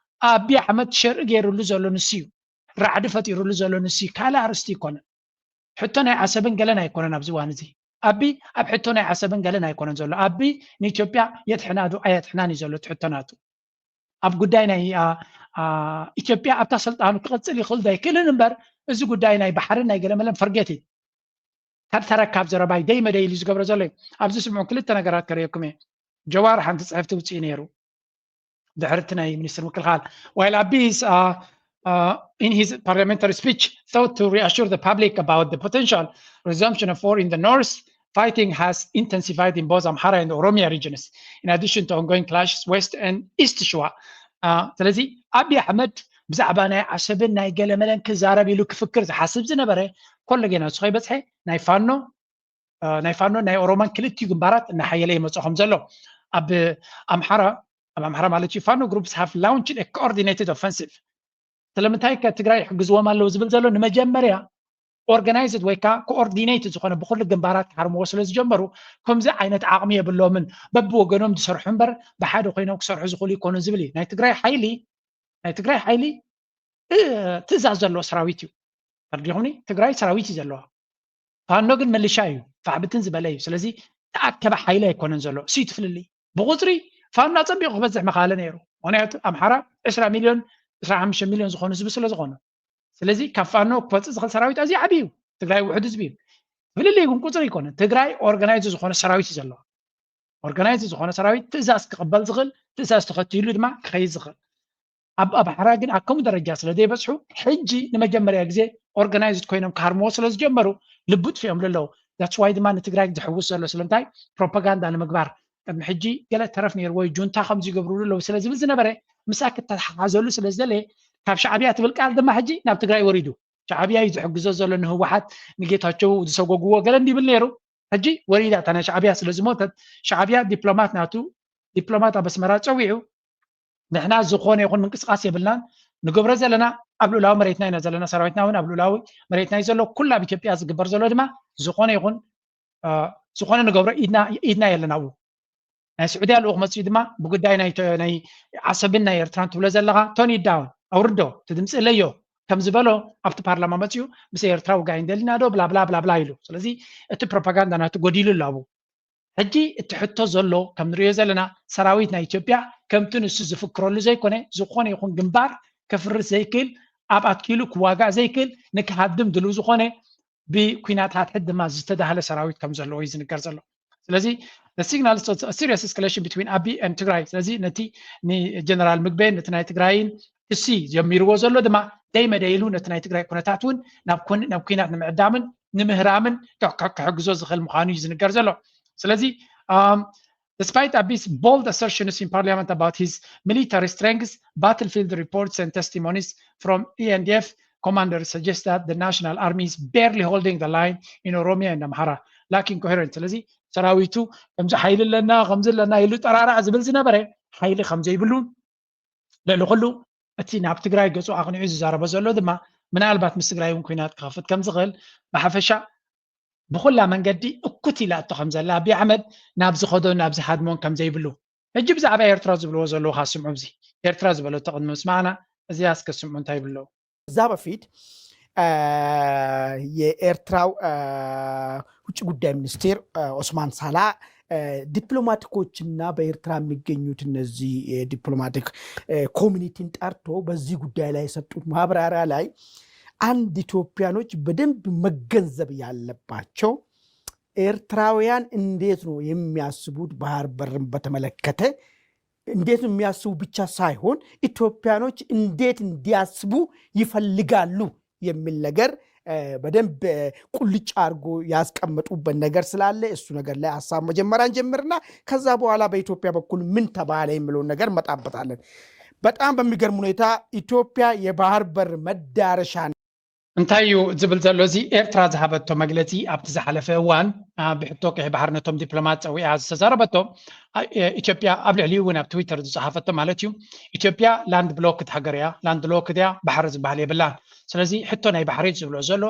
ኣቢ ኣሕመድ ሸርኢ ገይሩሉ ዘሎ ንሱ እዩ። ራዕዲ ፈጢሩሉ ዘሎ ንሱ እዩ። ካልእ ኣርእስቲ ኣይኮነን። ሕቶ ናይ ዓሰብን ገለን ኣይኮነን ኣብዚ እዋን እዚ። ኣቢ ኣብ ሕቶ ናይ ዓሰብን ገለን ኣይኮነን ዘሎ። ኣቢ ንኢትዮጵያ የድሕና ዶ ኣየድሕናን እዩ ዘሎ እቲ ሕቶ ናቱ። ኣብ ጉዳይ ናይ ኢትዮጵያ ኣብታ ስልጣኑ ክቕፅል ይኽእል ዶ ኣይክእልን እምበር እዚ ጉዳይ ናይ ባሕርን ናይ ገለመለን ፈርጌት እዩ። ካብ ተረካብ ዘረባይ ደይ መደይ ኢሉ ዝገብሮ ዘሎ እዩ። ኣብዚ ስምዑ ክልተ ነገራት ከርእየኩም እየ። ጀዋር ሓንቲ ፅሕፍቲ ውፅኢ ነይሩ ድሕርቲ ናይ ሚኒስትር ምክልኻል while Abiy is uh, uh, in his parliamentary speech thought to reassure the public about the potential resumption of war in the north. Fighting has intensified in both Amhara and Oromia regions, in addition to ongoing clashes west and east Shua. ስለዚ ኣቢ ኣሕመድ ብዛዕባ ናይ ዓሰብን ናይ ገለመለን ክዛረብ ኢሉ ክፍክር ዝሓስብ ዝነበረ ኮሎ ጌና ንሱ ከይበፅሐ ናይ ፋኖ ናይ ፋኖ ናይ ኦሮሞን ክልቲኡ ግንባራት እናሓየለ ይመፅኦ ከም ዘሎ ኣብ ኣምሓራ ኣብ ኣምሓራ ማለት እዩ ፋኖ groups have launched a coordinated offensive ስለምንታይ ከ ትግራይ ይሕግዝዎም ኣለዉ ዝብል ዘሎ ንመጀመርያ organized ወይ ከዓ coordinated ዝኾነ ብኩሉ ግንባራት ክሃርምዎ ስለ ዝጀመሩ ከምዚ ዓይነት ዓቕሚ የብሎምን በብወገኖም ዝሰርሑ እምበር ብሓደ ኮይኖም ክሰርሑ ዝኽእሉ ይኮኑ ዝብል እዩ ናይ ትግራይ ሓይሊ ናይ ትግራይ ሓይሊ ትእዛዝ ዘለዎ ሰራዊት እዩ ተርዲኹኒ ትግራይ ሰራዊት እዩ ዘለዋ ፋኖ ግን ምልሻ እዩ ፋዕብትን ዝበለ እዩ ስለዚ ተኣከበ ሓይሊ ኣይኮነን ዘሎ እሱ ትፍልልይ ብቁፅሪ ፋኖ ኣፀቢቑ ክበዝሕ መኻለ ነይሩ ምክንያቱ ኣምሓራ ዕስራ ሚልዮን ዕስራ ሓሙሽተ ሚልዮን ዝኾኑ ህዝቢ ስለ ዝኾኑ ስለዚ ካብ ፋኖ ክወፅእ ዝኽእል ሰራዊት ኣዝዩ ዓብዪ እዩ ትግራይ ውሕድ ህዝቢ እዩ ፍልልይ ግን ቁፅሪ ኣይኮነን ትግራይ organized ዝኾነ ሰራዊት እዩ ዘለዋ organized ዝኾነ ሰራዊት ትእዛዝ ክቕበል ዝኽእል ትእዛዝ ተኸቲሉ ድማ ክኸይድ ዝኽእል ኣብ ኣምሓራ ግን ኣብ ከምኡ ደረጃ ስለ ዘይበፅሑ ሕጂ ንመጀመርያ ግዜ organized ኮይኖም ክሃርምዎ ስለ ዝጀመሩ ልቡ ጥፊኦምሉ ኣለዉ that's why ድማ ንትግራይ ዝሕውስ ዘሎ ስለምንታይ ፕሮፓጋንዳ ንምግባር ቅድሚ ሕጂ ገለ ተረፍ ነይርዎ እዩ ጁንታ ከምዚ ይገብሩሉ ኣለዉ ስለ ዝብል ዝነበረ ምሳኪ ተተሓሓዘሉ ስለ ዝደለየ ካብ ሻዕብያ ትብል ቃል ድማ ሕጂ ናብ ትግራይ ወሪዱ። ሻዕብያ እዩ ዝሕግዞ ዘሎ ንህወሓት፣ ንጌታቸው ዝሰጎግዎ ገለ እንዲብል ነይሩ። ሕጂ ወሪዳ እታ ናይ ሻዕብያ ስለ ዝሞተት፣ ሻዕብያ ዲፕሎማት ናቱ፣ ዲፕሎማት ኣብ ኣስመራ ፀዊዑ፣ ንሕና ዝኾነ ይኹን ምንቅስቃስ የብልናን፣ ንገብሮ ዘለና ኣብ ልኡላዊ መሬትና ኢና ዘለና፣ ሰራዊትና እውን ኣብ ልኡላዊ መሬትና እዩ ዘሎ። ኩሉ ኣብ ኢትዮጵያ ዝግበር ዘሎ ድማ ዝኾነ ይኹን ዝኾነ ንገብሮ ኢድና የለን ኣብኡ። ናይ ስዑድያ ልኡኽ መፅኡ ድማ ብጉዳይ ናይ ዓሰብን ናይ ኤርትራን ትብሎ ዘለኻ፣ ቶን ዳውን ኣውርዶ፣ እቲ ድምፂ እለዮ ከም ዝበሎ ኣብቲ ፓርላማ መፅኡ፣ ምስ ኤርትራ ውጋይ እንደሊና ዶ ብላብላ ብላብላ ኢሉ። ስለዚ እቲ ፕሮፓጋንዳ ናቱ ጎዲሉ ኣሎ ኣብኡ። ሕጂ እቲ ሕቶ ዘሎ ከም ንሪኦ ዘለና ሰራዊት ናይ ኢትዮጵያ ከምቲ ንሱ ዝፍክረሉ ዘይኮነ፣ ዝኾነ ይኹን ግንባር ከፍርስ ዘይክእል፣ ኣብ ኣትኪሉ ክዋጋእ ዘይክእል፣ ንክሃድም ድልው ዝኾነ ብኩናት ሓድሕድ ድማ ዝተዳህለ ሰራዊት ከም ዘለዎ እዩ ዝንገር ዘሎ። ስለዚ signal serious escalation between ኣቢ and ትግራይ። ስለዚ ነቲ ንጀነራል ምግበን ነቲ ናይ ትግራይን እሲ ጀሚርዎ ዘሎ ድማ ደይ መደይ ኢሉ ነቲ ናይ ትግራይ ኩነታት እውን ናብ ኩናት ንምዕዳምን ንምህራምን ክሕግዞ ዝኽእል ምዃኑ እዩ ዝንገር ዘሎ። ስለዚ despite Abi's bold assertions in parliament about his military strength, battlefield reports and testimonies from E N D F commanders suggest that the national army is barely holding the line in Oromia and Amhara, lacking coherence. ስለዚ ሰራዊቱ ከምዚ ሓይሊ ኣለና ከምዚ ኣለና ኢሉ ጠራራዕ ዝብል ዝነበረ ሓይሊ ከምዘይብሉን ልዕሊ ኩሉ እቲ ናብ ትግራይ ገፁ ኣቕኒዑ ዝዛረቦ ዘሎ ድማ ምናልባት ምስ ትግራይ እውን ኩናት ክኸፍት ከም ዝኽእል ብሓፈሻ ብኹላ መንገዲ እኩት ኢላቶ ከም ዘላ ኣቢ ኣሕመድ ናብ ዝኸዶ ናብ ዝሃድሞን ከም ዘይብሉ ሕጂ ብዛዕባ ኤርትራ ዝብልዎ ዘለዉ ካስምዑ እዚ ኤርትራ ዝበለቶ ቅድሚ ምስማዕና እዚኣ እስከ ስምዑ እንታይ ይብሎ። እዛ በፊት የኤርትራው ውጭ ጉዳይ ሚኒስቴር ኦስማን ሳላ ዲፕሎማቲኮችና በኤርትራ የሚገኙት እነዚህ የዲፕሎማቲክ ኮሚኒቲን ጠርቶ በዚህ ጉዳይ ላይ የሰጡት ማብራሪያ ላይ አንድ ኢትዮጵያኖች በደንብ መገንዘብ ያለባቸው ኤርትራውያን እንዴት ነው የሚያስቡት፣ ባህር በርን በተመለከተ እንዴት ነው የሚያስቡ ብቻ ሳይሆን ኢትዮጵያኖች እንዴት እንዲያስቡ ይፈልጋሉ የሚል ነገር በደንብ ቁልጭ አድርጎ ያስቀመጡበት ነገር ስላለ እሱ ነገር ላይ ሀሳብ መጀመሪያ እንጀምርና ከዛ በኋላ በኢትዮጵያ በኩል ምን ተባለ የሚለውን ነገር እንመጣበታለን። በጣም በሚገርም ሁኔታ ኢትዮጵያ የባህር በር መዳረሻ እንታይ እዩ ዝብል ዘሎ እዚ ኤርትራ ዝሃበቶ መግለፂ ኣብቲ ዝሓለፈ እዋን ብሕቶ ቀይሕ ባሕሪ ነቶም ዲፕሎማት ፀዊዓ ዝተዛረበቶ ኢትዮጵያ ኣብ ልዕሊኡ እውን ኣብ ትዊተር ዝፀሓፈቶ ማለት እዩ። ኢትዮጵያ ላንድ ብሎክድ ሃገር እያ፣ ላንድ ሎክድ እያ፣ ባሕሪ ዝበሃል የብላን። ስለዚ ሕቶ ናይ ባሕሪ ዝብሎ ዘሎ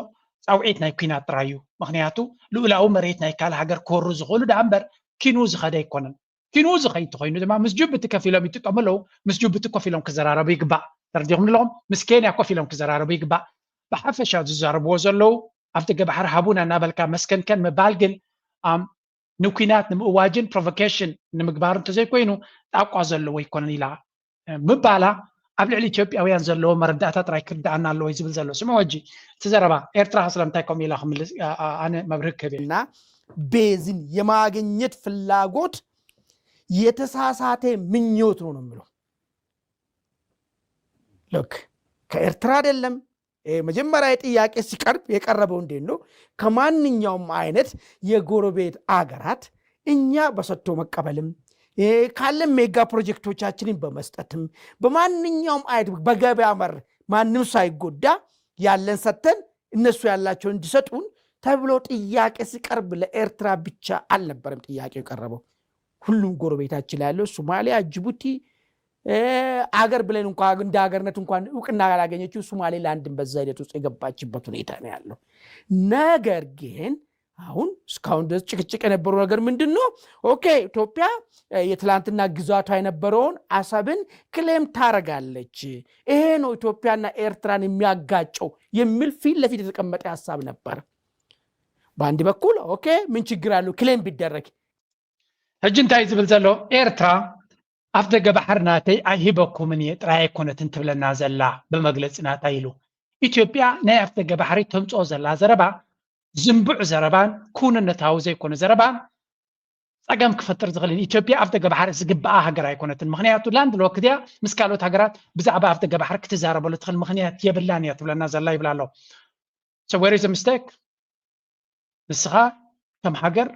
ፃውዒት ናይ ኩናት ጥራይ እዩ። ምክንያቱ ልኡላዊ መሬት ናይ ካልእ ሃገር ክወሩ ዝኽእሉ ደኣ እምበር ኪኑ ዝኸደ ኣይኮነን። ኪኑ ዝኸይድ እንተኮይኑ ድማ ምስ ጅቡቲ ከፊሎም ይጥቀሙ ኣለዉ። ምስ ጅቡቲ ኮፍ ኢሎም ክዘራረቡ ይግባእ። ተረዲኹም ኣለኹም? ምስ ኬንያ ኮፍ ኢሎም ክዘራረቡ ይግባእ። ብሓፈሻ ዝዛረብዎ ዘለዉ ኣብ ደገ ባሕሪ ሃቡና እናበልካ መስከንከን ምባል ግን ንኩናት ንምእዋጅን ፕሮቮኬሽን ንምግባር እንተዘይኮይኑ ጣቋ ዘለዎ ኣይኮነን ኢላ ምባላ ኣብ ልዕሊ ኢትዮጵያውያን ዘለዎ መረዳእታ ጥራይ ክርዳኣና ኣለዎ ዝብል ዘሎ ስምዖ ሕጂ እቲ ዘረባ ኤርትራ ስለምንታይ ከምኡ ኢላ ክምልስ ኣነ መብርህ ክህብ እና ቤዝን የማግኘት ፍላጎት የተሳሳተ ምኞት ነው ነው የምለው። ልክ ከኤርትራ አይደለም መጀመሪያ ጥያቄ ሲቀርብ የቀረበው እንዴት ነው? ከማንኛውም አይነት የጎረቤት አገራት እኛ በሰጥቶ መቀበልም ካለን ሜጋ ፕሮጀክቶቻችንን በመስጠትም በማንኛውም አይነት በገበያ መር ማንም ሳይጎዳ ያለን ሰጥተን እነሱ ያላቸውን እንዲሰጡን ተብሎ ጥያቄ ሲቀርብ ለኤርትራ ብቻ አልነበረም ጥያቄው የቀረበው። ሁሉም ጎረቤታችን ላይ ያለው ሶማሊያ፣ ጅቡቲ አገር ብለን እንኳ እንደ ሀገርነት እንኳን እውቅና ያላገኘችው ሶማሌላንድን በዛ ሂደት ውስጥ የገባችበት ሁኔታ ነው ያለው። ነገር ግን አሁን እስካሁን ድረስ ጭቅጭቅ የነበረው ነገር ምንድን ነው? ኦኬ ኢትዮጵያ የትላንትና ግዛቷ የነበረውን አሰብን ክሌም ታረጋለች። ይሄ ነው ኢትዮጵያና ኤርትራን የሚያጋጨው የሚል ፊት ለፊት የተቀመጠ ሀሳብ ነበር። በአንድ በኩል ኦኬ ምን ችግር አለው ክሌም ቢደረግ። ሕጂ እንታይ ዝብል ዘሎ ኤርትራ ኣፍ ደገ ባሕሪ ናተይ ኣይሂበኩምን እየ ጥራይ ኣይኮነትን ትብለና ዘላ ብመግለፂ ናታ ኢሉ። ኢትዮጵያ ናይ ኣፍ ደገ ባሕሪ ተምፅኦ ዘላ ዘረባ ዝንቡዕ ዘረባን ክውንነታዊ ዘይኮነ ዘረባን ፀገም ክፈጥር ዝኽእል ኢትዮጵያ ኣፍ ደገ ባሕሪ ዝግብኣ ሃገር ኣይኮነትን። ምክንያቱ ላንድ ሎክድ እያ ምስ ካልኦት ሃገራት ብዛዕባ ኣፍ ደገ ባሕሪ ክትዛረበሉ ትኽእል ምክንያት የብላን እያ ትብለና ዘላ ይብል ኣሎ። So where is the mistake? ንስኻ ከም ሃገር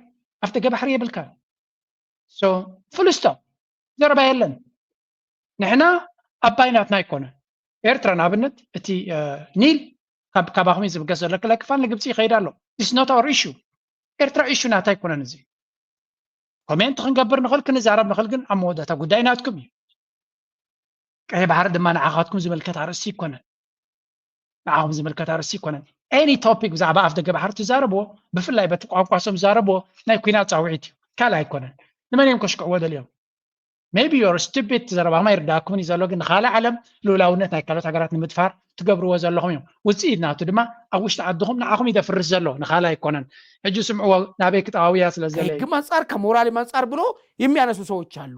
ኣፍ ደገ ባሕሪ የብልካ። So full stop ዘረባ የለን። ንሕና ኣባይ ናትና ኣይኮነን። ኤርትራ ንኣብነት እቲ ኒል ካባኹም እዩ ዝብገስ ዘሎ። ክለ ክፋል ንግብፂ ይኸይድ ኣሎ። It's not our issue። ኤርትራ ኢሹ ናታ ኣይኮነን። እዚ ኮሜንት ክንገብር ንኽእል፣ ክንዛረብ ንኽእል፣ ግን ኣብ መወዳእታ ጉዳይ ናትኩም እዩ። ቀይ ባሕሪ ድማ ንዓኻትኩም ዝምልከት ኣርእስቲ ይኮነን። ንዓኹም ዝምልከት ኣርእስቲ ይኮነን። Any topic ብዛዕባ ኣፍ ደገ ባሕሪ ትዛረብዎ፣ ብፍላይ በቲ ቋንቋ ሶም ዝዛረብዎ ናይ ኩናት ፃውዒት እዩ፣ ካልእ ኣይኮነን። ንመን እዮም ከሽክዕዎ ደልዮም? Maybe you're stupid፣ ዘረባኹም ኣይርዳእኩምን እዩ ዘሎ፣ ግን ንኻልእ ዓለም ልኡላውነት ናይ ካልኦት ሃገራት ንምድፋር ትገብርዎ ዘለኹም እዮም። ውፅኢት ናቱ ድማ ኣብ ውሽጢ ዓድኹም ንዓኹም እዩ ደፍርስ ዘሎ፣ ንኻልእ ኣይኮነን። ሕጂ ስምዕዎ፣ ናበይ ክጠዋውያ ስለ ዝደለየ። ህግም አንጻር ከሞራልም አንጻር ብሎ የሚያነሱ ሰዎች አሉ።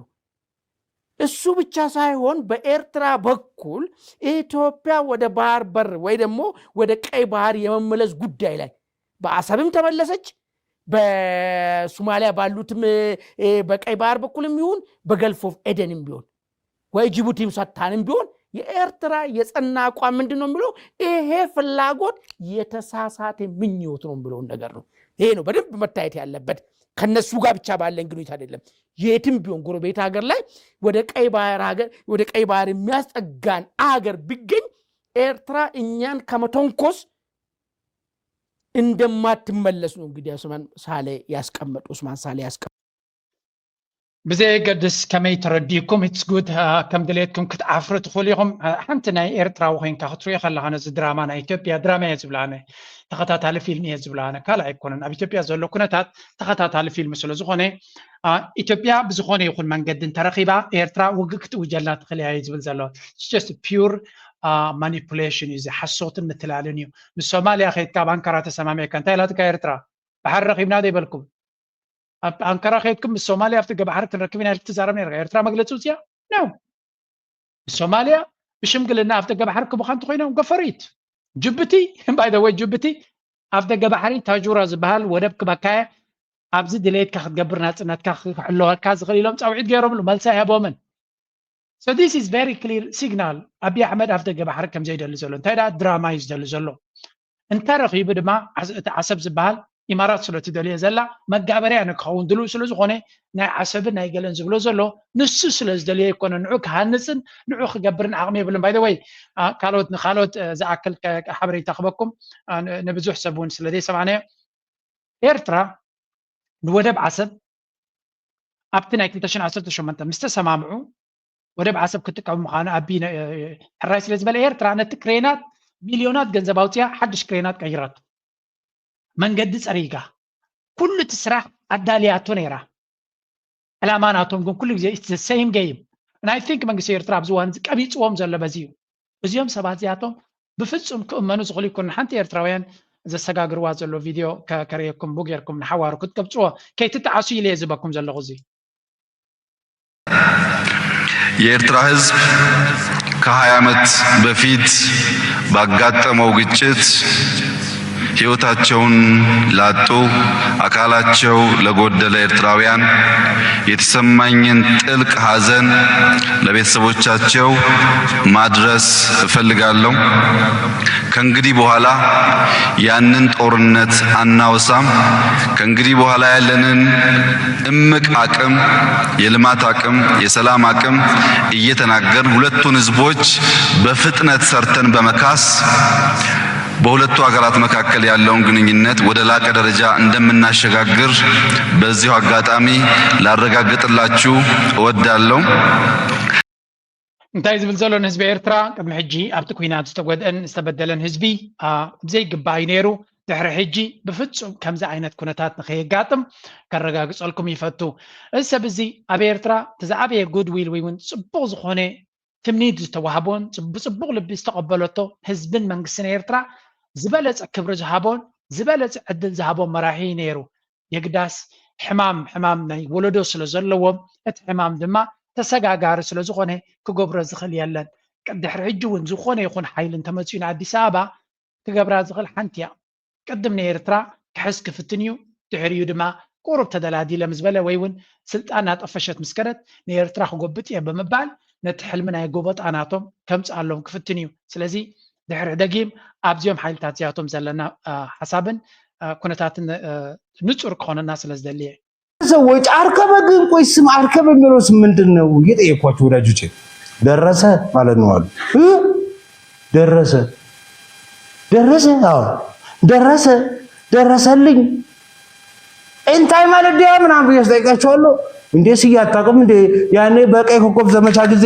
እሱ ብቻ ሳይሆን በኤርትራ በኩል ኢትዮጵያ ወደ ባህር በር ወይ ደግሞ ወደ ቀይ ባህር የመመለስ ጉዳይ ላይ በአሰብም ተመለሰች፣ በሶማሊያ ባሉትም በቀይ ባህር በኩልም ይሁን በገልፍ ኦፍ ኤደንም ቢሆን ወይ ጅቡቲም ሰታንም ቢሆን የኤርትራ የጸና አቋም ምንድን ነው የሚለው ይሄ ፍላጎት የተሳሳተ ምኞት ነው የሚለውን ነገር ነው። ይሄ ነው በደንብ መታየት ያለበት። ከነሱ ጋር ብቻ ባለን ግንኙነት አይደለም። የትም ቢሆን ጎረቤት ሀገር ላይ ወደ ቀይ ባህር ሀገር ወደ ቀይ ባህር የሚያስጠጋን አገር ቢገኝ ኤርትራ እኛን ከመተንኮስ እንደማትመለስ ነው እንግዲህ ዑስማን ሳሌ ያስቀመጡ ዑስማን ሳሌ ያስቀመጡ። ብዘየገድስ ከመይ ተረዲእኩም፣ it's good። ከም ድሌትኩም ክትዓፍሩ ትኽእሉ ኢኹም። ሓንቲ ናይ ኤርትራዊ ኮይንካ ክትሪኦ ከለኻ ነዚ ድራማ ናይ ኢትዮጵያ ድራማ እየ ዝብላ ኣነ፣ ተኸታታሊ ፊልም እየ ዝብላ ኣነ፣ ካልእ ኣይኮነን። ኣብ ኢትዮጵያ ዘሎ ኩነታት ተኸታታሊ ፊልም ስለ ዝኾነ፣ ኢትዮጵያ ብዝኾነ ይኹን መንገዲ እንተረኺባ ኤርትራ ውግእ ክትእውጀላ ትኽእል እያ እዩ ዝብል ዘሎ። It's just pure manipulation እዩ፣ እዚ ሓሶትን ምትላልን እዩ። ምስ ሶማልያ ከይድካ ኣብ ኣንካራ ተሰማሚዕካ እንታይ ኢላትካ ኤርትራ? ባሕሪ ረኺብና ዘይበልኩም? ኣብ ኣንካራ ከይድኩም ምስ ሶማልያ ኣብቲ ገባሕሪ ክንረክብ ኢና ኢልክ ትዛረብ ነርካ? ኤርትራ መግለፂ ውፅያ ነው። ሶማልያ ብሽምግልና ኣብቲ ገባሕሪ ክቡኻ እንተኮይኖም go for it። ጅቡቲ፣ by the way፣ ጅቡቲ ኣብቲ ገባሕሪ ታጁራ ዝበሃል ወደብ ክበካየ ኣብዚ ድሌትካ ክትገብር ናፅነትካ ክሕለወካ ዝኽእል ኢሎም ፃውዒት ገይሮምሉ፣ መልሲ ኣይሃቦምን። So this is very clear signal። ኣብይ ኣሕመድ ኣፍ ደገ ባሕሪ ከም ዘይደሊ ዘሎ እንታይ ደኣ ድራማ እዩ ዝደሊ ዘሎ። እንተ ረኺቡ ድማ ዓስ- እቲ ዓሰብ ዝበሃል ኢማራት ስለ ትደልዮ ዘላ መጋበርያ ንክኸውን ድልው ስለ ዝኾነ ናይ ዓሰብን ናይ ገለን ዝብሎ ዘሎ ንሱ ስለ ዝደልዮ ኣይኮነ ንዑ ክሃንፅን ንዑ ክገብርን ዓቕሚ የብሉን። By the way ካልኦት ንካልኦት ዝኣክል ሓበሬታ ክበኩም ንብዙሕ ሰብ እውን ስለ ዘይሰማዕናዮ ኤርትራ ንወደብ ዓሰብ ኣብቲ ናይ ክልተ ሽሕን ዓሰርተ ሸሞንተ ምስ ተሰማምዑ ወደብ ዓሰብ ክጥቀሙ ምዃኑ ኣቢ ሕራይ ስለ ዝበለ ኤርትራ ነቲ ክሬናት ሚልዮናት ገንዘብ ኣውፅያ ሓድሽ ክሬናት ቀይራቶ መንገዲ ፀሪጋ ኩሉ እቲ ስራሕ ኣዳልያቶ ነይራ ዕላማ ናቶም ግን ኩሉ ግዜ it's the same game and I think መንግስቲ ኤርትራ ኣብዚ እዋን ቀቢፅዎም ዘሎ በዚ እዩ እዚኦም ሰባት እዚኣቶም ብፍፁም ክእመኑ ዝኽእሉ ይኮኑ ሓንቲ ኤርትራውያን ዘሰጋግርዋ ዘሎ ቪድዮ ከርእየኩም ቡ ጌርኩም ንሓዋሩ ክትቀብፅዎ ከይትጠዓሱ ኢለ ዝበኩም ዘለኹ እዚ የኤርትራ ህዝብ ከሃያ ዓመት በፊት ባጋጠመው ግጭት ህይወታቸውን ላጡ አካላቸው ለጎደለ ኤርትራውያን የተሰማኝን ጥልቅ ሐዘን ለቤተሰቦቻቸው ማድረስ እፈልጋለሁ። ከእንግዲህ በኋላ ያንን ጦርነት አናወሳም። ከእንግዲህ በኋላ ያለንን እምቅ አቅም፣ የልማት አቅም፣ የሰላም አቅም እየተናገርን ሁለቱን ህዝቦች በፍጥነት ሰርተን በመካስ በሁለቱ ሀገራት መካከል ያለውን ግንኙነት ወደ ላቀ ደረጃ እንደምናሸጋግር በዚሁ አጋጣሚ ላረጋግጥላችሁ እወዳለሁ። እንታይ ዝብል ዘሎ ንህዝቢ ኤርትራ ቅድሚ ሕጂ ኣብቲ ኩናት ዝተጎድአን ዝተበደለን ህዝቢ ብዘይግባእ እዩ ነይሩ። ድሕሪ ሕጂ ብፍጹም ከምዚ ዓይነት ኩነታት ንኸየጋጥም ከረጋግጸልኩም ይፈቱ። እዚ ሰብ እዚ ኣብ ኤርትራ እቲ ዝዓበየ ጉድዊል ወይ እውን ጽቡቕ ዝኾነ ትምኒት ዝተዋህቦን ብጽቡቕ ልቢ ዝተቐበለቶ ህዝብን መንግስትን ኤርትራ ዝበለጸ ክብሪ ዝሃቦን ዝበለጸ ዕድል ዝሃቦ መራሒ ነይሩ። የግዳስ ሕማም ሕማም ናይ ወለዶ ስለ ዘለዎም እቲ ሕማም ድማ ተሰጋጋሪ ስለ ዝኾነ ክገብሮ ዝኽእል የለን። ድሕሪ ሕጂ እውን ዝኾነ ይኹን ሓይሊ እንተመፅኡ ንኣዲስ ኣበባ ክገብራ ዝኽእል ሓንቲ እያ። ቅድም ንኤርትራ ክሕዝ ክፍትን እዩ። ድሕሪኡ ድማ ቁሩብ ተደላዲለ ምስ በለ ወይ እውን ስልጣን ናጠፈሸት ምስ ከደት ንኤርትራ ክጎብጥ እየ ብምባል ነቲ ሕልሚ ናይ ጎበጣ ናቶም ከምፅኣሎም ክፍትን እዩ። ስለዚ ድሕሪ ደጊም ኣብዚኦም ሓይልታት እዚኣቶም ዘለና ሓሳብን ኩነታትን ንፁር ክኾነና ስለ ዝደሊ እየ። ሰዎች አርከበ ግን ቆይ ስም አርከበ የሚለው ስም ምንድን ነው እየጠየኳቸው ወዳጆቼ። ደረሰ ማለት ነው አሉ። እ? ደረሰ ደረሰ አዎ ደረሰ ደረሰልኝ እንታይ ማለት ዲያ ምናምን ብዬ ስጠይቃቸዋለሁ። እንዴ ስዬ አታውቅም እንዴ? ያኔ በቀይ ኮከብ ዘመቻ ጊዜ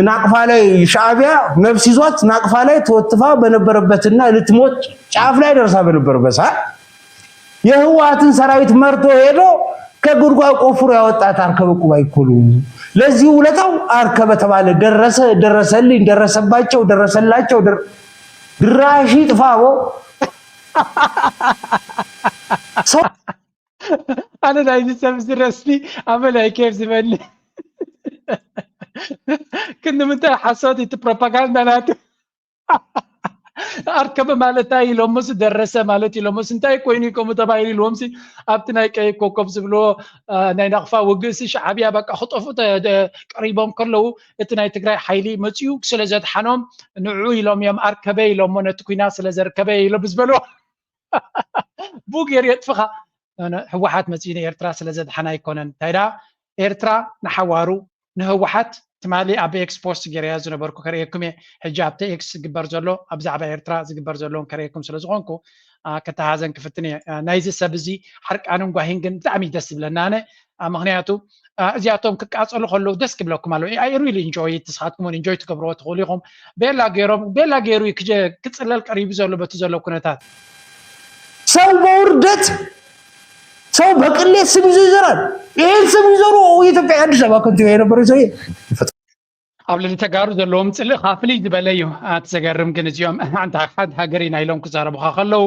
ናቅፋ ላይ ሻዕቢያ ነፍስ ይዟት ናቅፋ ላይ ተወትፋ በነበረበትና ልትሞት ጫፍ ላይ ደርሳ በነበረበት ሰዓት የህወሓትን ሰራዊት መርቶ ሄዶ ከጉድጓድ ቆፍሮ ያወጣት አርከበ ቁባይ እኮ ነው። ለዚህ ውለታው አርከበ ተባለ። ደረሰ፣ ደረሰልኝ፣ ደረሰባቸው፣ ደረሰላቸው፣ ድራሽ ይጥፋ። አቦ ሰው ኣነ ናይዚ ሰብ ዝረስኒ ኣመል ኣይኬፍ ዝበኒ ክንዲ ምንታይ ሓሶት እቲ ፕሮፓጋንዳ ናቱ ኣርከበ ማለት እንታይ ኢሎሞስ ደረሰ ማለት ኢሎሞስ እንታይ ኮይኑ እዩ ከምኡ ተባሂሉ ኢልዎምሲ ኣብቲ ናይ ቀይ ኮከብ ዝብልዎ ናይ ናቕፋ ውግእሲ ሻዕብያ በቃ ክጠፉ ቀሪቦም ከለዉ እቲ ናይ ትግራይ ሓይሊ መፅኡ ስለ ዘድሓኖም ንዑ ኢሎም እዮም ኣርከበ ኢሎሞ ነቲ ኩናት ስለ ዘርከበ ኢሎ ብዝበልዎ ብኡ ገይሩ የጥፍኻ ህወሓት መፅኡ ንኤርትራ ስለ ዘድሓና ኣይኮነን እንታይ ደኣ ኤርትራ ንሓዋሩ ንህወሓት ትማሊ ኣብ ኤክስ ፖስት ገይረያ ዝነበርኩ ከርእየኩም እየ ሕጂ ኣብቲ ኤክስ ዝግበር ዘሎ ኣብ ዛዕባ ኤርትራ ዝግበር ዘለውን ከርእየኩም ስለ ዝኾንኩ ከተሃዘን ክፍትን እየ ናይዚ ሰብ እዚ ሓርቃንን ጓሂን ግን ብጣዕሚ ደስ ዝብለና ኣነ ምክንያቱ እዚኣቶም ክቃፀሉ ከለዉ ደስ ክብለኩም ኣለዉ I really enjoy ንስኻትኩም እውን enjoy ትገብርዎ ትኽእሉ ኢኹም ቤላ ገይሮም ቤላ ገይሩ ክፅለል ቀሪቡ ዘሎ በቲ ዘሎ ኩነታት ሰው በውርደት ሰው በቅሌት ስም ይዞ ይዘራል። ይህን ስም ይዘሩ ኢትዮጵያ አዲስ አበባ ከንቲባ የነበረ ሰው ኣብ ልዕሊ ተጋሩ ዘለዎም ፅልእ ከዓ ፍልይ ዝበለ እዩ። እቲ ዘገርም ግን እዚኦም ሓንቲ ሓንቲ ሃገር ኢና ኢሎም ክዛረቡካ ከለዉ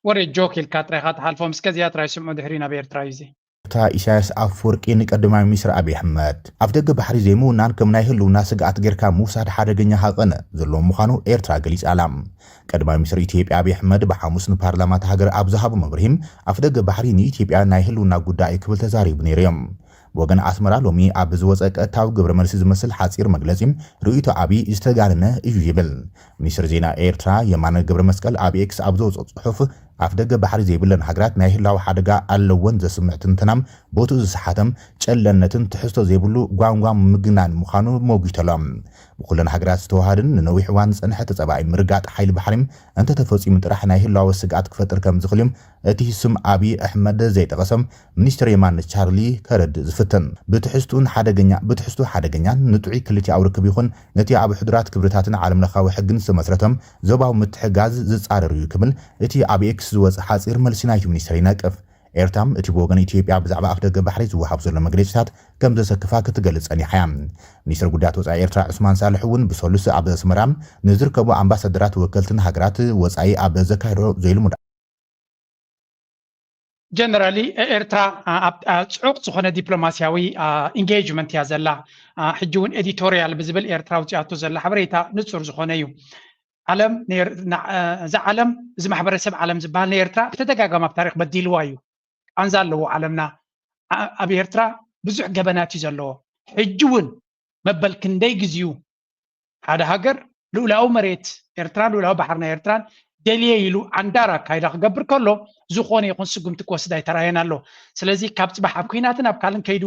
ወሬ ጆክ ኢልካ ጥራይካ ትሓልፎም። እስከ እዚኣ ጥራይ ስምዑ ድሕሪ ናብ ኤርትራ እዩ እዚ። እታ ኢሳያስ ኣፈወርቂ ንቀዳማይ ሚኒስትር ኣብይ ኣሕመድ ኣፍደገ ባሕሪ ዘይምውናን ከም ናይ ህልውና ስግኣት ጌርካ ምውሳድ ሓደገኛ ሃቐነ ዘለዎ ምዃኑ ኤርትራ ገሊጻ ኣላ። ቀዳማይ ሚኒስትር ኢትዮጵያ ኣብይ ኣሕመድ ብሓሙስ ንፓርላማ እታ ሃገር ኣብ ዝሃቦ መብርሂ ኣፍደገ ባሕሪ ንኢትዮጵያ ናይ ህልውና ጉዳይ ክብል ተዛሪቡ ነይሩ እዩ። ብወገን ኣስመራ ሎሚ ኣብ ዝወፀ ቀጥታዊ ግብረ መልሲ ዝመስል ሓፂር መግለፂ ርእይቶ ኣብይ ዝተጋነነ እዩ ይብል። ሚኒስትር ዜና ኤርትራ የማነ ገብረመስቀል ኣብ ኤክስ ኣብ ዘውፅኦ ፅሑፍ ኣፍደገ ባሕሪ ዘይብለን ሃገራት ናይ ህላወ ሓደጋ ኣለወን ዘስምዕ ትንተና ቦትኡ ዝሰሓተ ጨለነትን ትሕዝቶ ዘይብሉ ጓንጓን ምግናን ምዃኑ ሞጒቱ ኣሎ። ብኩለን ሃገራት ዝተዋሃደን ንነዊሕ እዋን ዝፀንሐ ተፀባኢ ምርጋጥ ሓይሊ ባሕሪ እንተተፈፂሙ ጥራሕ ናይ ህላወ ስግኣት ክፈጥር ከምዝኽእል እዩ እቲ ስም ኣብይ ኣሕመድ ዘይጠቐሰ ሚኒስትር የማነ ቻርሊ ከረድእ ዝፍትን። ብትሕዝትኡን ሓደገኛ ብትሕዝቱ ሓደገኛን ንጥዑይ ክልቲኣዊ ርክብ ይኹን ነቲ ኣብ ሕዱራት ክብርታትን ዓለምለኻዊ ሕግን ዝተመስረተ ዞባዊ ምትሕጋዝ ዝጻረር እዩ ክብል እቲ ኣብ ኤክስ ዝወጸ ሓጺር መልሲ ናይቲ ሚኒስትር ይነቅፍ። ኤርትራ እቲ ብወገን ኢትዮጵያ ብዛዕባ ኣፍደገ ባሕሪ ዝወሃብ ዘሎ መግለጺታት ከም ዘሰክፋ ክትገልጽ ጸኒሓ እያ። ሚኒስትር ጉዳያት ወጻኢ ኤርትራ ዑስማን ሳልሕ እውን ብሰሉስ ኣብ ኣስመራ ንዝርከቡ ኣምባሳደራት ወከልትን ሃገራት ወጻኢ ኣብ ዘካየዶ ዘይልሙድ ጀነራሊ ኤርትራ ጽዑቕ ዝኾነ ዲፕሎማሲያዊ ኢንጌጅመንት እያ ዘላ። ሕጂ እውን ኤዲቶሪያል ብዝብል ኤርትራ ውፅኣቶ ዘላ ሓበሬታ ንፁር ዝኾነ እዩ። ዓለም እዛ ዓለም እዚ ማሕበረሰብ ዓለም ዝበሃል ንኤርትራ ብተደጋጋሚ ኣብ ታሪክ በዲልዋ እዩ። ቃንዛ ኣለዎ ዓለምና ኣብ ኤርትራ ብዙሕ ገበናት እዩ ዘለዎ። ሕጂ እውን መበል ክንደይ ግዜኡ ሓደ ሃገር ልኡላዊ መሬት ኤርትራን ልኡላዊ ባሕሪ ናይ ኤርትራን ደልየ ኢሉ ዓንዳር ኣካይዳ ክገብር ከሎ ዝኾነ ይኹን ስጉምቲ ክወስድ ኣይተራየን ኣሎ። ስለዚ ካብ ፅባሕ ኣብ ኩናትን ኣብ ካልእን ከይዱ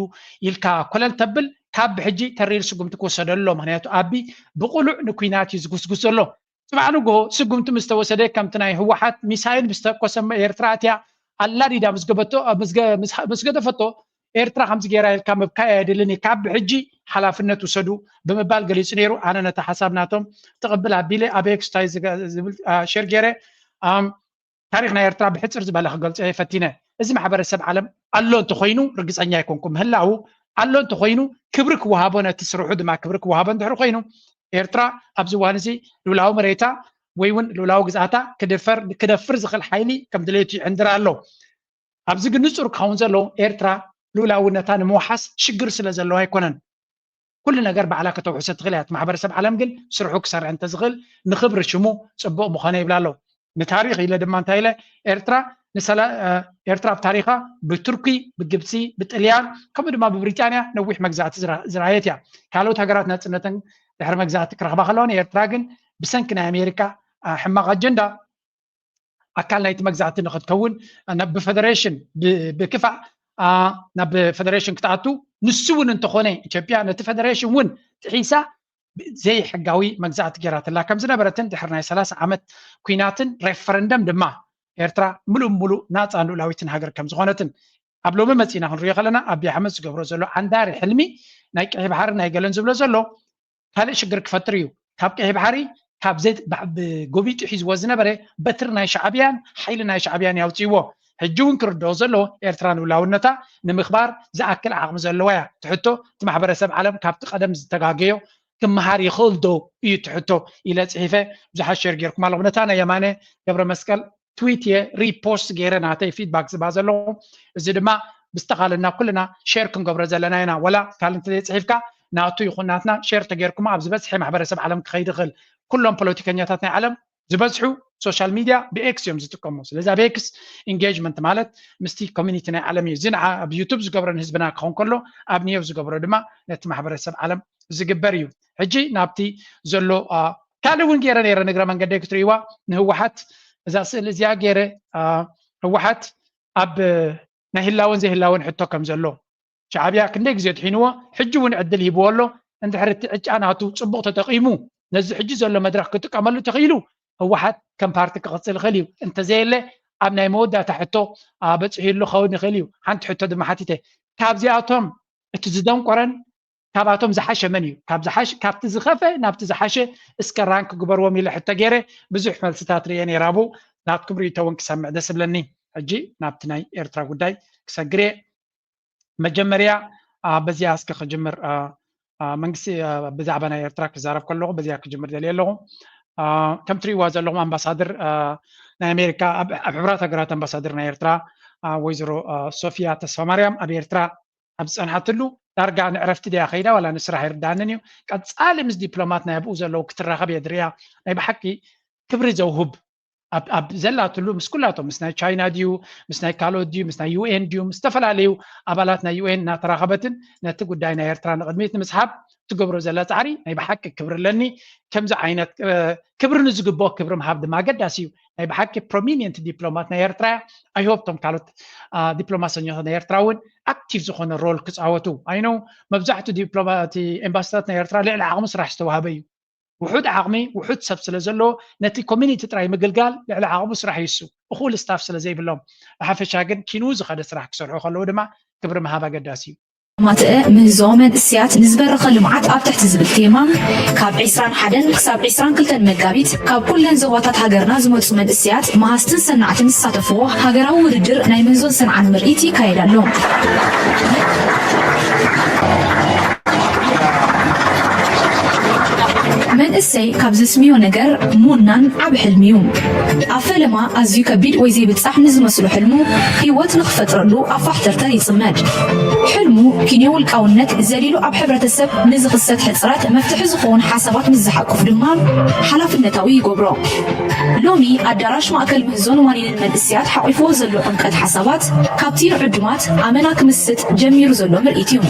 ኢልካ ኮለል ተብል ካብ ብሕጂ ተሪር ስጉምቲ ክወሰደሉ ኣሎ። ምክንያቱ ኣቢ ብቕሉዕ ንኩናት እዩ ዝጉስጉስ ዘሎ። ፅባሕ ንግሆ ስጉምቲ ምስ ተወሰደ ከምቲ ናይ ህወሓት ሚሳይል ምስ ተኮሰ ኤርትራ እቲያ ኣላዲዳ ምስ ገደፈቶ ኤርትራ ከምዚ ገይራ ኢልካ ምብካይ ኣየድልን እዩ ካብ ብሕጂ ሓላፍነት ውሰዱ ብምባል ገሊፁ ነይሩ ኣነ ነቲ ሓሳብ ናቶም ትቕብል ኣቢለ ኣብ ኤክስ እንታይ ዝብል ሸር ገይረ ታሪክ ናይ ኤርትራ ብሕፅር ዝበለ ክገልፆ እየ ፈቲነ እዚ ማሕበረሰብ ዓለም ኣሎ እንተኮይኑ ርግፀኛ ኣይኮንኩ ምህላው ኣሎ እንተኮይኑ ክብሪ ክወሃቦ ነቲ ስርሑ ድማ ክብሪ ክወሃቦ እንድሕር ኮይኑ ኤርትራ ኣብዚ እዋን እዚ ልኡላዊ መሬታ ወይ እውን ልኡላዊ ግዝኣታ ክደፈር ዝኽእል ሓይሊ ከም ድሌቱ ይዕንድር ኣሎ። ኣብዚ ግን ንጹር ክኸውን ዘለዎ ኤርትራ ልኡላውነታ ንምውሓስ ሽግር ስለ ዘለዎ ኣይኮነን። ኩሉ ነገር ባዕላ ከተውሕሰ ትኽእል እያ። እቲ ማሕበረሰብ ዓለም ግን ስርሑ ክሰርሕ እንተዝኽእል ንኽብሪ ሽሙ ጽቡቕ ምኾነ ይብል ኣሎ። ንታሪኽ ኢለ ድማ እንታይ ኢለ ኤርትራ ንሰላ ኤርትራ ኣብ ታሪኻ ብቱርኪ ብግብጺ ብጥልያን ከምኡ ድማ ብብሪጣንያ ነዊሕ መግዛእቲ ዝረኣየት እያ። ካልኦት ሃገራት ናጽነተን ድሕሪ መግዛእቲ ክረኽባ ከለዋ ንኤርትራ ግን ብሰንኪ ናይ ኣሜሪካ ሕማቕ ኣጀንዳ ኣካል ናይቲ መግዛእቲ ንክትከውን ብፈደሬሽን ብክፋእ ናብ ፈደሬሽን ክትኣቱ ንሱ እውን እንተኾነ ኢትዮጵያ ነቲ ፈደሬሽን እውን ጥሒሳ ዘይሕጋዊ መግዛእቲ ገይራትላ ከም ዝነበረትን ድሕሪ ናይ ሰላሳ ዓመት ኲናትን ሬፈረንደም ድማ ኤርትራ ምሉእ ብምሉእ ናፃን ልኡላዊትን ሃገር ከም ዝኾነትን ኣብ ሎሚ መፂና ክንሪኦ ከለና ኣቢ ኣሕመድ ዝገብሮ ዘሎ ዓንዳሪ ሕልሚ ናይ ቀይ ባሕሪ ናይ ገለን ዝብሎ ዘሎ ካልእ ሽግር ክፈጥር እዩ። ካብ ቀይ ባሕሪ ካብ ዘይ ብጎቢጡ ሒዝዎ ዝነበረ በትሪ ናይ ሻዕብያን ሓይሊ ናይ ሻዕብያን ያውፅእዎ። ሕጂ እውን ክርድኦ ዘለዎ ኤርትራ ንሉላውነታ ንምኽባር ዝኣክል ዓቕሚ ዘለዋ እያ። ትሕቶ እቲ ማሕበረሰብ ዓለም ካብቲ ቀደም ዝተጋገዮ ክመሃር ይኽእል ዶ እዩ ትሕቶ ኢለ ፅሒፈ። ብዙሓት ሸር ጌርኩም ኣለኹም። ነታ ናይ የማነ ገብረ መስቀል ትዊት እየ ሪፖስት ገይረ ናተይ ፊድባክ ዝባ ዘለኹ። እዚ ድማ ብዝተኻለና ኩልና ሼር ክንገብሮ ዘለና ኢና። ወላ ካልእ እንተዘይፅሒፍካ ናቱ ይኹን ናትና ሼር ተገይርኩሞ ኣብ ዝበዝሐ ማሕበረሰብ ዓለም ክኸይድ ይኽእል። ኩሎም ፖለቲከኛታት ናይ ዓለም ዝበዝሑ ሶሻል ሚድያ ብኤክስ እዮም ዝጥቀሙ። ስለዚ ኣብ ኤክስ ኢንጌጅመንት ማለት ምስቲ ኮሚኒቲ ናይ ዓለም እዩ። እዚ ንዓ ኣብ ዩቱብ ዝገብሮ ንህዝብና ክኸውን ከሎ ኣብ ኒዮብ ዝገብሮ ድማ ነቲ ማሕበረሰብ ዓለም ዝግበር እዩ። ሕጂ ናብቲ ዘሎ ካልእ እውን ገይረ ነይረ ንግረ መንገደይ ክትርእይዋ ንህወሓት እዛ ስእሊ እዚኣ ገይረ ህወሓት ኣብ ናይ ህላወን ዘይህላወን ሕቶ ከም ዘሎ ሻዕብያ ክንደይ ግዜ ድሒንዎ ሕጂ እውን ዕድል ሂብዎ ኣሎ። እንድሕር እቲ ዕጫ ናቱ ፅቡቕ ተጠቒሙ ነዚ ሕጂ ዘሎ መድረኽ ክጥቀመሉ ተኽኢሉ ህወሓት ከም ፓርቲ ክቕፅል ይኽእል እዩ። እንተዘየለ ኣብ ናይ መወዳእታ ሕቶ በፂሑ ኣሎ ክኸውን ይኽእል እዩ። ሓንቲ ሕቶ ድማ ሓቲተ ካብዚኣቶም እቲ ዝደንቆረን ካብኣቶም ዝሓሸ መን እዩ? ካብ ዝሓሽ ካብቲ ዝኸፈ ናብቲ ዝሓሸ እስከ ራንክ ግበርዎም ኢለ ሕቶ ገይረ ብዙሕ መልስታት ርየ ነይረ ኣብኡ ናትኩም ርእቶ እውን ክሰምዕ ደስ ብለኒ። ሕጂ ናብቲ ናይ ኤርትራ ጉዳይ ክሰግር እየ። መጀመርያ በዚኣ እስከ ክጅምር መንግስቲ ብዛዕባ ናይ ኤርትራ ክዛረብ ከለኹ በዚኣ ክጅምር ደልየ ኣለኹ። ከም ትሪእዋ ዘለኹም ኣምባሳደር ናይ ኣሜሪካ ኣብ ሕብራት ሃገራት ኣምባሳደር ናይ ኤርትራ ወይዘሮ ሶፊያ ተስፋማርያም ኣብ ኤርትራ ኣብ ዝፀንሓትሉ ዳርጋ ንዕረፍቲ ድያ ከይዳ ዋላ ንስራሕ ይርዳንን እዩ። ቀፃሊ ምስ ዲፕሎማት ናይ ኣብኡ ዘለዉ ክትራኸብ እየ ድሪያ። ናይ ብሓቂ ክብሪ ዘውህብ ኣብ ዘላትሉ ምስ ኩላቶም ምስ ናይ ቻይና ድዩ ምስ ናይ ካልኦት ድዩ ምስ ናይ ዩኤን ድዩ ምስ ዝተፈላለዩ ኣባላት ናይ ዩኤን እናተራኸበትን ነቲ ጉዳይ ናይ ኤርትራ ንቕድሚት ንምስሓብ ትገብሮ ዘላ ፃዕሪ ናይ ብሓቂ ክብሪ ኣለኒ። ከምዚ ዓይነት ክብሪ ንዝግብኦ ክብሪ ምሃብ ድማ ኣገዳሲ እዩ። ናይ ብሓቂ ፕሮሚኒየንት ዲፕሎማት ናይ ኤርትራ እያ። ኣይሆፕ ቶም ካልኦት ዲፕሎማሰኛታት ናይ ኤርትራ እውን ኣክቲቭ ዝኾነ ሮል ክፃወቱ ኣይነው። መብዛሕትኡ ዲፕሎማቲ ኤምባሲታት ናይ ኤርትራ ልዕሊ ዓቕሚ ስራሕ ዝተዋህበ እዩ። ውሑድ ዓቕሚ ውሑድ ሰብ ስለ ዘለዎ ነቲ ኮሚኒቲ ጥራይ ምግልጋል ልዕሊ ዓቕሙ ስራሕ ይሱ እኹል ስታፍ ስለ ዘይብሎም ብሓፈሻ ግን ኪንኡ ዝኸደ ስራሕ ክሰርሑ ከለዉ ድማ ክብሪ ምሃብ ኣገዳሲ እዩ። ማትአ ምህዞ መንእስያት ንዝበረኸ ልምዓት ኣብ ትሕቲ ዝብል ቴማ ካብ ዕስራን ሓደን ክሳብ ዕስራን ክልተን መጋቢት ካብ ኩለን ዞባታት ሃገርና ዝመፁ መንእስያት መሃዝትን ሰናዕትን ዝሳተፍዎ ሃገራዊ ውድድር ናይ ምህዞን ሰንዓን ምርኢት ይካየድ ኣሎ። መንእሰይ ካብ ዘስምዮ ነገር ሙናን ዓብ ሕልሚ እዩ። ኣብ ፈለማ ኣዝዩ ከቢድ ወይ ዘይብጻሕ ንዝመስሎ ሕልሙ ህይወት ንኽፈጥረሉ ኣብ ፋሕተርተር ይጽመድ። ሕልሙ ኪንዮ ውልቃውነት ዘሊሉ ኣብ ሕብረተሰብ ንዝኽሰት ሕጽረት መፍትሒ ዝኾውን ሓሳባት ምስ ዝሓቁፍ ድማ ሓላፍነታዊ ይገብሮ። ሎሚ ኣዳራሽ ማእከል ምህዞን ዋኒንን መንእስያት ሓቂፍዎ ዘሎ ዕምቀት ሓሳባት ካብቲ ንዕዱማት ኣመና ክምስጥ ጀሚሩ ዘሎ ምርኢት እዩ።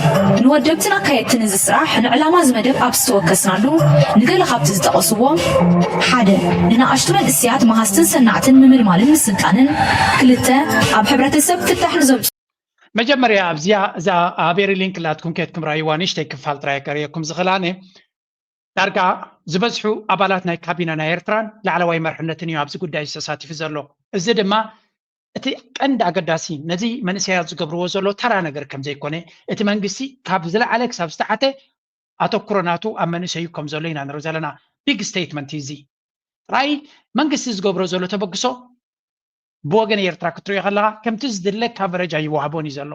ንወደብትን ኣካየድትን እዚ ስራሕ ንዕላማ እዚ መደብ ኣብ ዝተወከስናሉ ንገለ ካብቲ ዝጠቐስዎ ሓደ ንንኣሽቱ መንእስያት መሃዝትን ሰናዕትን ምምልማልን ምስልጣንን ክልተ ኣብ ሕብረተሰብ ፍታሕ ንዘምፅኡ መጀመርያ ኣብዚኣ እዛ ኣቤሪ ሊንክ ላትኩም ከድኩም ራይዋ ንእሽተይ ክፋል ጥራይ ከርእየኩም ዝኽእል ኣነ ዳርጋ ዝበዝሑ ኣባላት ናይ ካቢነ ናይ ኤርትራን ላዕለዋይ መርሕነትን እዩ ኣብዚ ጉዳይ ዝተሳቲፉ ዘሎ። እዚ ድማ እቲ ቀንዲ ኣገዳሲ ነዚ መንእሰያት ዝገብርዎ ዘሎ ተራ ነገር ከም ዘይኮነ እቲ መንግስቲ ካብ ዝለዓለ ክሳብ ዝተሓተ ኣተኩሮ ናቱ ኣብ መንእሰዩ ከም ዘሎ ኢና ንርኢ ዘለና። ቢግ ስቴትመንት እዩ እዚ። ጥራይ መንግስቲ ዝገብሮ ዘሎ ተበግሶ ብወገን ኤርትራ ክትሪኦ ከለኻ ከምቲ ዝድለ ካቨረጅ ኣይወሃቦን እዩ ዘሎ።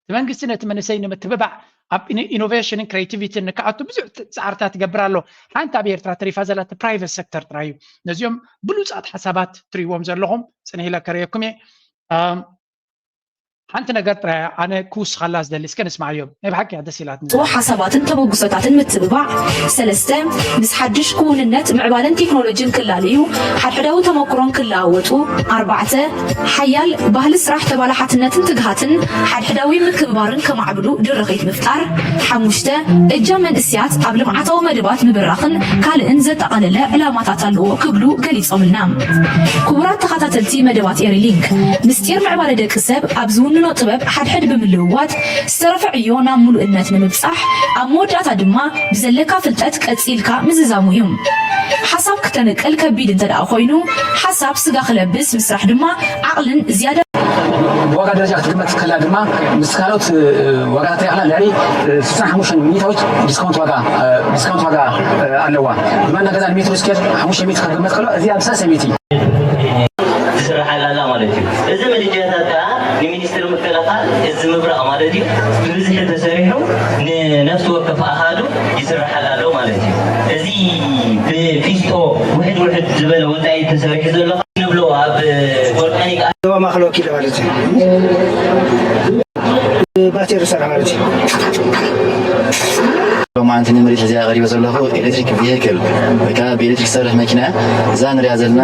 እቲ መንግስቲ ነቲ መንእሰይ ንምትብባዕ ኣብ ኢኖቬሽንን ክሬቲቪቲን ንክኣቱ ብዙሕ ፃዕርታት ይገብር ኣሎ። ሓንቲ ኣብ ኤርትራ ተሪፋ ዘላ እቲ ፕራይቨት ሴክተር ጥራይ እዩ። ነዚኦም ብሉፃት ሓሳባት ትሪእዎም ዘለኹም ፅንሕ ኢለ ከርእየኩም እየ። ሓንቲ ነገር ጥራይ ኣነ ክውስኸላ ዝደሊ እስከ ንስማዓዮም። ናይ ብሓቂ እያ ደስ ኢላትኒ። ጽቡቕ ሓሳባትን ተበግሶታትን ምትብባዕ። ሰለስተ፣ ምስ ሓድሽ ክውንነት ምዕባለን ቴክኖሎጂን ክላለዩ፣ ሓድሕዳዊ ተመክሮን ክለዋወጡ። ኣርባዕተ፣ ሓያል ባህሊ ስራሕ ተባላሓትነትን ትግሃትን ሓድሕዳዊ ምክብባርን ከማዕብሉ ድርኺት ምፍጣር። ሓሙሽተ፣ እጃም መንእስያት ኣብ ልምዓታዊ መደባት ምብራኽን ካልእን ዘጠቓለለ ዕላማታት ኣለዎ ክብሉ ገሊጾምልና። ክቡራት ተኸታተልቲ መደባት ኤሪሊንክ፣ ምስጢር ምዕባለ ደቂ ሰብ ኣብ ዝውንኑ ጥበብ ሓድሕድ ብምልውዋጥ ዝተረፈ ዕዮ ናብ ምሉእነት ንምብጻሕ፣ ኣብ መወዳእታ ድማ ብዘለካ ፍልጠት ቀጺልካ ምዝዛሙ እዩ። ሓሳብ ክተንቅል ከቢድ እንተ ደኣ ኮይኑ፣ ሓሳብ ስጋ ክለብስ ምስራሕ ድማ ዓቕልን ዝያዳ ብዋጋ ደረጃ ክትግመት ከላ ድማ ምስ ካልኦት ዋጋታት ተሪኽና ልዕሊ ስሳን ሓሙሽተ ሚእታዊት ዲስካውንት ዋጋ ዲስካውንት ዋጋ ኣለዋ። ብመንዳ ገዛ ንሜትሮ ስኬር ሓሙሽተ ሚእቲ ክትግመት ከሎ እዚኣ ብሰለስተ ሚእቲ ትስርሓላ ኣላ ማለት እዩ። እዚ ምድጃታት ከዓ ንሚኒስትሪ ምክልኻል እዚ ምብራቕ ማለት እዩ ብብዝሒ ተሰሪሑ ንነፍሲ ወከፍ ኣሃዱ ይስርሓላ ኣሎ ማለት እዩ። እዚ ብፊስቶ ውሕድ ውሕድ ዝበለ ወፃኢ ተሰሪሑ ዘሎ ንብሎ ኣብ ቮልካኒክ ዞባ ማእኸል ወኪል ማለት እዩ። ባቴሪ ዝሰርሕ ማለት እዩ። ሎማዓንቲ ንምርኢት እዚኣ ኣቕሪበ ዘለኹ ኤሌክትሪክ ቪሄክል ወይ ከዓ ብኤሌክትሪክ ዝሰርሕ መኪና እያ። እዛ ንሪኣ ዘለና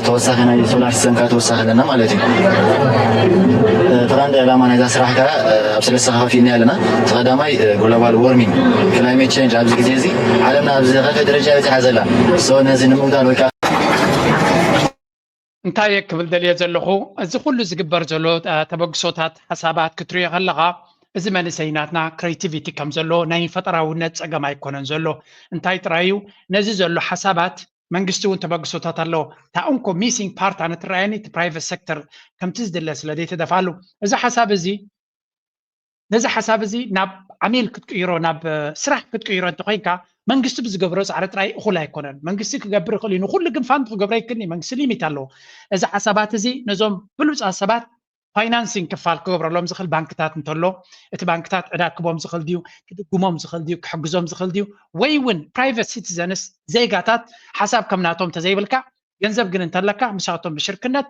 ተወሳኺ ናይ ሶላር ሲስተም ከዓ ተወሳኺ ኣለና ማለት እዩ። እቲ ቀንዲ ዕላማ ናይዛ ስራሕ ከዓ ኣብ ሰለስተ ከፋፊልና ኣለና። እቲ ቀዳማይ ግሎባል ዎርሚንግ ክላይሜት ቼንጅ ኣብዚ ግዜ እዚ ዓለምና ኣብ ዝኸፍአ ደረጃ በፂሓ ዘላ ሶ ነዚ ንምውዳል ወይ ከዓ እንታይ እየ ክብል ደልየ ዘለኹ፣ እዚ ኩሉ ዝግበር ዘሎ ተበግሶታት ሓሳባት ክትሪኦ ከለኻ፣ እዚ መንእሰይ ናትና ክሬቲቪቲ ከም ዘሎ ናይ ፈጠራውነት ፀገም ኣይኮነን ዘሎ። እንታይ ጥራይ እዩ ነዚ ዘሎ ሓሳባት መንግስቲ እውን ተበግሶታት ኣለዎ። እታ እንኮ ሚሲንግ ፓርት ኣነ ትረኣየኒ እቲ ፕራይቨት ሴክተር ከምቲ ዝድለ ስለ ዘይተደፋሉ እዚ ሓሳብ እዚ ነዚ ሓሳብ እዚ ናብ ዓሚል ክትቅይሮ ናብ ስራሕ ክትቅይሮ እንተኮይንካ መንግስቲ ብዝገብሮ ፃዕሪ ጥራይ እኹል ኣይኮነን። መንግስቲ ክገብር ይኽእል እዩ፣ ንኩሉ ግን ፋንድ ክገብሮ ይክእል እዩ። መንግስቲ ሊሚት ኣለዎ። እዚ ሓሳባት እዚ ነዞም ብሉፃት ሰባት ፋይናንሲንግ ክፋል ክገብረሎም ዝኽእል ባንክታት እንተሎ እቲ ባንክታት ዕዳ ክቦም ዝኽእል ድዩ፣ ክድጉሞም ዝኽእል ድዩ፣ ክሕግዞም ዝኽእል ድዩ፣ ወይ እውን ፕራይቨት ሲቲዘንስ ዜጋታት ሓሳብ ከም ናቶም ተዘይብልካ ገንዘብ ግን እንተለካ ምሳቶም ብሽርክነት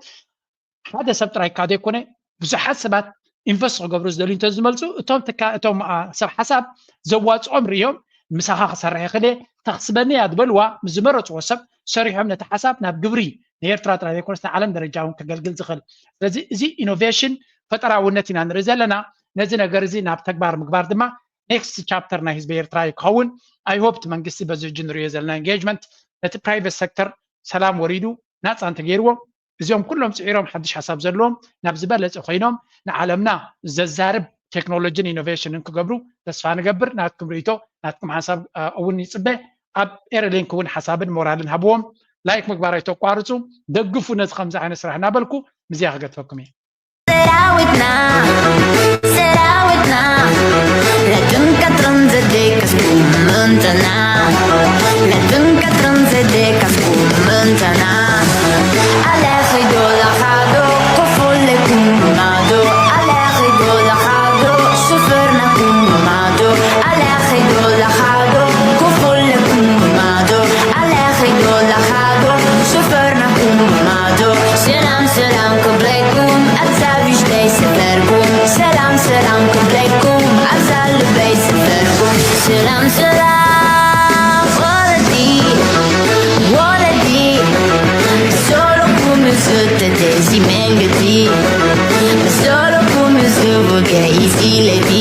ሓደ ሰብ ጥራይ እካ ዘይኮነ ብዙሓት ሰባት ኢንቨስት ክገብሩ ዝደልዩ እንተ ዝመልፁ እቶም ትካ እቶም አ፣ ሰብ ሓሳብ ዘዋፅኦም ርእዮም ምሳኻ ክሰርሕ ይኽእል እየ ተኽስበኒ እያ ዝበልዋ ምስ ዝመረፅዎ ሰብ ሰሪሖም ነቲ ሓሳብ ናብ ግብሪ ንኤርትራ ጥራይ ዘይኮነስ ንዓለም ደረጃ እውን ከገልግል ዝኽእል ስለዚ እዚ ኢኖቬሽን ፈጠራውነት ኢና ንርኢ ዘለና ነዚ ነገር እዚ ናብ ተግባር ምግባር ድማ ኔክስት ቻፕተር ናይ ህዝቢ ኤርትራ እዩ ክኸውን ኣይሆፕ መንግስቲ በዚ ሕጂ ንሪኦ ዘለና ኤንጌጅመንት ነቲ ፕራይቨት ሴክተር ሰላም ወሪዱ ናፃ እንተገይርዎ እዚኦም ኩሎም ፅዒሮም ሓድሽ ሓሳብ ዘለዎም ናብ ዝበለፀ ኮይኖም ንዓለምና ዘዛርብ ቴክኖሎጂን ኢኖቬሽንን ክገብሩ ተስፋ ንገብር ናትኩም ርእቶ ናትኩም ሓሳብ እውን ይፅበ ኣብ ኤርሊንክ እውን ሓሳብን ሞራልን ሃብዎም ላይክ ምግባር ኣይተቋርፁ ደግፉ ነዚ ከምዚ ዓይነት ስራሕ እናበልኩ ምዚያ ክገድፈኩም እየ ሰራዊትና ሰራዊትና ለትን ቀትርን ዘደቀስኩም ምንትና ለትን ቀትርን ዘደቀስኩም ምንትና ኣለ ኸይዶ ለኻዶ ኮፎለኩም ማዶ ኣለ ኸይዶ ለኻዶ ሽፈርናኩም ማዶ ኣለ ኸይዶ ለኻዶ ኮፎለኩም ማዶ ኣለ ኸይዶ ለኻዶ ሽፈርናኩም ማዶ ሰላም ሰላም ክብለኩም ኣብዛ ብሽተይ ሰፈርኩም ሰላም ሰላም ክብለኩም ኣብዛ ልበይ ሰፈርኩም ሰላም ሰላም ወለዲ ወለዲ ሰሎኩም ዝተተዚ መንገዲ ሰሎኩም ዝወገ ኢዚ ለዲ